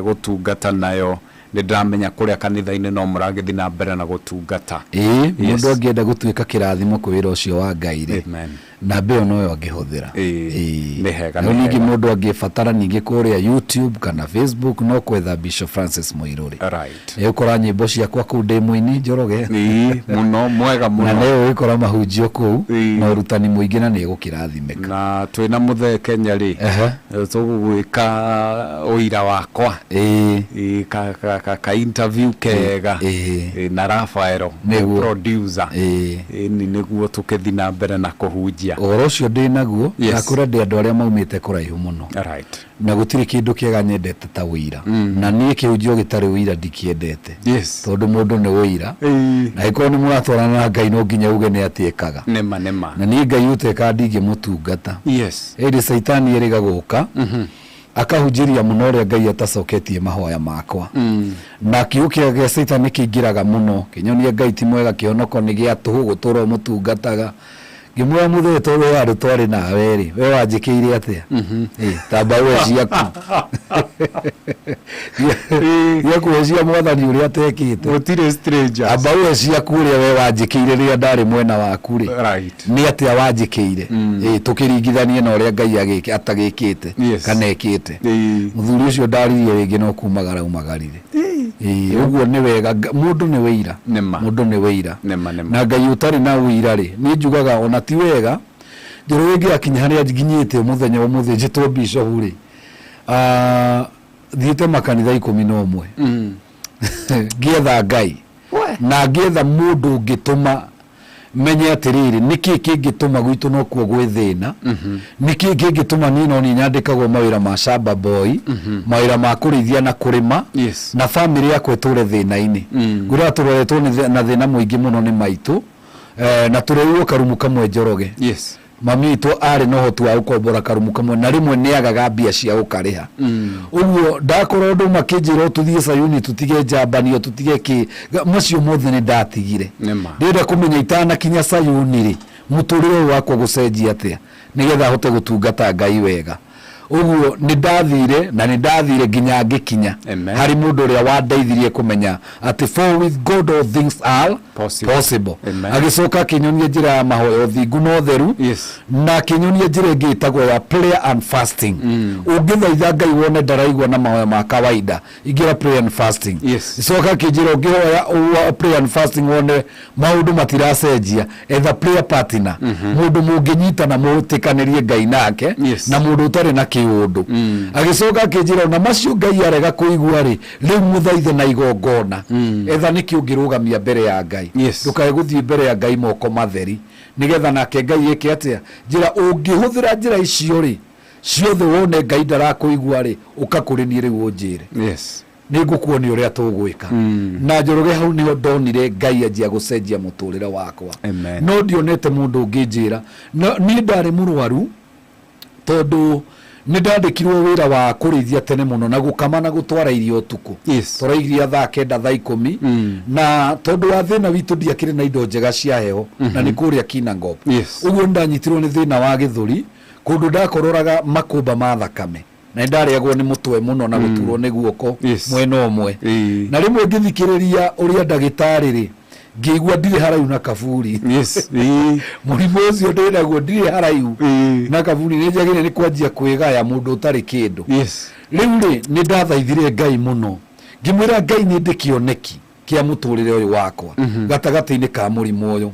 gũtungata nayo? Nĩ ndĩramenya kũrĩa kanitha-inĩ no mũragĩthiĩ na mbere na gũtungata. Ĩĩ, mũndũ angĩenda gũtuĩka kĩrathimo kwĩ wĩra ũcio wa Ngai rĩ, Amen. namba ĩyo noyo angĩhũthĩra. Ĩĩ, nĩ hega. No nĩ ningĩ hega. Mũndũ angĩbatara ningĩ kũrĩa YouTube kana Facebook, no kwetha Bishop Francis Muiruri. Nĩ ũkora nyĩmbo ciakwa kũu, ndĩ mũini, Njoroge. Ĩĩ, mũno mwega mũno. Na nĩ ũgĩkora mahunjio kũu na ũrutani mũingĩ, na nĩ egũkĩrathimĩka. Na twĩna mũthee Kenya rĩ, tũgũgwĩka ũira wakwa. Ĩĩ, ka interview kega. Ĩĩ, na Rafaelo producer. Ĩĩ, nĩguo tũkĩthi na mbere na kũhunjia. Ũhoro ũcio ndĩ naguo. Ndakũra ndĩ andũ arĩa maumĩte kũraihu mũno, na gũtirĩ kĩndũ kĩega nyendete ta ũira, na niĩ kĩhunjio gĩtarĩ ũira ndikĩendete, tondũ mũndũ nĩ ũira, na angĩkorwo nĩ mũratwarana na Ngai, no nginya uge nĩ atĩ ekaga. Nĩma nĩma. Na niĩ Ngai ũtekaga ndingĩmũtungata. Ĩndĩ Caitani erĩga gũka akahunjĩria mũno ũrĩa Ngai atacoketie mahoya makwa, na kiugo kĩa gĩa Caitani kĩingĩraga mũno kĩnyonia Ngai ti mwega, kĩhonoko nĩ gĩa tũhũ, gũtũra ũmũtungataga. Ngĩmwĩra mũthee tondũ we handũ twarĩ nawe rĩ, we wanjĩkĩire atĩa? Ĩ, tamba we ciaku. Ciaku cia mwathani ũrĩa atekĩte. Gũtirĩ strangers. Amba we ciaku ũrĩa we wanjĩkĩire rĩrĩa ndarĩ mwena waku rĩ. Right. Nĩ atĩa wanjĩkĩire? Ĩ, tũkĩringithanie na ũrĩa Ngai agĩkĩ atagĩkĩte kana ekĩte. Mũthuri ũcio ndaririe rĩngĩ no kumagara aumagarire. Ĩĩ, ũguo nĩ wega Nga- mũndũ nĩ wĩira mũndũ nĩ wĩira na Ngai ũtarĩ na wĩira rĩ, niĩ njugaga ona ti wega Njoroge ngĩgakinya harĩa nginyĩte mũthenya ũmũthĩ njĩtwo bishop rĩ, ah, thiĩte makanitha 11 ngĩetha Ngai na ngĩetha mũndũ ũngĩtũma menye atĩrĩrĩ, nĩkĩ kĩngĩtũma gwitũ nokuo gwĩ thĩna, nĩkĩ kĩngĩtũma niĩ no niĩ nyandĩkagwo mawĩra ma shamba boy, mawĩra ma kũrĩithia na kũrĩma, na bamĩrĩ yakwa ĩtũre thĩna-inĩ. Ngwĩraga tũroretwo nĩ thĩ- na thĩna mũingĩ mũno nĩ maitũ, na tũrerirwo karumu kamwe Njoroge. Mami witũ arĩ na ũhoti wa gũkombora karumu kamwe na rĩmwe nĩ agaga mbia cia gũkarĩha. Ũguo ndakorwo andũ makĩnjĩra o tũthiĩ Sayuni tũtige njambanio tũtige kĩ, macio mothe nĩ ndatigire. Ndĩrenda kũmenya itanakinya Sayuni rĩ, mũtũrĩre ũyũ wakwa gũcenjia atĩa nĩgetha hote gũtungata Ngai wega. Ũguo nĩ ndathire na nĩ ndathire nginya ngĩkinya harĩ mũndũ ũrĩa wandeithirie kũmenya atĩ for with God all things are Possible. possible. Amen. Agĩcoka akĩnyonia njĩra ya mahoya ũthingu na ũtheru, na akĩnyonia njĩra ĩngĩ ĩtagwo ya prayer and fasting. Ũngĩthaitha Ngai wone ndaraigua na mahoya ma kawaida, ingĩra prayer and fasting. Icoka akĩnjĩra ũngĩhoya prayer and fasting wone maũndũ matiracenjia, etha prayer partner, mũndũ mũngĩnyitana mũtĩkanĩrie Ngai nake, na mũndũ ũtarĩ na kĩũndũ. Agĩcoka akĩnjĩra ona macio Ngai arega kũigua rĩ, rĩu mũthaithe na igongona. Etha nĩkĩ ũngĩrũgamia mbere ya Ngai. Ndũkae gũthiĩ mbere ya Ngai moko matheri, nĩgetha nake Ngai eke atĩa? Njĩra ũngĩhũthĩra njĩra icio rĩ ciothe wone Ngai ndarakũigua rĩ, ũka kũrĩ niĩ rĩu ũnjĩre. Nĩ ngũkuonia ũrĩa tũgwĩka. Na Njoroge hau nĩho ndonire Ngai anjia gũcenjia mũtũrĩre wakwa. No ndionete mũndũ ũngĩnjĩra. Na niĩ ndarĩ mũrwaru tondũ nĩ ndandĩkirwo wĩra wa kũrĩithia tene mũno na gũkama na gũtwara irio ũtukũ. Tũrairia thaa 9 thaa 10. Na tondũ wa thĩna witũ ndiakĩrĩ na indo njega cia heho, na nĩ kũrĩa Kinangop. Ũguo nĩ ndanyitirwo nĩ thĩna wa gĩthũri, kũndũ ndakororaga makũmba ma thakame. Na nĩ ndarĩagwo nĩ mũtwe mũno na gũturwo nĩ guoko mwena ũmwe. Na rĩmwe ngĩthikĩrĩria ũrĩa ndagĩtarĩ rĩ, ngĩigua ndirĩ haraihu na kaburi. Mũrimũ ũcio ndĩ naguo ndirĩ haraihu na kaburi, nĩ njagĩrĩire nĩ kwanjia kwĩgaya mũndũ ũtarĩ kĩndũ. Rĩu rĩ, nĩ ndathaithire Ngai mũno, ngĩmwĩra Ngai nĩ ndĩ kĩoneki kĩa mũtũrĩre ũyũ wakwa gatagatĩ-inĩ ka mũrimũ ũyũ.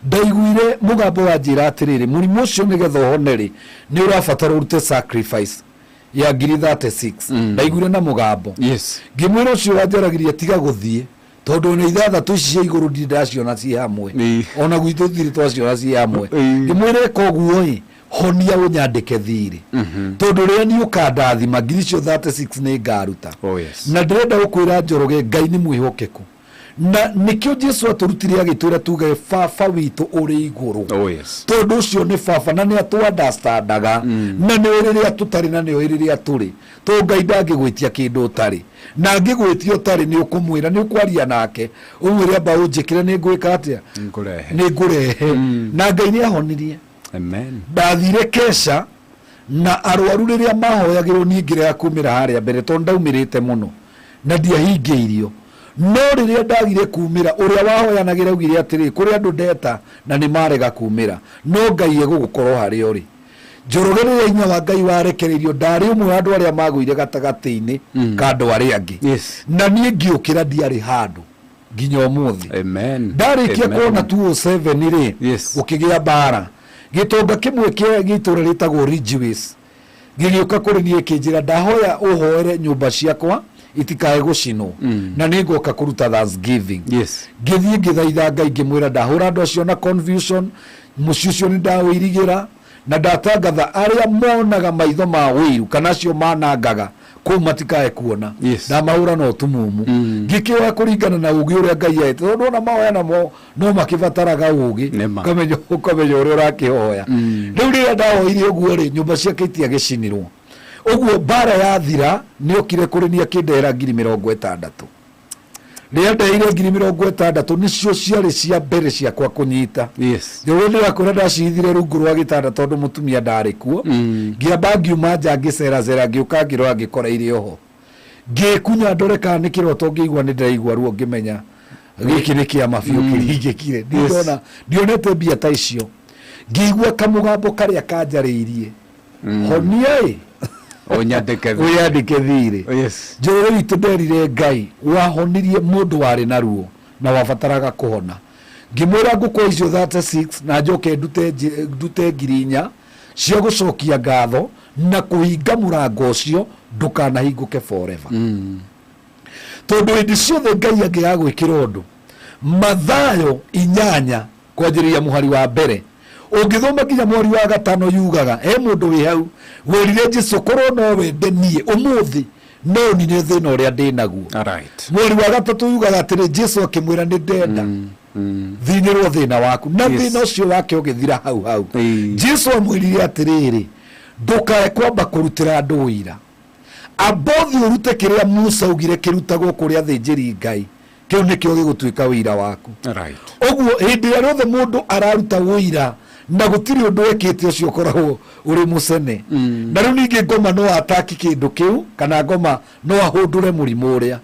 Ndaiguire mũgambo wanjĩra atĩrĩrĩ, mũrimũ ũcio nĩgetha ũhone rĩ, nĩ ũrabatara ũrute sacrifice ya ngiri 36. Ndaiguire na mũgambo. Ngĩmwĩra ũcio wanjaragĩria tiga gũthiĩ, tondũ ona ithathatũ ici cia igũrũ ndirĩ ndaciona ciĩ hamwe, ona gwitũ ndirĩ twaciona ciĩ hamwe. Ngĩmwĩra ĩka ũguo ĩ, honia ũnyandĩke thirĩ, tondũ rĩrĩa niĩ ũkandathima ngiri icio 36 nĩ ngaruta. Na ndĩrenda gũkwĩra Njoroge, Ngai nĩ mwĩhokeku, na nĩkĩo Jesu atũrutire agĩtwĩra tuge baba witũ ũrĩ igũrũ. Tondũ ũcio nĩ baba na nĩ atũ-understandaga, na nĩoĩ rĩrĩa tũtarĩ na nĩoĩ rĩrĩa tũrĩ. Tondũ Ngai ndangĩgwĩtia kĩndũ ũtarĩ, na angĩgwĩtia ũtarĩ nĩ ũkũmwĩra, nĩ ũkwaria nake ũmwĩre amba ũnjĩkĩre nĩ ngwĩka atĩa, nĩ ngũrehe. Na Ngai nĩ ahonirie. Ndathire kesha na arwaru rĩrĩa mahoyagĩrwo niĩ ngĩrega kumĩra harĩa mbere tondũ ndaumĩrĩte mũno na ndiahingĩirio. No rĩrĩa ndagire kumĩra, ũrĩa wahoyanagĩra augire atĩrĩ, kũrĩ andũ ndeta na nĩ marega kumĩra, no Ngai egũgũkorwo harĩa ũrĩ. Njoroge rĩrĩa hinya wa Ngai warekereirio, ndarĩ ũmwe wa andũ arĩa magũire gatagatĩ-inĩ ka andũ arĩa angĩ. Na niĩ ngĩũkĩra ndiarĩ handũ nginya ũmũthĩ. Ndarĩkia kuona 207 rĩ, gũkĩgĩa mbara. Gĩtonga kĩmwe kĩa gĩtũra rĩtagwo Ridgeways gĩgĩũka kũrĩ niĩ kĩnjĩra ndahoya ũhoere nyũmba ciakwa itikae gũcinwo, na nĩ ngoka kũruta Thanksgiving. Ngĩthiĩ ngĩthaitha Ngai ngĩmwĩra ndahũra andũ acio na confusion, mũciĩ ũcio nĩ ndaũirigĩra na ndatangatha arĩa monaga maitho ma ũiru kana acio manangaga kũu matikae kuona. Ndamahũra na ũtumumu. Ngĩkĩoya kũringana na ũgĩ ũrĩa Ngai aete, tondũ ona mahoya namo no makĩbataraga ũgĩ, ũkamenya ũrĩa ũrakĩhoya. Rĩu rĩrĩa ndahoire ũguo rĩ, nyũmba ciake itiagĩcinirwo. Ũguo mbara yathira nĩokire kũrĩ niĩ akĩndehera ngiri 60. Rĩandeheire 60,000, nĩcio ciarĩ cia mbere ciakwa kũnyita. Njũgĩ ndĩrakwĩra ndacihithire rungu rwa gĩtanda tondũ mũtumia ndarĩ kuo. Ngĩamba ngiuma nja ngĩceracera, ngĩũka ngĩrora ngĩkora irĩ oho. Ngĩkunya ndore kana nĩ kĩroto, ngĩigua nĩ ndĩraigua ruo, ngĩmenya gĩkĩ nĩ kĩama biũ kĩringĩkire. Ndona ndionete mbia ta icio. Ngĩigua kamũgambo karĩa kanjarĩirie, honia ĩ Ũnyandĩke thirĩ. Wĩyandĩke thirĩ. Njũgĩ witũ, nderire Ngai wahonirie mũndũ warĩ na ruo na wabataraga kũhona. Ngĩmwĩra ngũkũ icio 36 na njoke ndute 4,000 cia gũcokia ngatho na kũhinga mũrango ũcio ndũkanahingũke forever. Tondũ hĩndĩ ciothe Ngai angĩaga gwĩkĩra ũndũ, Mathayo 8 kwanjĩrĩria mũhari wa mbere ũngĩthoma nginya mũhari wa gatano, yugaga he mũndũ wĩ hau werire Jesu, korwo no wende niĩ ũmũthĩ no ũnine thĩna ũrĩa ndĩ naguo. Mũhari wa gatatũ yugaga atĩrĩ, Jesu akĩmwĩra, nĩ ndenda, thinĩrwo thĩna waku. Na thĩna ũcio wake ũgĩthira hau hau. Jesu amwĩrire atĩrĩrĩ, ndũkae kwamba kũrutĩra andũ ũira, amba ũthiĩ ũrute kĩrĩa Musa augire kĩrutagwo kũrĩ athĩnjĩri Ngai, kĩu nĩkĩo gĩgũtuĩka ũira waku. Ũguo hĩndĩ ĩrĩa rĩothe mũndũ araruta ũira na gũtirĩ ũndũ ekĩte, ũcio ũkoragwo ũrĩ mũcene. Na rĩu ningĩ ngoma no ataki kĩndũ kĩu, kana ngoma no ahũndũre mũrimũ ũrĩa.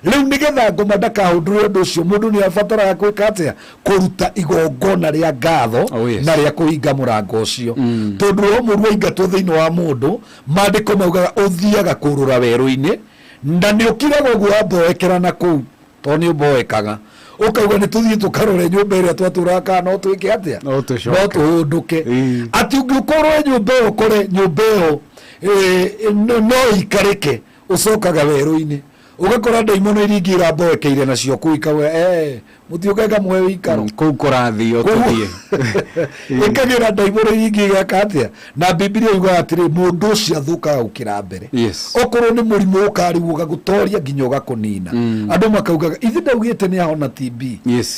Rĩu nĩgetha ngoma ndakahũndũre ũndũ ũcio, mũndũ nĩ abataraga gwĩka atĩa? Kũruta igongona rĩa ngatho na rĩa kũhinga mũrango ũcio. Tondũ roho mũru waingatwo thĩinĩ wa mũndũ, maandĩko maugaga ũthiaga kũrũra werũ-inĩ, na nĩ ũkiraga ũguo wamboekera na kũu, tondũ nĩ ũmboekaga ũkauga nĩ tũthiĩ tũkarore nyũmba ĩrĩa twatũraga kana no twĩke atĩa, no tũcoke. No tũhũndũke. Atĩ ũngĩũka ũrore nyũmba ĩyo ũkore nyũmba ĩyo no ĩikarĩke, ũcokaga werũ-inĩ ũgakora ndaimono iria ingĩ iramboekeire nacio kũu ikauga, mũtiũke ngamũhe ũikaro. Kũu kũrathio tũthiĩ. Ĩkagĩra ndaimono iria ingĩ igeka atĩa? Na Bibilia yugaga atĩrĩ, mũndũ ũcio athũkaga gũkĩra mbere. Okorwo nĩ mũrimũ ũkarĩu ũgagũtoria nginya ũgakũnina. Andũ makaugaga, ithe ndaugĩte nĩ ahona TB,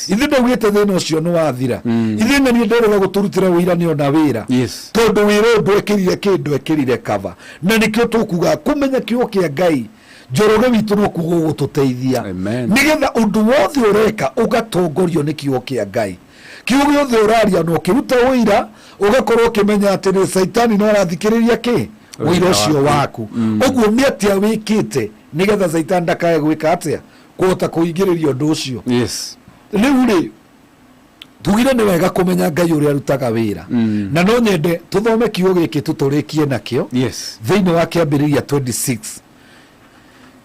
ithe ndaugĩte thĩna ũcio nĩ wathira, ithe na niĩ nderega gũtũrutĩra ũira nĩ ona wĩra. Tondũ wĩra ũyũ ndwekĩrire kĩ? Ndwekĩrire cover. Na nĩkĩo tũkuga kũmenya kiugo kĩa Ngai, Njoroge witũ, no kuo gũgũtũteithia nĩgetha ũndũ wothe ũreka ũgatongorio nĩ kiugo kĩa Ngai. Kiugo gĩothe ũraria na ũkĩruta ũira, ũgakorwo ũkĩmenya atĩ nĩ Caitani no arathikĩrĩria kĩ ũira ũcio waku. Ũguo nĩ atĩa wĩkĩte nĩgetha Caitani ndakae gwĩka atĩa, kũhota kũingĩrĩria ũndũ ũcio. Rĩu rĩ, tugire nĩ wega kũmenya Ngai ũrĩa arutaga wĩra. Na no nyende tũthome kiugo gĩkĩ tũtũrĩkie nakĩo thĩinĩ wa Kĩambĩrĩria 26,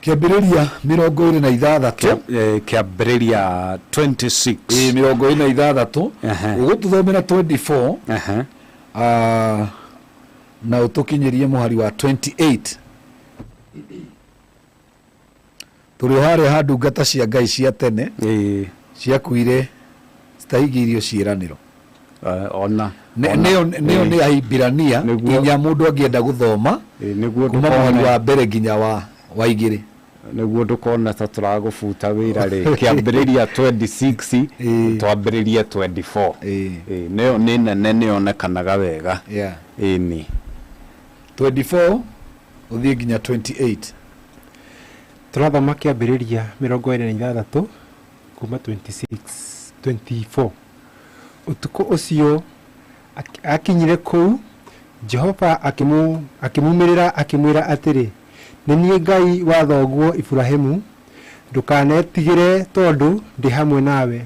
Kĩambĩrĩria 26. Kĩambĩrĩria 26. Ĩĩ, 26. Ũgũtũthomera 24 na ũtũkinyĩrie mũhari wa 28. Tũrĩ o harĩa ha ndungata cia Ngai cia tene ciakuire citahingĩirio ciĩranĩro. Ona Nĩyo nĩ Ahibirania 4, mũndũ angĩenda gũthoma nĩguo kuma mũhari wa mbere nginya wa igĩrĩ. Nĩguo ndũkona ta tũragũbuta wĩra rĩ, Kĩambĩrĩria 26, twambĩrĩrie 24. Ĩĩ, nĩyo nĩ nene, nĩyonekanaga wega. Ĩni. 24 ũthiĩ nginya 28. Tũrathoma Kĩambĩrĩria 26 kuma 26 24. Ũtukũ ũcio akinyire kũu, Jehova akĩmumĩrĩra akĩmwĩra atĩrĩ, Nĩ niĩ Ngai wa thoguo Iburahimu, ndũkanetigĩre tondũ ndĩ hamwe nawe.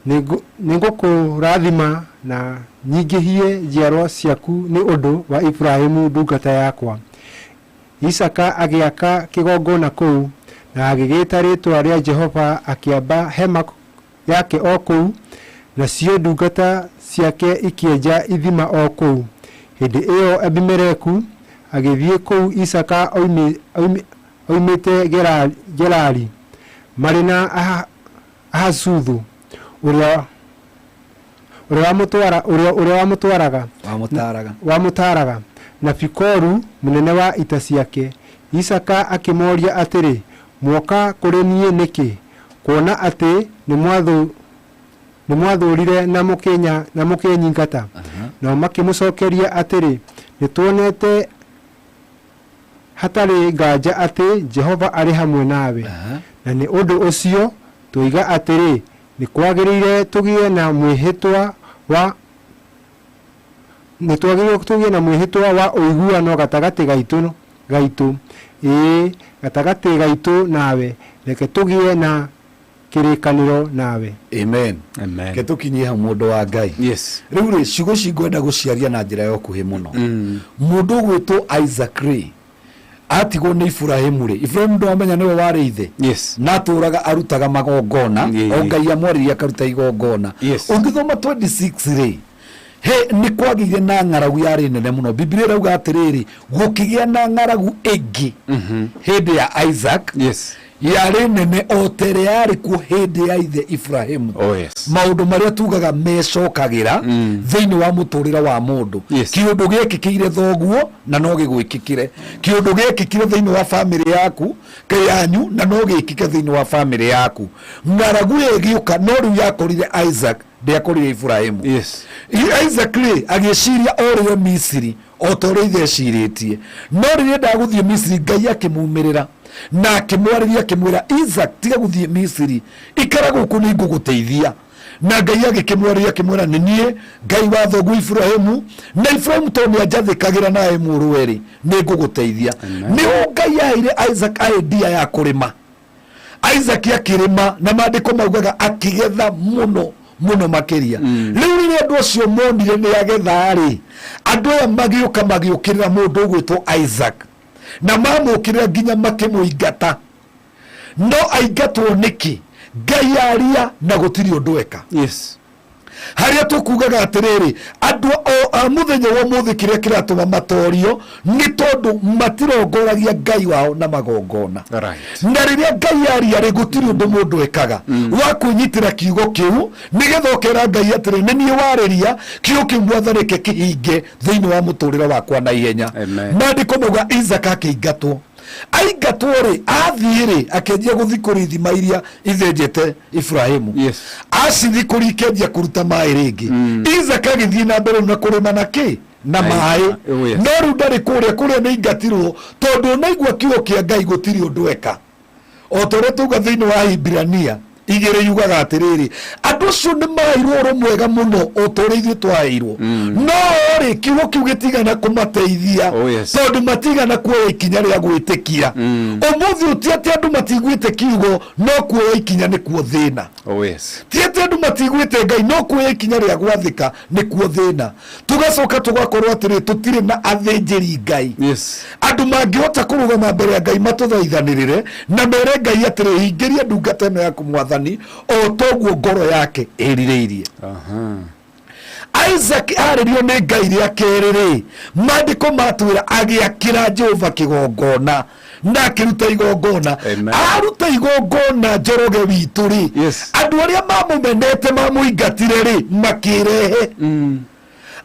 Nĩngũkũrathima na nyingĩhie njiarwa ciaku nĩ ũndũ wa Iburahimu ndungata yakwa. Isaaka agĩaka kĩgongona kũu, na agĩgĩĩta rĩĩtwa rĩa Jehova, akĩamba hema yake o kũu, nacio ndungata ciake ikĩenja ithima o kũu. Hĩndĩ ĩyo Abimeleku agĩthiĩ kũu Isaaka oimĩte Gerari, marĩ na Ahazuthu ũrĩa wamũtwaraga wamũtaaraga, na Fikolu mũnene wa ita ciake. Isaaka akĩmooria atĩrĩ, Muoka kũrĩ niĩ nĩkĩ, kuona atĩ nĩmwathũũrire na mũkĩnyingata? Nao makĩmũcookeria atĩrĩ, Nĩtuonete hatarĩ nganja atĩ Jehova arĩ hamwe nawe, na nĩ ũndũ ũcio Twoiga atĩrĩ, 'Nĩ kwagĩrĩire tũgĩe na mwĩhĩtwa wa nĩ twagĩrĩirwo tũgĩe na mwĩhĩtwa wa ũiguano gatagatĩ gaitũ gaitũ, ĩĩ, gatagatĩ gaitũ nawe, reke tũgĩe na kĩrĩkanĩro nawe. Amen. Amen. Reke tũkinyie hau mũndũ wa Ngai. Yes. Rĩu rĩ, ciugo ici ngwenda gũciaria na njĩra ya ũkuhĩ mũno. Mũndũ ũgwĩtwo Isaac rĩ, atigwo nĩ Iburahimu rĩ, Iburahimu ndwamenya nĩwe warĩ ithe. Yes. Na atũraga arutaga magongona, o Ngai amwarĩria akaruta igongona. Yes. Ũngĩthoma 26 rĩ, he nĩ kwagĩire na ng'aragu yarĩ nene mũno. Biblia ĩrauga atĩrĩrĩ, gũkĩgĩa na ng'aragu ĩngĩ hĩndĩ ya Isaac. Yes. Yarĩ nene o ta ĩrĩa yarĩ kuo hĩndĩ ya ithe Iburahimu. Oh, yes. Maũndũ marĩa tugaga mecokagĩra thĩinĩ wa mũtũrĩre wa mũndũ. Yes. Kĩũndũ gĩekĩkĩire thoguo na no gĩgwĩkĩkĩre. Kĩũndũ gĩekĩkire thĩinĩ wa famĩlĩ yaku yanyu na no gĩkĩke thĩinĩ wa famĩlĩ yaku. Ng'aragu ĩyo ĩgĩũka no rĩu yakorire Isaac ndĩakorire Iburahimu. Yes. Isaac rĩ agĩciria orĩre Misiri o ta ũrĩa ithe ecirĩtie. No rĩrĩa endaga gũthiĩ Misiri Ngai akĩmumĩrĩra na akĩmwarĩria akĩmwĩra Isaac tiga gũthiĩ Misiri ikara gũkũ nĩ ngũgũteithia. Na Ngai agĩkĩmwarĩria akĩmwĩra nĩ niĩ Ngai wa thoguo Iburahimu na Iburahimu tondũ nĩ anjathĩkagĩra nawe mũrũwe rĩ nĩ ngũgũteithia. Nĩ ũ Ngai aheire Isaac idea ya kũrĩma. Isaac akĩrĩma na maandĩko maugaga akĩgetha mũno mũno makĩria. Rĩu rĩrĩa andũ acio monire nĩ agetha rĩ, andũ aya magĩũka magĩũkĩrĩra mũndũ ũgwĩtwo Isaac na mamũkĩrĩra nginya makĩmũingata. No aingatwo nĩkĩ? Ngai aria na gũtirĩ ũndũ eka. Yes. Harĩa tũkugaga atĩrĩrĩ, andũ o a mũthenya wa ũmũthĩ kĩrĩa kĩratũma matorio nĩ tondũ matirongoragia Ngai wao na magongona. Right. Na rĩrĩa Ngai aria rĩ, gũtirĩ ũndũ mũndũ ekaga wa kwĩnyitĩra kiugo kĩu nĩgetha ũkera Ngai atĩrĩ, nĩ niĩ warĩria, kiugo kĩu Mwathani reke kĩhinge thĩinĩ wa mũtũrĩre wakwa na ihenya. Amen. Maandĩko mauga Isaka akĩingatwo. Aingatwo rĩ, athiĩ rĩ, akĩanjia gũthikũria ithima iria ithenjete Iburahimu. Yes. Acithikũria ikĩanjia kũruta maĩ rĩngĩ. Isaka agĩthiĩ na mbere na kũrĩma na kĩ? Na maĩ. Oh, yes. No rĩu ndarĩ kũrĩa, kũrĩa nĩ aingatirwo tondũ onaigua kiugo kĩa Ngai gũtirĩ ũndũ eka. O ta ũrĩa tauga thĩinĩ wa Ahibirania igĩrĩ yugaga atĩrĩrĩ, andũ acio nĩ maheirwo ũhoro mwega mũno o ta ũrĩa ithuĩ twaheirwo. No rĩ, kiugo kĩu gĩtigana kũmateithia. Oh, yes. Tondũ matigana kuoya ikinya rĩa gwĩtĩkia. Ũmũthĩ ũyũ ti atĩ andũ matiguĩte kiugo, no kuoya ikinya nĩkuo thĩna. Oh, yes. Ti atĩ andũ matiguĩte Ngai, no kuoya ikinya rĩa gwathĩka nĩkuo thĩna. Tũgacoka tũgakorwo atĩrĩ, tũtirĩ na athĩnjĩri Ngai. Yes. Andũ mangĩhota kũrũgama mbere ya Ngai matũthaithanĩrĩre na mere Ngai atĩrĩ, hingĩria ndungata ĩno yaku Mwathani o toguo ngoro yake ĩrirĩirie. Isaac arĩrio nĩ Ngai rĩa kerĩ rĩ, maandĩko matwĩra agĩakĩra Jehova kĩgongona na akĩruta igongona. Amen. Aruta igongona Njoroge witũ rĩ, Yes. andũ arĩa mamũmenete mamũingatire rĩ, makĩrehe.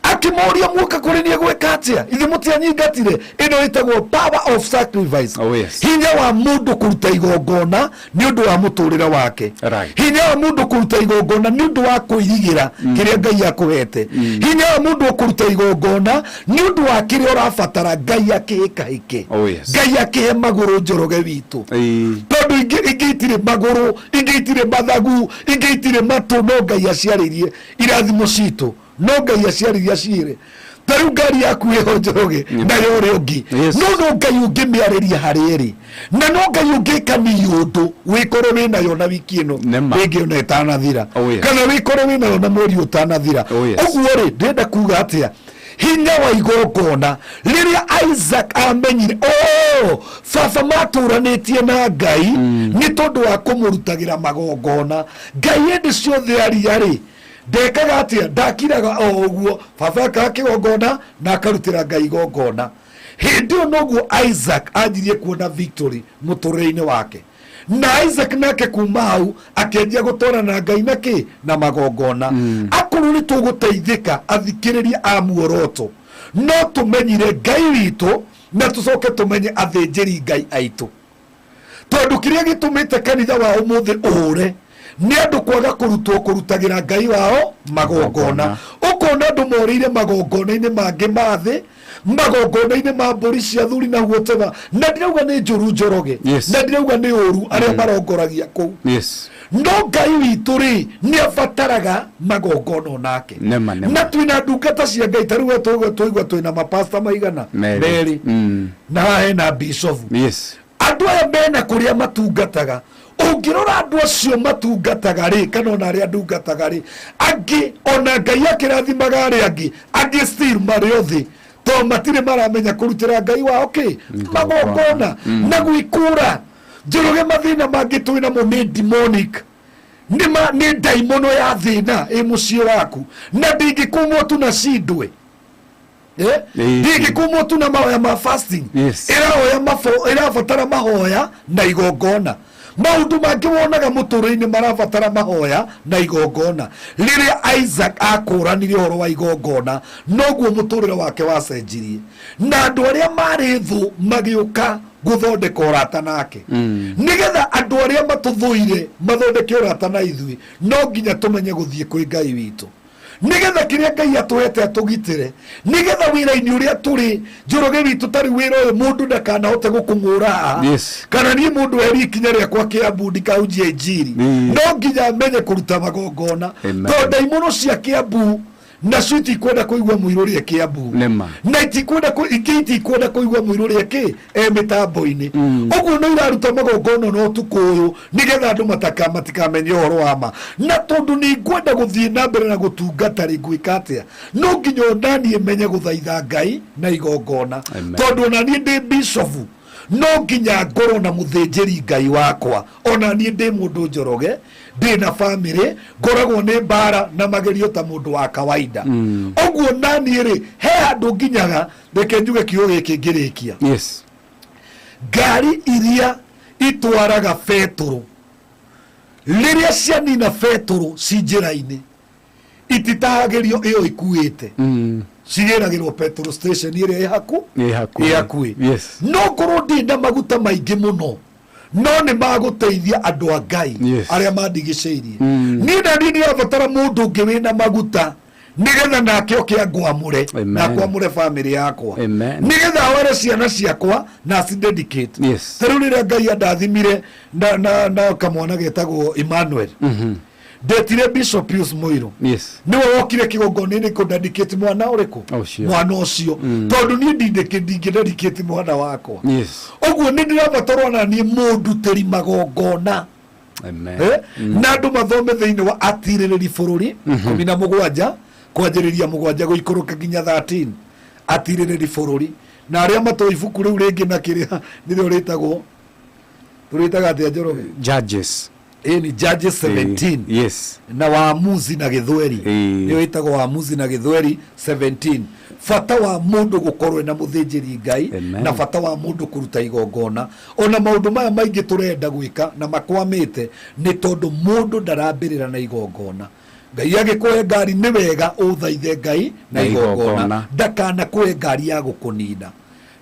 Akĩmoria muoka kũrĩ niĩ gwĩka atĩa? Ithe mũtianyingatire. Ĩno ĩtagwo power of sacrifice. Oh, yes. Hinya wa mũndũ kũruta igongona nĩ ũndũ wa mũtũrĩre wake. Right. Hinya wa mũndũ kũruta igongona nĩ ũndũ wa kwĩrigĩra kĩrĩa Ngai akũhete. Hinya wa mũndũ kũruta igongona nĩ ũndũ wa kĩrĩa ũrabatara Ngai akĩhĩkahĩke. Oh, yes. Ngai akĩhe magũrũ Njoroge witũ. Ĩĩ. Tondũ ingĩ itirĩ magũrũ, ingĩ itirĩ mathagu, ingĩ itirĩ matũ, no Ngai aciarĩrie irathimo citũ. No Ngai aciarĩrie aciĩre. Ta rĩu ngari yaku ĩho Njoroge na ya ũrĩa ũngĩ. Yes. No no Ngai ũngĩmĩarĩria harĩa ĩrĩ. Na no Ngai ũngĩka nĩ ũndũ wĩkore wĩnayo na wiki ĩno Nĩma. rĩngĩ ona ĩtanathira. Oh, yes. Kana wĩkore wĩnayo na mweri ũtanathira. Oh, yes. Ũguo rĩ, ndĩrenda kuga atĩa? Hinya wa igongona rĩrĩa Isaac amenyire, oh, baba matũranĩtie na Ngai nĩ tondũ wa kũmũrutagĩra magongona. Ngai hĩndĩ ciothe aria rĩ, ndekaga atĩa? Ndakiraga o ũguo. Baba akaga kĩgongona na akarutĩra Ngai igongona. Hĩndĩ ĩyo noguo Isaac anjirie kuona victory mũtũrĩre-inĩ wake. Na Isaac nake kuma hau akĩanjia gũtwarana na Ngai na kĩ? Na magongona. Akorwo nĩ tũgũteithĩka athikĩrĩria a muoroto, no tũmenyire Ngai witũ na tũcoke tũmenye athĩnjĩri Ngai aitũ. Tondũ kĩrĩa gĩtũmĩte kanitha wa ũmũthĩ ũũre nĩ andũ kwaga kũrutwo kũrutagĩra Ngai wao magongona. Ũkona andũ morĩire magongona-inĩ mangĩ ma thĩ, magongona-inĩ ma mbũri cia thuri na whatever. Na ndirauga nĩ njũru Njoroge, na ndirauga nĩ ũru arĩa marongoragia kũu. No Ngai witũ rĩ, nĩ abataraga magongona onake. Nĩma, nĩma. Na twĩna ndungata cia Ngai, ta rĩu we twaigua twaigua twĩna mapasta maigana? Merĩ. Merĩ. Na haha hena bishofu. Andũ aya mena kũrĩa matungataga. Ũngĩrora andũ acio matungataga rĩ, kana ona arĩa ndungataga rĩ, angĩ ona Ngai akĩrathimaga arĩa angĩ, angĩ still marĩ o thĩ, tondũ matirĩ maramenya kũrutĩra Ngai wao kĩ? Magongona. Na gwĩkũra. Njoroge, mathĩna mangĩ twĩ namo nĩ demonic. Nĩ ma, nĩ ndaimono ya thĩna ĩ mũciĩ waku, na ndĩngĩkũmwo tu na cindwe. Ndĩngĩkũmwo tu na mahoya ma fasting. Ĩrahoya ĩrabatara mahoya na igongona. Maũndũ mangĩ wonaga mũtũrĩre-inĩ marabatara mahoya na igongona. Rĩrĩa Isaac akũranire ũhoro wa igongona, noguo mũtũrĩre wake wacenjirie, na andũ arĩa marĩ thũ magĩũka gũthondeka ũrata nake. Nĩgetha andũ arĩa matũthũire mathondeke ũrata na ithuĩ, no nginya tũmenye gũthiĩ kwĩ Ngai witũ, nĩgetha kĩrĩa Ngai atũhete atũgitĩre, nĩgetha wĩra-inĩ ũrĩa tũrĩ, Njoroge witũ, tarĩ wĩra ũyũ mũndũ ndakanahote gũkũng'ũra haha. Kana niĩ mũndũ eherie ikinya rĩakwa Kĩambu ndikahunjie injiri, no nginya menye kũruta magongona. Tondũ ndaimono cia Kĩambu nacio itikwenda kũigua mũirũ ũrĩa Kĩambu. Nĩma. Na itikwenda ingĩ itikwenda kũigua mũirũ ũrĩa kĩ e mĩtambo-inĩ. Ũguo no iraruta magongona na ũtukũ ũyũ, nĩgetha andũ matikamenye ũhoro wa ma. Na tondũ nĩ ngwenda gũthiĩ na mbere na gũtungata rĩ, ngwĩka atĩa? No nginya ona niĩ menye gũthaitha Ngai na igongona. Tondũ ona niĩ ndĩ bishofu, no nginya ngorwo na mũthĩnjĩri Ngai wakwa. Ona niĩ ndĩ mũndũ Njoroge, ndĩ na bamĩrĩ, ngoragwo nĩ mbara na magerio ta mũndũ wa kawaida. Ũguo naniĩ rĩ, he handũ nginyaga, reke njuge kiugo gĩkĩ ngĩrĩkia. Ngari iria itwaraga betũrũ, rĩrĩa cianina betũrũ ci njĩra-inĩ, ititahagĩrio ĩyo ikuĩte, cigĩragĩrwo petrol station ĩrĩa ĩ haku Ĩ hakuhĩ. ĩ hakuhĩ. No ngorwo ndĩ na maguta maingĩ mũno, no nĩ magũteithia andũ a Ngai arĩa mandigicĩirie. Niĩ na niĩ ndĩrabatara mũndũ ũngĩ wĩna maguta, nĩgetha nake oke angwamũre na akwamũre bamĩrĩ yakwa, nĩgetha aware ciana ciakwa na acidedicate. Ta rĩu rĩrĩa Ngai andathimire na kamwana getagwo Emmanuel, ndetire Bishop Pius Muiru. Nĩwe wokire kĩgongona-inĩ kũdedicate mwana ũrĩkũ? Ũcio. Mwana ũcio. Tondũ niĩ ndingĩdedicate mwana wakwa. Ũguo nĩ ndĩrabatarwo na niĩ mũndutĩri magongona. Na andũ mathome thĩinĩ wa atirĩrĩri bũrũri 17, kwanjĩrĩria 7 gũikũrũka nginya 13, atirĩrĩri bũrũri. Na arĩa matoĩ ibuku rĩu rĩngĩ na kĩrĩa nĩrĩo rĩtagwo, tũrĩtaga atĩa Njoroge? Judges. Ĩni Judges 17. Na Waamuzi na Gĩthweri. Nĩyo ĩtagwo Waamuzi na Gĩthweri 17. Bata wa mũndũ gũkorwo ena mũthĩnjĩri Ngai, na bata wa mũndũ kũruta igongona. Ona maũndũ maya maingĩ tũrenda gwĩka na makwamĩte nĩ tondũ mũndũ ndarambĩrĩra na igongona. Ngai agĩkũhe ngari nĩ wega ũthaithe Ngai na Na igongona. igongona. Ndakanakũhe ngari ya gũkũnina,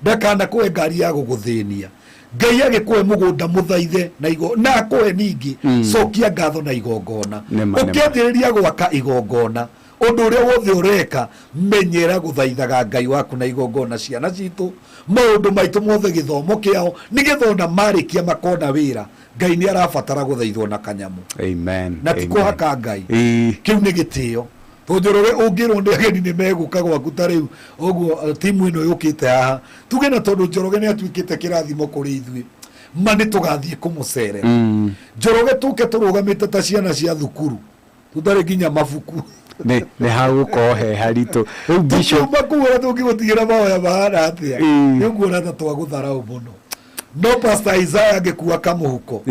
ndakanakũhe ngari ya gũgũthĩnia. Ngai agĩkũhe mũgũnda mũthaithe na igo, na akũhe ningĩ, cokia ngatho na igongona. Nĩma, nĩma. Ũkĩanjĩrĩria gwaka igongona, ũndũ ũrĩa wothe ũreka, menyera gũthaithaga Ngai waku na igongona. Ciana citũ, maũndũ maitũ mothe, gĩthomo kĩao, nĩgetha ona marĩkia makona wĩra. Ngai nĩ arabatara gũthaithwo na kanyamũ. Na ti kũhaka Ngai. Kĩu nĩ gĩtĩo. Tondũ Njoroge, ũngĩrwo nĩ ageni nĩ megũka gwaku ta rĩu ũguo, timu ĩno yũkĩte haha, tuge na tondũ Njoroge nĩ atuĩkĩte kĩrathimo kũrĩ ithuĩ, ma nĩ tũgathiĩ kũmũcerera. Njoroge, tũke tũrũgamĩte ta ciana cia thukuru, tũtarĩ nginya mabuku. Nĩ hagũkorwo he haritũ rĩu Bishop. Tũkiuma kũu ona tũngĩgũtigĩra mahoya mahana atĩa, nĩ ũkuona ta twagũtharau mũno. No Pastor Isaiah angĩkua kamũhuko,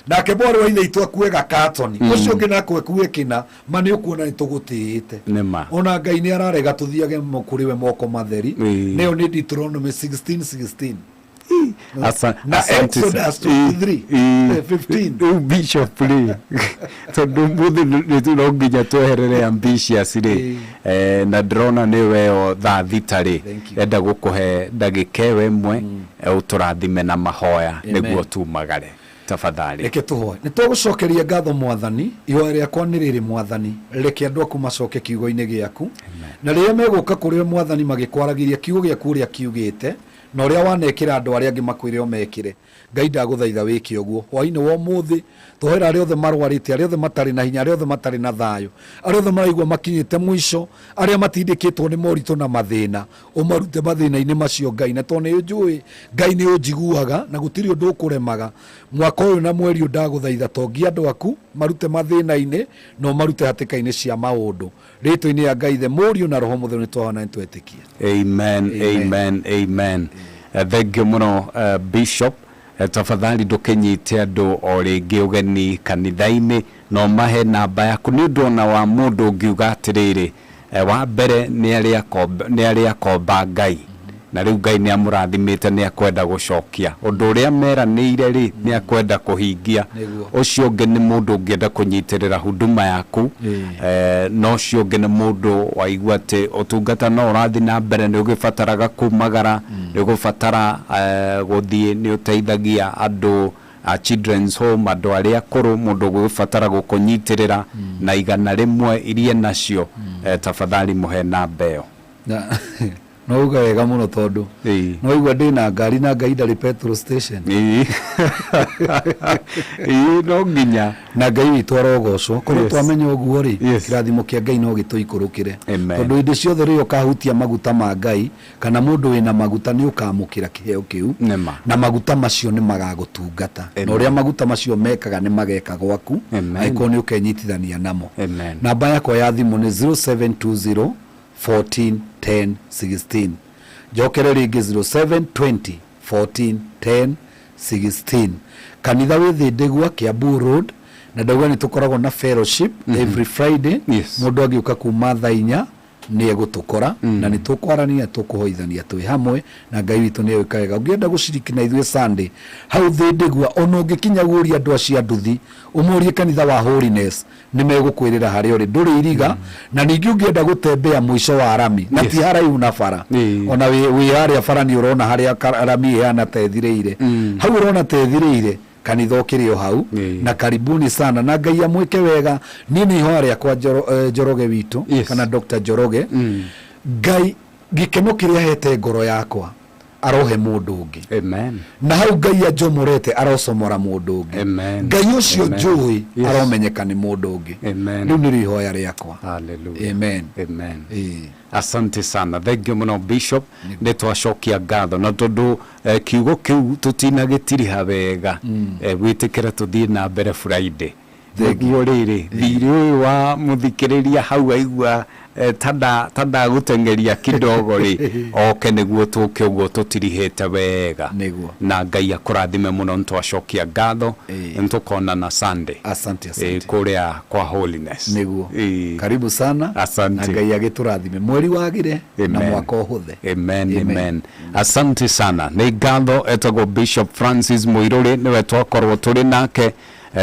nake mwarĩ wa ithe itũ akue gakatoni, ũcio ũngĩ nake akue kĩna, ma nĩ ũkuona nĩ tũgũtĩĩte. Nĩma. Ona Ngai nĩ ararega tũthiage kũrĩ we moko matheri. Nĩyo nĩ Deuteronomy 16:16. Na Asante Exodus 23, 15. Rĩu Bishop rĩ, tondũ mũthĩ nĩ no nginya tweherere ambitious rĩ, na ndĩrona nĩ weo thaa 6 rĩ, enda gũkũhe ndagĩka ĩyo ĩmwe, ũtũrathime na mahoya nĩguo tumagare. Tafadhali. Reke tũhoe. Nĩ tũgũcokeria ngatho Mwathani, ihoya rĩakwa nĩ rĩrĩ Mwathani, reke andũ aku macoke kiugo-inĩ gĩaku, na rĩrĩa megũka kũrĩ we Mwathani magĩkwaragĩria kiugo gĩaku ũrĩa kiugĩte, na ũrĩa wanekĩra andũ arĩa angĩ makwĩre ũmekĩre. Ngai ndagũthaitha wĩke ũguo hwainĩ wa ũmũthĩ. Tũhoera arĩa othe marwarĩte, arĩa othe matarĩ na hinya, arĩa othe matarĩ na thayũ, arĩa othe maraigua makinyĩte mũico, arĩa matindĩkĩtwo nĩ moritũ na mathĩna, ũmarute mathĩna-inĩ macio Ngai. Na tondũ nĩ njũĩ Ngai nĩ ũnjiguaga na gũtirĩ ũndũ ũkũremaga, mwaka ũyũ na mweri ũyũ ndagũthaitha tongia andũ aku, marute mathĩna-inĩ na ũmarute hatĩka-inĩ cia maũndũ. Rĩtwa-inĩ ya Ngai Ithe, Mũriũ na Roho Mũtheru nĩ twahoya na nĩ twetĩkia. Amen, amen, amen. Thank you mũno Bishop. Tafadhali ndũkĩnyite andũ o rĩngĩ ũgeni kanitha-inĩ na ũmahe namba yaku nĩ ũndũ ona wa mũndũ ũngiuga atĩrĩrĩ, wa mbere nĩ arĩ akomba Ngai na rĩu Ngai nĩ amũrathimĩte nĩ akwenda gũcokia ũndũ ũrĩa meranĩire rĩ nĩ akwenda kũhingia. Ũcio ũngĩ nĩ mũndũ ũngĩenda kũnyitĩrĩra huduma yaku, na ũcio ũngĩ nĩ mũndũ waigua atĩ ũtungata no ũrathiĩ na mbere nĩ ũgĩbataraga kumagara, nĩ ũgũbatara gũthiĩ, nĩ ũteithagia andũ a children's home, andũ arĩa akũrũ, mũndũ ũgũgĩbatara gũkũnyitĩrĩra na 100 iria nacio, tafadhali mũhe namba ĩyo. No uga wega mũno tondũ no igua ndĩ na ngari na Ngai ndarĩ petrol station. Ĩĩ, no nginya. Na Ngai witũ arogocwo. Korwo twamenya ũguo rĩ, kĩrathimo kĩa Ngai no gĩtũikũrũkĩre. Tondũ hĩndĩ ciothe rĩrĩa ũkahutia maguta ma Ngai kana mũndũ wĩna maguta nĩ ũkamũkĩra kĩheo kĩu na maguta macio nĩ magagũtungata. Na ũrĩa maguta macio mekaga nĩ mageka gwaku angĩkorwo nĩ ũkenyitithania namo. Namba yakwa ya thimũ nĩ 0720 14 10 16. Njokere rĩngĩ, 0720 14 10 16. Kanitha wĩ Thĩndĩgua, Kiambu Road, na ndauga nĩ tũkoragwo na fellowship every Friday. Mũndũ angĩũka kuma thaa 4 nĩ egũtũkora na nĩ tũkwarania, tũkũhoithania twĩ hamwe na Ngai witũ nĩ egwĩka wega. Ũngĩenda gũciriki na ithuĩ Sunday hau Thĩndĩgua, ona ũngĩkinya ũrie andũ acio a nduthi, ũmorie kanitha wa Holiness, nĩ megũkwĩrĩra harĩa ũrĩ, ndũrĩ iriga. Na ningĩ ũngĩenda gũtembea mũico wa rami na ti haraihu na bara, ona wĩ harĩa bara nĩ ũrona harĩa rami ĩhana ta ĩthirĩire hau, ũrona ta ĩthirĩire, kanitha ũkĩrĩ o hau. Na karibuni sana na Ngai amwĩke wega. Niĩ nĩ ihoya rĩakwa Njoroge witũ kana Dr. Njoroge, Ngai gĩkeno kĩrĩa ahete ngoro yakwa arohe mũndũ ũngĩ. Amen. Na hau Ngai anjomorete arocomora mũndũ ũngĩ. Amen. Ngai ũcio Amen. njũĩ aromenyeka nĩ mũndũ ũngĩ. Amen. Rĩu nĩrĩo ihoya rĩakwa. Hallelujah. Amen. Amen. Asante sana, thank you mũno Bishop, nĩ twacokia ngatho na tondũ kiugo kĩu tũtinagĩtiriha wega, wĩtĩkĩre tũthiĩ na mbere Friday nĩguo rĩrĩ thirĩ ũyũ wa mũthikĩrĩria hau aigua ta ndagũteng'eria kidogo rĩ, oke nĩguo tũke ũguo tũtirihĩte wega. Nĩguo. Na Ngai akũrathime mũno, nĩtwacokia ngatho, nĩtũkonana Sunday. Asante, asante. Kũrĩa kwa Holiness. Nĩguo. Karibu sana. Asante. Na Ngai agĩtũrathime, mweri wagĩre na Amen. mwaka ũhũthe. Amen, Amen. amen. Asante sana. Nĩ ngatho, etagwo Bishop Francis Mũirũrĩ, nĩwe twakorwo tũrĩ nake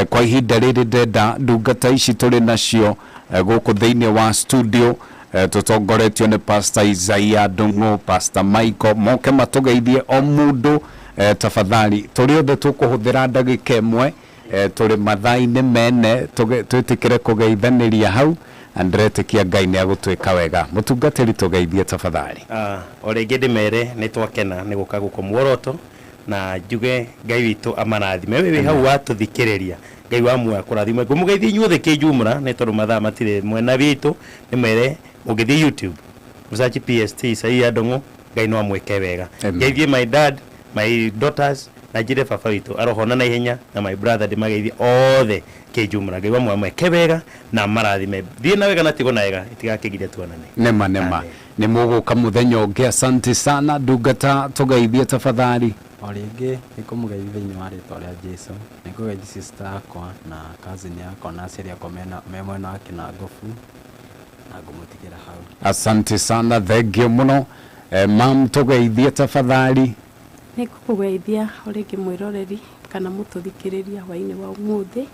kwa ihinda rĩrĩ. Ndenda ndungata ici tũrĩ nacio gũkũ thĩinĩ wa studio, tũtongoretio nĩ Pastor Isaiah Ndung'u, Pastor Michael, moke matũgeithie o mũndũ tafadhali. Tũrĩ othe tũkũhũthĩra ndagĩka 1, tũrĩ mathaa-inĩ mene twĩtĩkĩre kũgeithanĩria hau, na ndĩretĩkia Ngai nĩ agũtwĩka wega. Mũtungatĩri, tũgeithie tafadhali. O rĩngĩ ndĩmere nĩ twakena nĩ gũka gũkũ Muoroto, na njuge Ngai witũ amarathime. We wĩ hau watũthikĩrĩria, Ngai wa muoyo akũrathime. Ngũmũgeithia inyuothe kĩjumla nĩ tondũ mathaa matirĩ mwena witũ. Nĩ mwere mũngĩthiĩ YouTube mũsearch PST Isaia Ndung'u, Ngai no amwĩke wega. Amen. Ngeithie my dad, my daughters, na njĩre baba witũ arohona na ihenya, na my brother, ndĩmageithie othe kĩjumla. Ngai wa muoyo amwĩke wega na amarathime. Thiĩ na wega na tigwo na wega, itigakĩgiria tuonane. Nema nema, nĩ mũgũka mũthenya ũngĩ. Asante sana. Ndungata, tũgeithie tafadhali. O rĩngĩ nĩ kũmũgeithia thĩinĩ wa rĩtwa rĩa Jesu. Nĩ kũgeithia sister yakwa na cousin yakwa na aciari akwa me mwena wa Kĩnangobu, na ngũmũtigĩra hau. Asante sana, thank you mũno. Mam, tũgeithie tafadhali. Nĩ ngũkũgeithia o rĩngĩ mwĩroreri kana mũtũthikĩrĩria hwainĩ wa ũmũthĩ.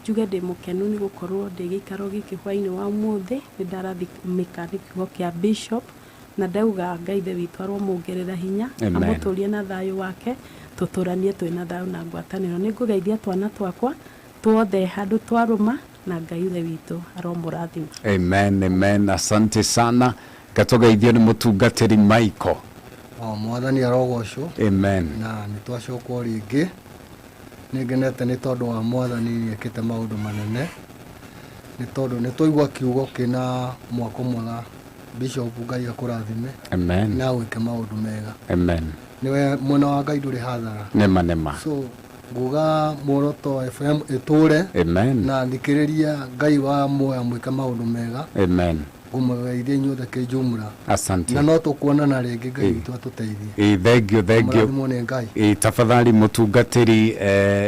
Njuge ndĩ mũkenu nĩ gũkorwo ndĩ gĩikaro gĩkĩ hwainĩ wa ũmũthĩ. Nĩ ndarathimĩka nĩ kiugo kĩa Bishop. Na ndauga Ngai Ithe witũ aromuongerera hinya, Amen. amũtũrie na thayũ wake, tũtũranie twĩ na thayũ na ngwatanĩro. Nĩ ngũgeithia twana twakwa tuothe handũ twarũma, na Ngai Ithe witũ aromũrathima. Amen, amen. Asante sana. Ngatũgeithio nĩ mũtungatĩri Michael. O mwathani arogocwo. Amen. Na nĩ twacoka o rĩngĩ. Nĩ ngenete nĩ tondũ wa mwathani nĩ ekĩte maũndũ manene. Nĩ tondũ nĩ twaigua kiugo kĩna mwako mwega. Bishop Ngai akũrathime. Amen. Na wĩke maũndũ mega. Amen. Nĩwe mwena wa Ngai ndũrĩ hathara. Nĩma nĩma. So nguga Muoroto FM ĩtũre. Amen. Na thikĩrĩria Ngai wa muoyo mwĩke maũndũ mega. Amen. Ngũmũgeithia inyuothe kĩjumla. Asante. Na no tũkuonana rĩngĩ Ngai witũ atũteithie. Ĩ, thank you, thank you. Mũrathimwo nĩ Ngai. Ĩ, tafadhali mũtungatĩri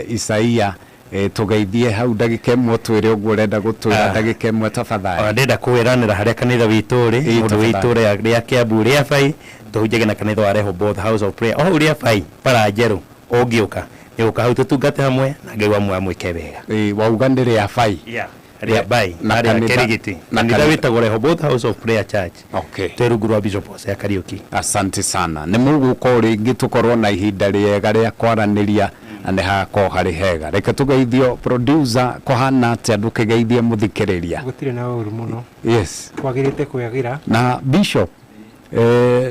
Isaia, tũgeithie hau ndagĩka ĩmwe ũtwĩre ũguo ũrenda gũtwĩra ndagĩka ĩmwe tafadhali. Ona ndĩrenda kwĩranĩra harĩa kanitha witũ ũrĩ, Ĩ, mũndũ wĩ tafadhali. itũra rĩa Kiambu rĩa Bai, tũhunjagia na kanitha wa Rehoboth House of Prayer. O hau rĩa Bai, bara njerũ, ũngĩũka, nĩ ũka hau tũtungate hamwe na Ngai wa muoyo amwĩke wega. Ĩ, wauga nĩ rĩa Bai. Yeah. Rĩa Bai, Na harĩa kanitha- Kĩrigiti. na Kanitha kanitha- wĩtagwo Rehoboth House of Prayer Church. Okay. Twĩ rungu rwa Bishop Hosea Kariuki. Asante sana. Nĩ mũgũka o rĩngĩ tũkorwo na ihinda rĩega rĩa kwaranĩria na nĩ hagakorwo harĩ hega. Reke tũgeithio producer, kũhana atĩa ndũkĩgeithie mũthikĩrĩria? Gũtirĩ na ũru mũno. Yes. Kwagĩrĩte kwagĩra. Na Bishop,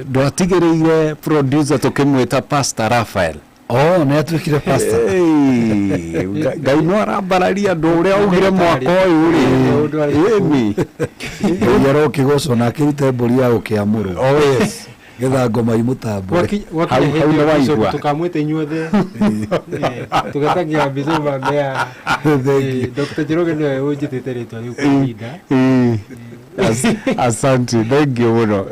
ndwatigĩrĩire producer tũkĩmwĩta Pastor Raphael. Oh, nĩ atuĩkire pastor. Hey, Ngai no arambararia andũ ũrĩa augire mwaka ũyũ rĩ. Ĩni. Ngai arokĩgocwo na akĩrute mbũri ya gũkĩamũrwo. Oh yes. Getha ngoma imũtambũre. Gwakinya hĩndĩ ĩyo Bishop tũkamwĩta inyuothe. Tũgetagia Bishop Mambea. Dr. Njoroge nĩwe ũnjĩtĩte rĩtwa rĩu kwa ihinda. Asante, thank you mũno.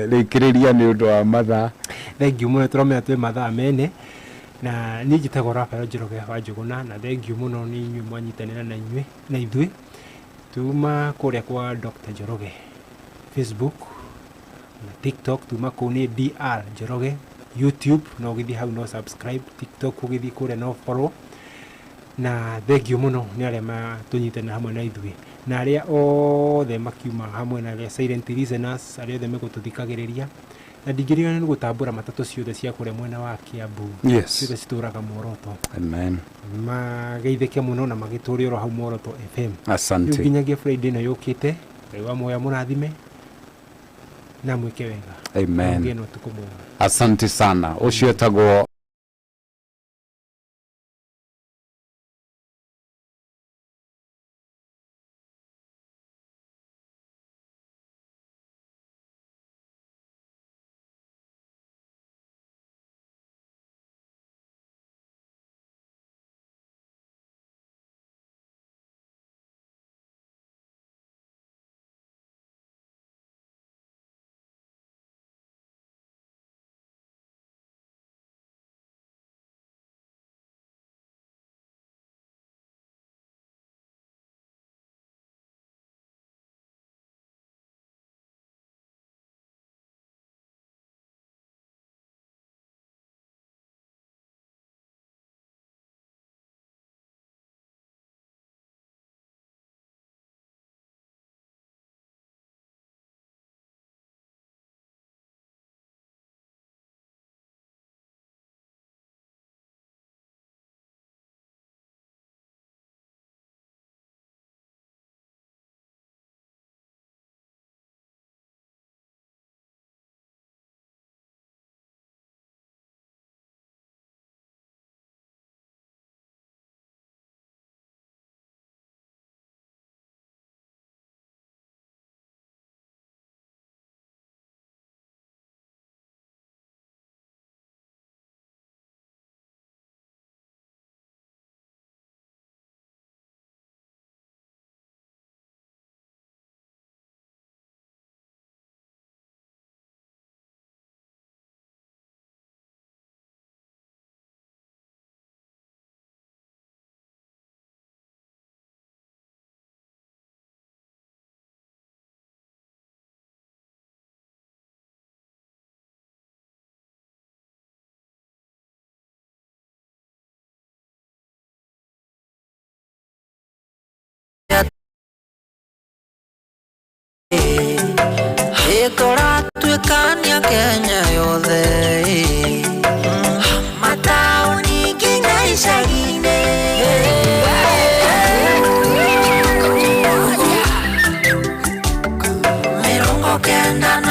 Rĩkĩrĩria nĩ ũndũ wa mathaa. Thank you mũno, tũramenya twĩ mathaa mene. Na niĩ njĩtagwo Raphael Njoroge wa Njũgũna, na thank you mũno nĩ inyuĩ mwanyitanĩra na inyuĩ na ithuĩ. Tuma kũrĩa kwa Dr. Njoroge Facebook na TikTok, tuma kũu nĩ DR Njoroge, YouTube no ũgĩthiĩ hau no subscribe, TikTok ũgĩthiĩ kũrĩa no follow. Na thank you mũno nĩ arĩa matũnyitanĩra hamwe na ithuĩ, na arĩa othe makiuma hamwe na arĩa silent listeners, arĩa othe megũtũthikagĩrĩria. Na ndingĩriganĩrwo nĩ gũtambũra matatũ ciothe cia kũrĩa mwena wa Kiambu. Yes. Ciothe citũraga Muoroto. Amen. Mageithĩke mũno na magĩtũre oro hau Muoroto FM. Asante. Rĩu nginyagia Friday ĩno yũkĩte, Ngai wa muoyo amũrathime na mwĩke wega. Amen. Mũgĩe na ũtukũ mwega. Asante sana. Ũcio etagwo Twatuĩkania Kenya yothe, mataũni nginya icagi-inĩ. 95.